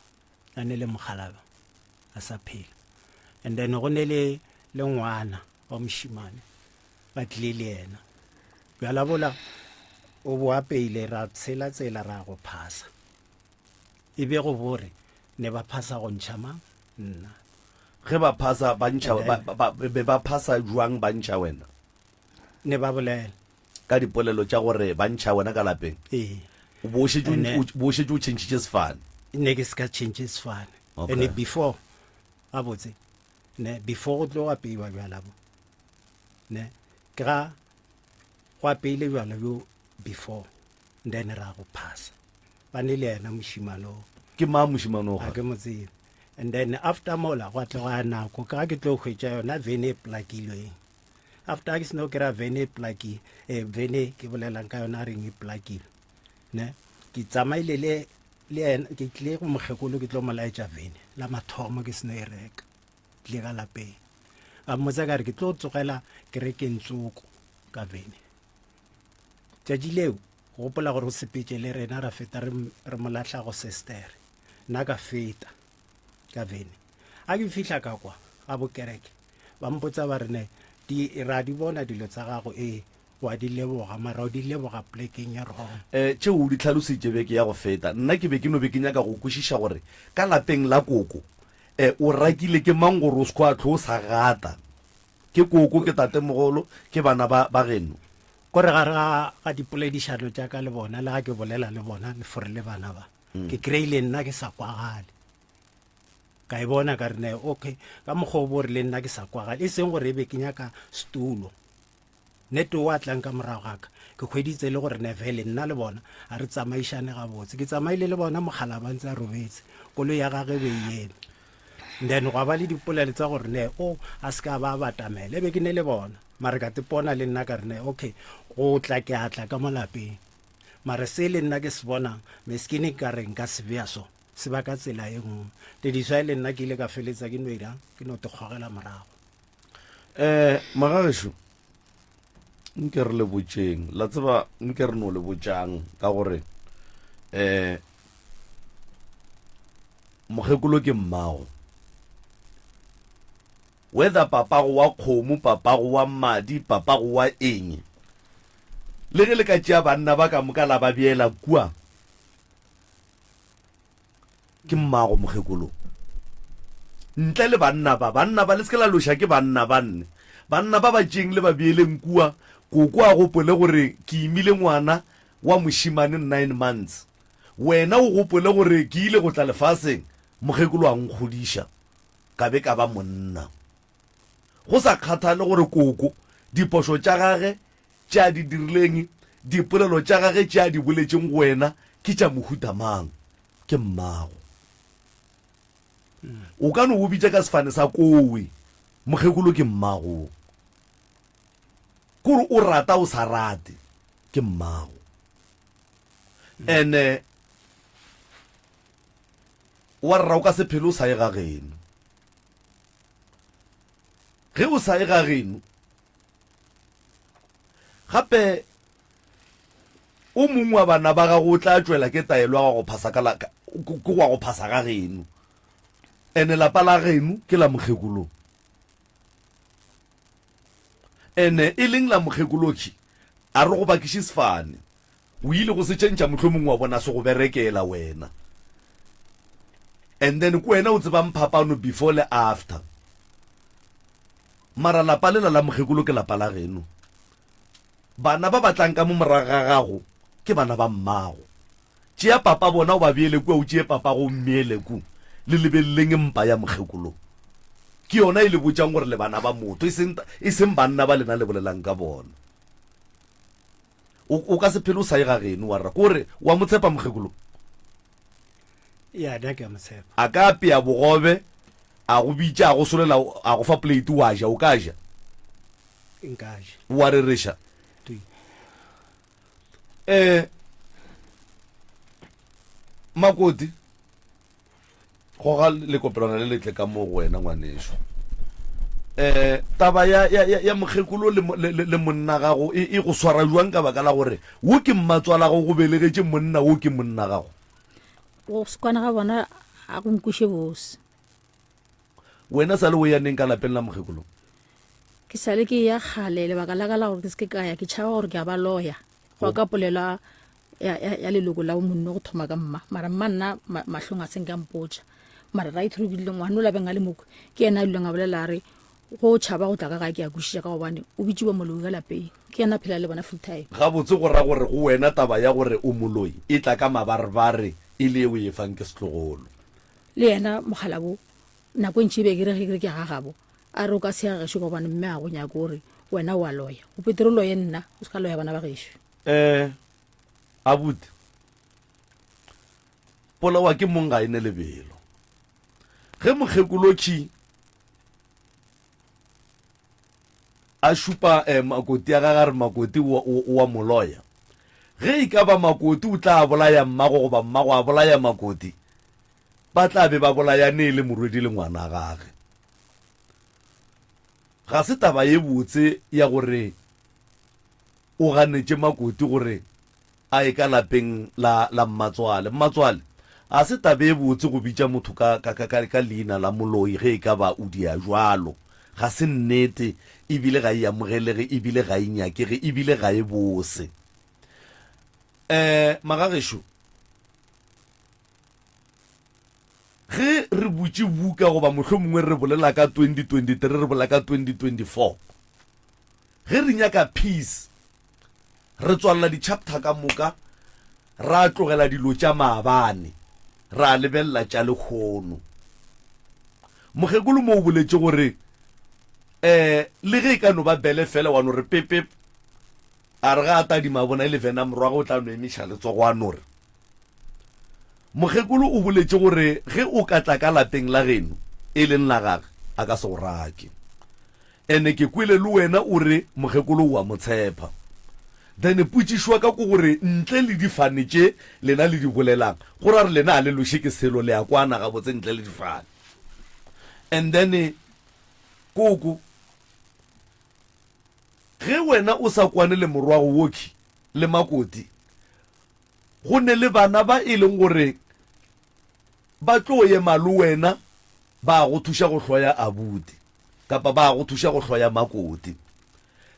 a ne le mokgalaba a sa phela and then go ne le le ngwana wa mošimane ba tlile le yena bjala bola o bo apeile ra tshela tsela ra go phasa e be go bore ne ba phasa go ntšha mang nna ge ba phasa ba ntšha be ba phasa jwang ba ntšha wena ne ba bolela ka dipolelo tša gore ba ntšha wena ka lapeng ee bo šetše o tšhentšhitše sefane ne ke se ka tšhentšhe sefane and before gabotse ne before go tlo apeiwa bjala bo ne ke ga go apeile bjala bjo before then ra go phasa ba ne le yena mošimane o ke mang mošimane o ga ke mo tsebe and then after mola gwa tloga nako ka ke tlo hwetša yona vene e plakilweng after ke seno kry-a vene e plaki eh, vene ke bolelang ka yona a reng e plakile ne ke tsamaile le le ena ke tlile go mokgekolo ke tlo mo laetša vene la mathomo ke seno e reka tlile ka lapeng a mmotsa ka re ke tlo tsogela kerekeng tsoko ka vene tšatši leo gopola gore o sepetse le rena ra feta re mo lahla go sestere nna ka feta ka vene a ke fihla ka kwa ga bokereke ba mpotsa ba re ne di ra di bona dilo tsa gago ee wa di leboga mara o di leboga plekeng ya wrong. Um tšeo o di hlalositše beke ya go feta. Nna ke be ke no be ke nyaka go kwešiša gore ka lapeng la koko um o rakile ke mang gore o se kwa hlwe o sa gata. Ke koko, ke tatemogolo, ke bana ba ba geno? Kore gare ga ga dipoledišano tša ka le bona le ga ke bolela le bona le fore le bana ba ke kry-ile nna ke sa kwagale. Ka e bona ka re ne okay ka mokgwa o bo re le nna ke sa kwagale e seng gore e be ke nyaka setulo. Nete o a tlang ka morago ga ka, ke hweditse e le gore Neville, nna le bona ga re tsamaišane gabotse. Ke tsamaile le bona mokgalaba a ntse a robetse, koloi ya gagwe e be e eme. Then gwa ba le dipolelo tsa gore ne o a se ka ba a batamela, e be ke ne le bona. Mare ka tepona le nna ka re ne okay, go tla ke a tla ka mo lapeng. Mare se le nna ke se bonang, meskini ka re nka se bea so, se ba ka tsela e nngwe. Tediso e le nna ke ile ka feletsa ke no irang, ke no te kgogela morago. Um magagešo nke re le botšeng la tseba nke re no le botšang ka gore um mokgekolo ke mmago whether papago wa kgomo papago wa madi papago wa eng le ge le ka tšea banna ba ka moka la ba beela kua Ke mmago mokgekolo. Ntle le banna ba, banna ba, le se ke la loša ke banna ba nne. Banna ba ba tšeeng le ba beeleng kua, koko a gopole gore ke imile ngwana wa mošemane nine months. Wena o gopole gore ke ile go tla lefaseng, mokgekolo a nkgodiša, ka be ka ba monna. Go sa kgathale gore koko dipošo tša gage tše a di dirileng, dipolelo tša gage tše a di boletšeng go wena ke tša mohuta mang, ke mmago. O ka no o bitša ka sefane sa kowe, mokgekolo ke mmago. Kore o rata o sa rate, ke mmago. Ene wa rra o ka se phele o sa ye ga geno. Ge o sa ye ga geno, gape o mongwe wa bana ba gago o tla tšwela ke taelo ya go phasa ka la ke go go phasa ga geno. Ene lapa la geno ke la mokgekolo. Ene e leng la mokgekoloki a re go bakiše sefane. O ile go se tšentšha mohlomongwe wa bona se go berekela wena. And then ke wena o tsebang phapano before le after. Mara lapa lela la mokgekolo ke lapa la geno. Bana ba ba tlang ka mo morago ga gago ke bana ba mmago. Tšea papa bona o ba beele kua, o tšee papago o mmeele ku. Le lebeleleng mpa ya mokgekolo. Ke yona e le botšang gore le bana ba motho, e seng, e seng banna ba lena le bolelang ka bona. O, o ka se phele o sa ye ga geno, wa rra. Ko re, wa mo tshepa mokgekolo? Ya, nna ke a mo tshepa. A ka apea bogobe, a go bitša, a go solela, a go fa plate wa ja, o ka ja? Nka ja. Wa rereša? Eh, Makoti, goga lekopelwana le letle ka mo go wena ngwaneso. Eh, taba ya, ya, ya, ya mokgekolo le, le, le, le monna gago e, e go swara jwang ka baka la gore wo ke mmatswalago go belegetše monna wo ke monna gago? Go se kwana ga bona a go nkweše bose. Wena sa le o ya neng ka lapeng la mokgekolo? Ke sa le ke ya kgale, lebaka la ka la gore ke se ke ka ya, ke tšhaba gore ke a ba loya. Go ya ka polelo ya, ya, ya leloko la monno go thoma ka mma. Mara mma nna ma, mahlong a se nka mpotša. Mara right through ke dile ngwana o labeng a le mokwe, ke yena a duleng a bolela a re go tšhaba go tla ka gae ke a kwešiša ka gobane o bitšiwa moloi ka lapeng. Ke yena a phela le bona full time. Gabotse go ra gore go wena taba ya gore o moloi e tla ka mabarebare e le ye o e fang ke setlogolo. Le yena mokgalabo nako e ntši e be ke re ge ke re ke ga gabo a re o ka se ya gešo ka gobane mme a go nyake o re wena o a loya o petere o loye nna o se ka loya bana ba gešo. Eh abuti polawa ke mong ga e ne lebelo ge mokgekolotši a šupa eh, makoti a gage a re makoti o wa moloya ge e ka ba makoti o tla bolaya mmago goba mmago a bolaya makoti ba tla be ba bolayane e le morwedi le ngwana gage. Ga se taba ye botse ya gore o ganetše makoti gore a ye ka lapeng la, la mmatswale. Mmatswale, ga se taba e botse go bitša motho ka, ka, ka, ka, ka leina la moloi ge e ka ba o dia jwalo. Ga se nnete, ebile ga e amogelege, ebile ga e nyakege, ebile ga e bose. Um, magagešo, Ge re butše buka goba mohlomongwe re bolela ka 2023, re bolela ka 2024, ge re nyaka peace, re tswalela di-chapter ka moka, ra tlogela dilo tša maabane, ra lebelela tša lekgono. Mokgekolo mo o boletše gore um le ge e ka no ba bele fela wa no re pepep, a re ga a tadima a bona e le Vena morwagwe o tla no emiša letsogo a no re Mokgekolo o boletše gore ge o ka tla ka lapeng la geno, e leng la gage, a ka se go rake. Ene ke kwele le wena o re mokgekolo o a mo tshepa. Then potšišo ya ka ke gore ntle le difane tše lena le di bolelang, go ra gore lena ga le loše ke selo, le a kwana gabotse ntle le difane. And then koko, ge wena o sa kwane le morwago wokhwi le makoti, Go ne le bana ba e leng gore ba tlo ema le wena ba go thuša go hloya abuti kapa ba go thuša go hloya makoti.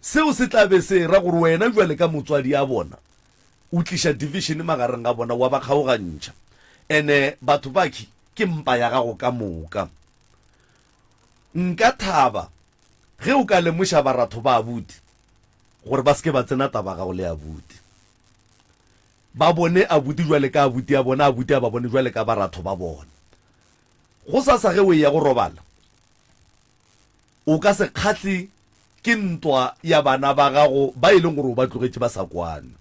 Seo se tla be se ra gore wena bjale ka motswadi a bona o tliša division magareng ga bona wa ba kgaogantšha. Ene batho bakhi ke mpa ya gago ka moka. Nka thaba ge o ka lemoša baratho ba abuti gore ba se ke ba tsena taba gago le abuti. Ba bone abuti jwale ka abuti a bona, abuti a ba bone jwale ka baratho ba bona. Gosasa ge o eya go robala, o ka se kgahle ke ntwa ya bana ba gago ba e leng gore o ba tlogetše ba sa kwane.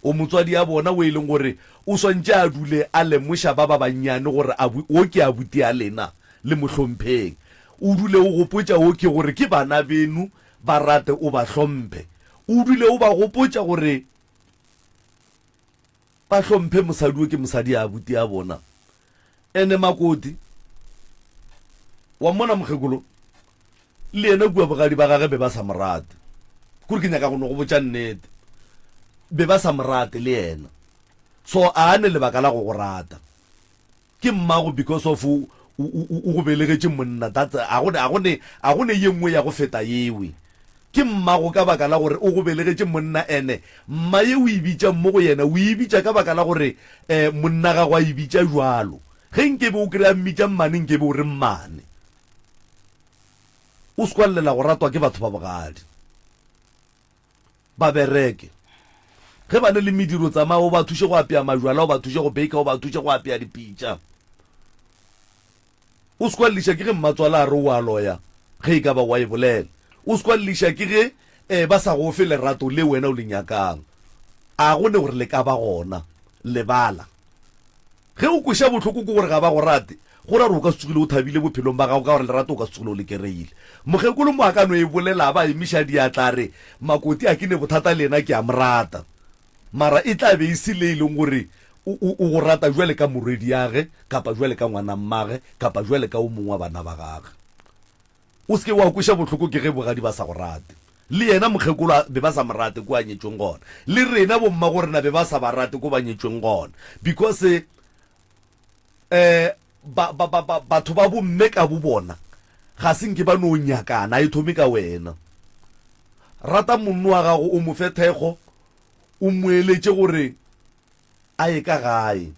O motswadi ya bona o e leng gore o swantše a dule a lemoša ba ba bannyane gore abu, wo ke abuti a lena, le mo hlompheng. O dule o gopotša wo ke gore ke bana beno, ba rate o ba hlomphe. O dule o ba gopotša gore ba hlomphe mosadi wo ke mosadi ya abuti ya bona. Ene makoti, wa mmona mokgekolo, le yena kua bogadi ba gage be ba sa mo rate. Kore ke nyaka go no go botša nnete. Be ba sa mo rate le yena. So a ne lebaka la go go rata. Ke mmago because of o o go belegetše monna that's a go a go ne a go ne ye nngwe ya go feta yewe. Ke mmago ka baka la gore o go belegetše monna ene mma ye o e bitšang mo go yena o e bitša ka baka la gore um monna gago a e bitša jwalo. Ge nkebe o kry-a mmitša mmane nkebe o re mmane. O se kwa llela go ratwa ke batho ba bogadi. Ba bereke. Ge ba ne le mediro tsamaya o ba thuše go apea majwala, o ba thuše go baker, o ba thuše go apea dipitša. O se kwa lliša ke ge mmatswala a re o a loya, ge e ka ba wa e bolela. O se kwa lliša ke ge eh, ba sa go fe lerato le wena o le nyakang. A go ne gore le ka ba gona. Lebala. Ge o kweša bohloko ke gore ga ba go rate, go ra gore o ka se tsogile o thabile bophelong ba gago ka gore lerato o ka se tsogile o le kereile. Mokgekolo mo a ka no e bolela a ba emiša diatla a re, Makoti a ke ne bothata le yena ke a mo rata. Mara e tla be e se le e leng gore o, o, o go rata bjale ka morwediage kapa bjale ka ngwana mmage kapa bjale ka o mongwe wa bana ba gage. O se ke wa kweša bohloko ke ge bogadi ba sa go rate. Le yena mokgekolo a be ba sa mo rate ko a nyetšweng gona. Le rena bommagorena be ba sa ba rate ko ba nyetšweng gona. Because eh ba, ba, ba, ba, batho ba bomme ka bo bona ga se nke ba no nyakana, a e thome ka wena. Rata monno wa gago, o mo fe thekgo, o mo eletše gore a ye ka gae.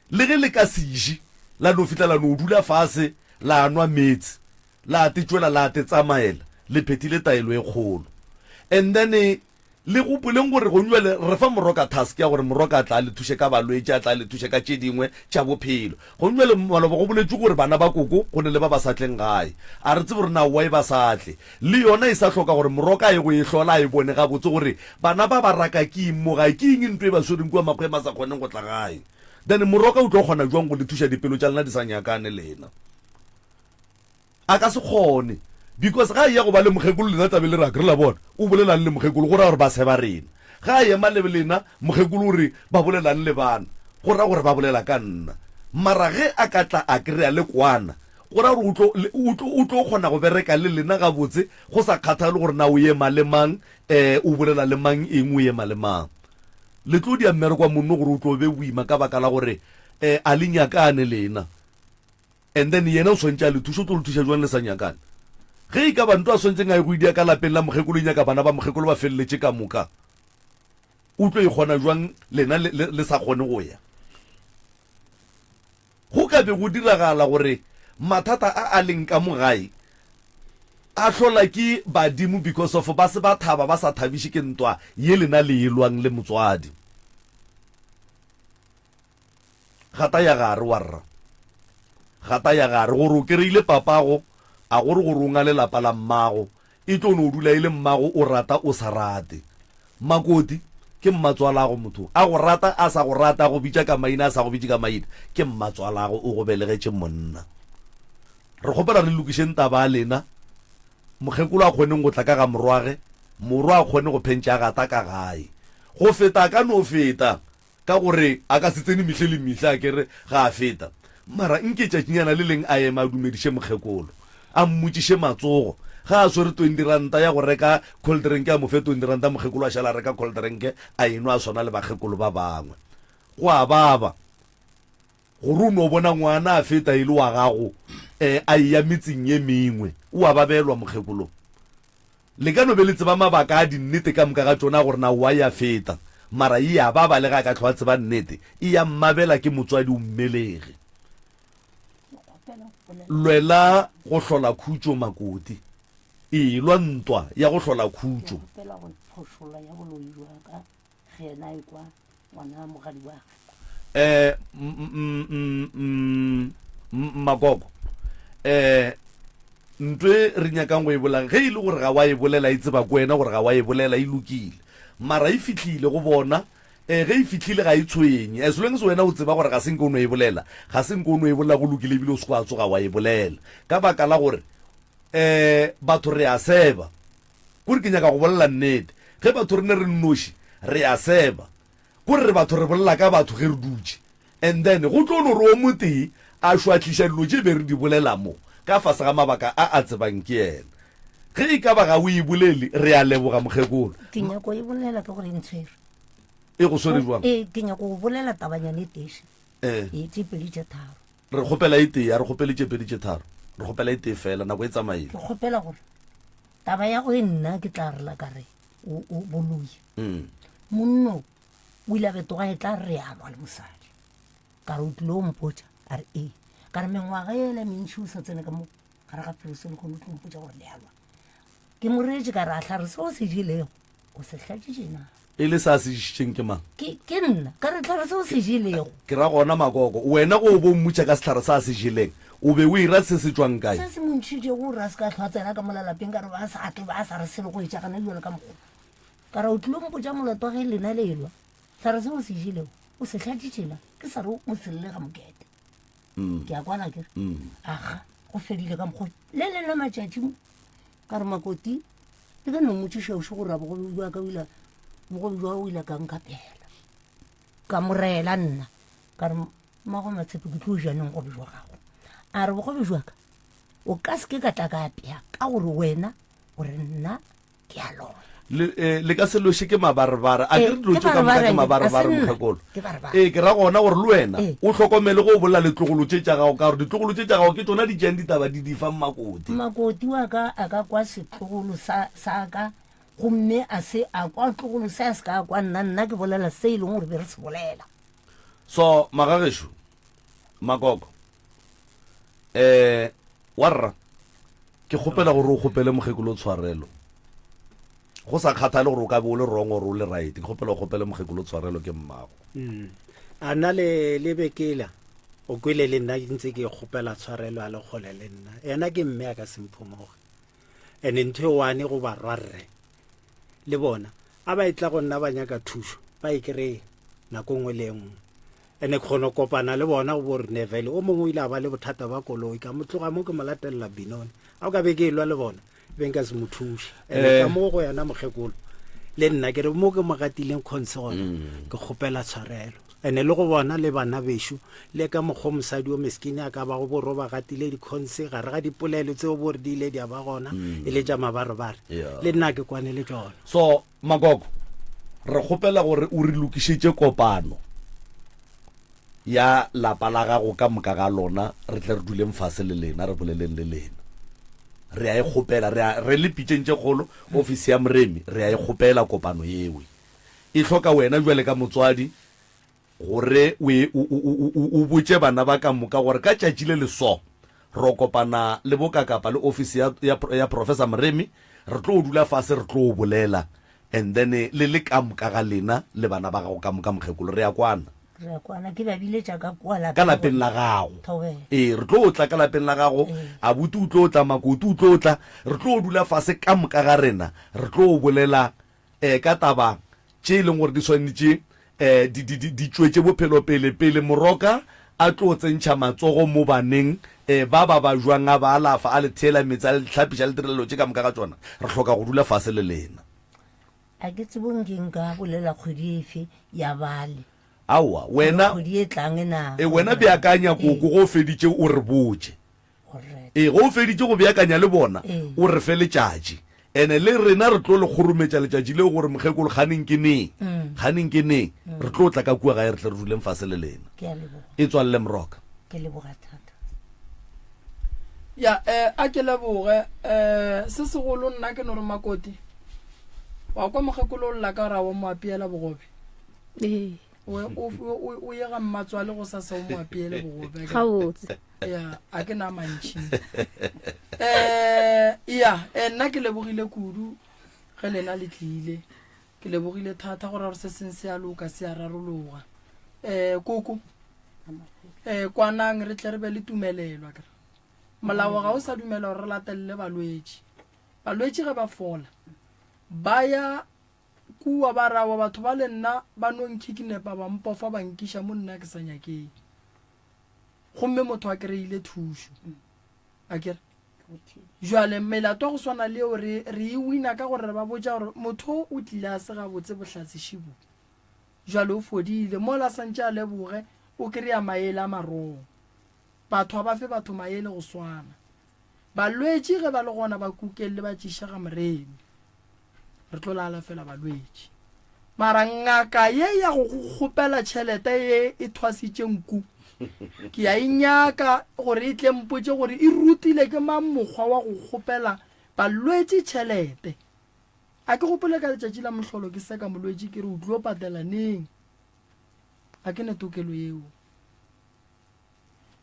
Le ge le ka se je, la no fihla la no dula fase la nwa meetse, la te tšwela la te tsamaela, le phethile taelo e kgolo. And then le gopoleng gore gong jwale re fa Moroka task ya gore Moroka a tla a le thuše ka balwetši, a tla a le thuše ka tše dingwe tša bophelo. Gong jwale maloba go boletšwe gore bana ba koko go ne le ba ba sa tleng gae. A re tsebe gore na why ba sa tle. Le yona e sa hloka gore Moroka a ye go e hlola a e bone gabotse gore bana ba ba raka ke eng mo gae, ke eng ntho e ba swereng kua makgweng ba sa kgoneng go tla gae. Then Moroka o tlo kgona jwang go le thuša dipelo tša lena di sa nyakane lena? A ka se kgone because ga a eya go ba le mokgekolo lena tla be le re akere la bona o bolelang le mokgekolo go ra gore ba seba rena. Ga a ema le lena mokgekolo o re ba bolelang le bana go ra gore ba bolela ka nna. Mara ge a ka tla a kry-a le kwana go ra gore o tlo, o tlo, o tlo kgona go bereka le lena gabotse go sa kgathale gore na o ema le mang, um o bolela le mang eng, o ema le mang. Le tlo dia mmereko wa monno gore o tlo be boima ka baka la gore um a le nyakane lena. And then yena o swantše a le thuše, o tlo le thuša jwang le sa nyakane? Ge e ka ba ntho a swantšeng a ye go e dia ka lapeng la mokgekolo e nyaka bana ba mokgekolo ba feleletše ka moka, o tlo e kgona jwang lena le, le, le sa kgone go ya? Go ka be go diragala gore mathata a a leng ka mo gae a hlola ke badimo because of ba se ba thaba ba sa thabiše ke ntwa ye lena le e lwang le motswadi. Gata ya gare warra. Gata ya gare gore o kereile papago a gore gore o ngale lapa la mmago e tlo no dula e le mmago o rata o sa rate. Makoti ke mmatswalago motho a go rata a sa go rata a go bitša ka maina a sa go bitše ka maina ke mmatswalago o go belegetše monna. Re kgopela re lokišeng taba ya lena mokgekolo a kgoneng go tla ka ga morwage morwa a kgone go phentša a gata ka gae go feta a ka no feta Ka gore a ka se tsene mehle le mehle a kere ga a feta. Mara nke tšatšinyana le leng a eme a dumediše mokgekolo, a mmotšiše matsogo. Ga a swere twenty ranta ya go reka cold drink a mo fe twenty ranta mokgekolo a šala a reka cold drink a enwa a swana le bakgekolo ba bangwe. Go a baba gore o no bona ngwana a feta e le wa gago a eya metseng ye mengwe. O a babelwa mokgekolo. Le ka no be le tseba mabaka a dinnete ka moka ga tšona gore na why a feta, mara e ya baba le ge a ka hlwa a tseba nnete, e ya mmabela ke motswadi o mmelegi. Lwela go hlola khutšo Makoti. Ee, lwa ntwa ya go hlola khutšo. Ke kgopela go phošolla ya boloi jwa ka ge yena a ekwa ngwana mogadi wa ka. Eh, Makoko, eh, ntwe re nyakang go e bolela, ge e le gore ga wa e bolela, e tseba ko wena gore ga wa e bolela, e lokile. Mara e fihlile go bona, eh, ge e fihlile ga e tshwenye. As long as wena o tseba gore ga se nke o no e bolela, ga se nke o no e bolela go lokile ebile o se kwa tsoga wa e bolela. Ka baka la gore, eh, batho re a seba. Kore ke nyaka go bolela nnete. Ge batho re ne re nnoši, re a seba. Kore re batho re bolela ka batho ge re dutše. And then go tlo no re o motee a šwahliša dilo tše be re di bolela mo, ka fase ga mabaka a a tsebang ke yena. Ge e ka ba ga o e bolele, re a leboga mokgekolo. Ke nyako e bolela ka gore e ntshwere. E go swere jwang? Ee, ke nyako go bolela tabanyana e tee. Eh. Ee, tše pedi tše tharo. Re kgopela e tee, a re kgopele tše pedi tše tharo. Re kgopela e tee fela, nako e tsamaile. Ke kgopela gore taba ya go e nna ke tla rela ka re o o boloi. Mm. Monno o ile a betoga e tla re a lwa le mosadi. Ka re o tlile o mpotša, a re ee. Ka re mengwaga ela mentši o sa tsene ka mo gare ga pelo se le kgone o tlo mpotša gore le a lwa. Ke mo reetše ka re a hlare se o se jelego o se hlatšitše na? E le sa se išitšeng ke mang? Ke, ke nna. Ka re tlhare se o se jelego. Ke ra gona Makoko, wena go o bo mmutša ka sehlare sa se jeleng, o be o ira se se tšwang kae? Se se mo ntšhitšego gore a se ka hlwa tsena ka mola lapeng, ka re ba sa tle ba sa re selo go etša gana bjalo ka mokgwa. Ka re o tlilo mpotša molato ge lena le elwa. Hlare se o se jelego, o se hlatšitše na? Ke sa re o se lle ga mokete. Ke a kwana ke re, aga, go fedile ka mokgwa. Le leng la matšatši Ka re, Makoti, le ka no mmotšiša oše gore a bogobe bja ka o ile, bogobe bja o ile ka nkapela. Ka mo reela nna, ka re, Mmago Matshepe ke tlo ja neng gobe jwa gago? A re, Bogobe jwa ka o ka se ke ka tla ka apea ka gore wena o re nna ke a lona. Le, eh, le ka se loše ke mabarebare. A Eh, ke re dilo ke tše ka moka ke mabarebare, a mabarebare, se nna, mokgekolo. ke barebare. Ee, ke ra gona gore le wena Eh. o hlokomele ge o bolela le tlogolo tše tša gago, ka gore ditlogolo tše tša gago ke tšona di tšeang ditaba di di fa mmakoti. Makoti wa ka a ka kwa setlogolo sa, sa ka, gomme a se a kwa tlogolo se a se ka kwa nna, nna ke bolela se e leng gore be re se bolela. So, magagešo, makoko, eh, warra, Ke kgopela gore o kgopele mokgekolo tshwarelo. Go sa kgathale gore o ka be o le wrong or o le right, ke kgopela o kgopele mokgekolo tshwarelo ke mmago. Mm. A nna le le bekela o kwele le nna ke ntse ke kgopela tshwarelo a le kgole le nna. Yena ke mme a ka se mphomoge. Ene ntho e one go barwarre le bona a ba etla go nna ba nyaka thušo ba e kry-e nako nngwe le e nngwe. Ene ke kgona go kopana le bona go bo rene vele o mongwe o ile a ba le bothata ba koloi ka mo tloga mo ke mo latelela Benoni a o ka be ke elwa le bona be nka se mo thuše ene Eh. ka mo go yena mokgekolo le nna ke re mo ke mo gatileng kgontshe gona Mm. ke kgopela tshwarelo ene le go bona le bana bešo le ka mokgwa mosadi o meskini a ka bago boro ba gatile dikhonse gare ga dipolelo tseo bo re di ile di a ba gona e le tša mabarebare Yeah. le nna ke kwane le tšona So Makoko, re kgopela gore o re lokišetše kopano ya lapa la gago ka moka ga lona, re tle re duleng fase le lena, re boleleng le lena. Re a e kgopela, re a, re le pitšeng tše kgolo, ofisi ya Moremi, re a e kgopela kopano yeo. E hloka wena bjale ka motswadi gore o e, o, o, o, o, o botše bana ba ka moka gore ka tšatši le le so, ro kopana le bokakapa le ofisi ya, ya, ya Professor Moremi, re tlo dula fase re tlo bolela, and then le le ka moka ga lena le bana ba gago ka moka mokgekolo, re a kwana. Re a kwana, ke ba biletša ka kua lapeng. Ka lapeng la gago. Thobela. Ee, re tlo tla ka lapeng la gago, abuti o tlo tla, makoti o tlo tla, re tlo dula fase ka moka ga rena, re tlo bolela um ka taba tše e leng gore di swanetše um di, di, di, di tšwetše bophelo pele, pele moroka a tlo tsentšha matsogo mo baneng um ba ba ba jwang, a ba alafa, a le theela meetse, a le hlapiša, a le direla dilo tše ka moka ga tšona. Re hloka go dula fase le lena. A ke tsebo nke nka bolela kgwedi efe ya bale. Aowa, wena, Kgwedi e tlang na? e, wena beakanya koko, ge o feditše o re botše. Ee, ge o feditše go beakanya le bona, o re fe letšatši. Ene le rena re tlo le kgorometša letšatši leo gore mokgekolo kganeng ke neng, kganeng ke neng, re tlo tla ka kua gae re tle re duleng fase le lena. Ke a leboga. E tswalele Moroka. Ke leboga thata. Ya, eh, a ke leboge. Eh, se segolo nna ke no re Makoti, wa kwa mokgekolo o lla ka gore a wa mo apeela bogobe. Ee. O ye ga mmatswale go sasa o mo apeele bogobe. Gabotse. Ya, a ke na mantši. Eh, ya, eh, nna ke lebogile kudu ge lena le tlile. Ke lebogile thata gore gore se seng se a loka se a rarologa. Eh, koko. Eh, kwanang re tle re be le tumelelo akere. Molao ga o sa dumela gore re latelele balwetši. Balwetši ge ba fola ba ya Kua ba ra wa batho ba le nna ba no nkhikinepa ba mpofa ba nkiša mo nna ke sa nyakeng. Gomme motho a kry-ile thušo. Akere? Jwale melato ya go swana le eo re, re e wina ka gore re ba botša gore motho o o tlile a se gabotse bohlatse šibo. Jwale o fodile. Mola a santše a leboge o kry-a maele a marong. Batho ga ba fe batho maele go swana. Balwetši ge ba le gona ba kukeng le ba tšiše ga Moremi. Re tlo la alafela balwetši. Mara ngaka ye ya go go kgopela tšhelete ye e thwasitše nku, ke ya e nyaka gore e tle mpotše gore e rutile ke mang mokgwa wa go kgopela balwetši tšhelete. A ke gopole ka letšatši la mohlolo ke seka molwetši ke re o tlo patela neng. A ke ne tokelo yeo.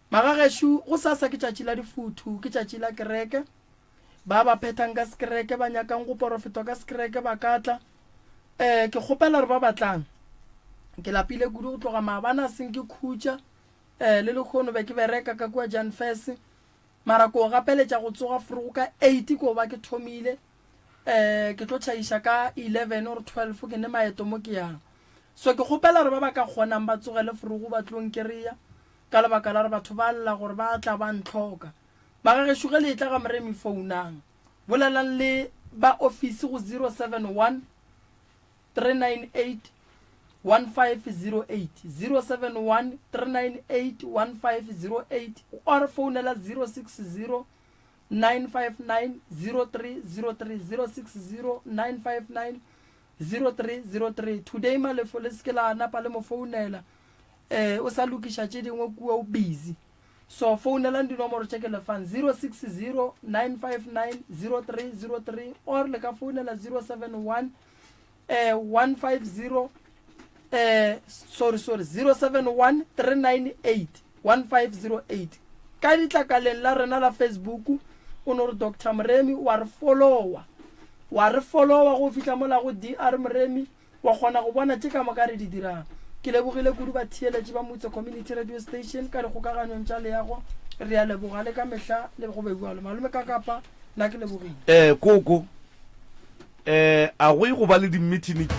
Magagešo, gosasa ke tšatši la difuthu, ke tšatši la kereke. Ba ba phethang ka sekereke, ba nyakang go porofetwa ka sekereke ba ka tla. Um ke kgopela gore ba ba tlang. Ke lapile kudu go tloga maabane a seng ke khutša. Um le lekgono be ke bereka ka kua Jan Fes. Mara ko gapeletša go tsoga forogo ka eight ko ba ke thomile. Um ke tlo tšhaiša ka 11 or 12 ke ne maeto mo ke yang. So ke kgopela gore ba ba ka kgonang ba tsogele forogo ba tlo nkereya ka lebaka la gore batho ba lla gore ba tla ba ntlhoka. Magagešo ge le etla ga Moremi founang. Bolelang le ba ofisi go 071 398 1508, 071 398 1508 or founela 060 959 0303, 060 959 0303 Today Malefo le seke la napa le mo founela eh o sa lokiša tše dingwe kua o busy so founelang dinomoro tše ke lefang 060 959 0303 or le ka founela 071 eh 150 eh sorry sorry 071 398 1508 ka ditlakaleng la rena la Facebook o no re Doctor Moremi wa re followa wa re followa go fihla mola go DR Moremi wa kgona go bona tše ka moka re di dirang ke lebogile kudu batheeletši ba Mutse Community Radio Station ka dikgokaganyong tša leago re a leboga le ka mehla le go be bjalo malome ka kapa nna ke lebogile Eh koko eh a go ye go ba le di-meeting?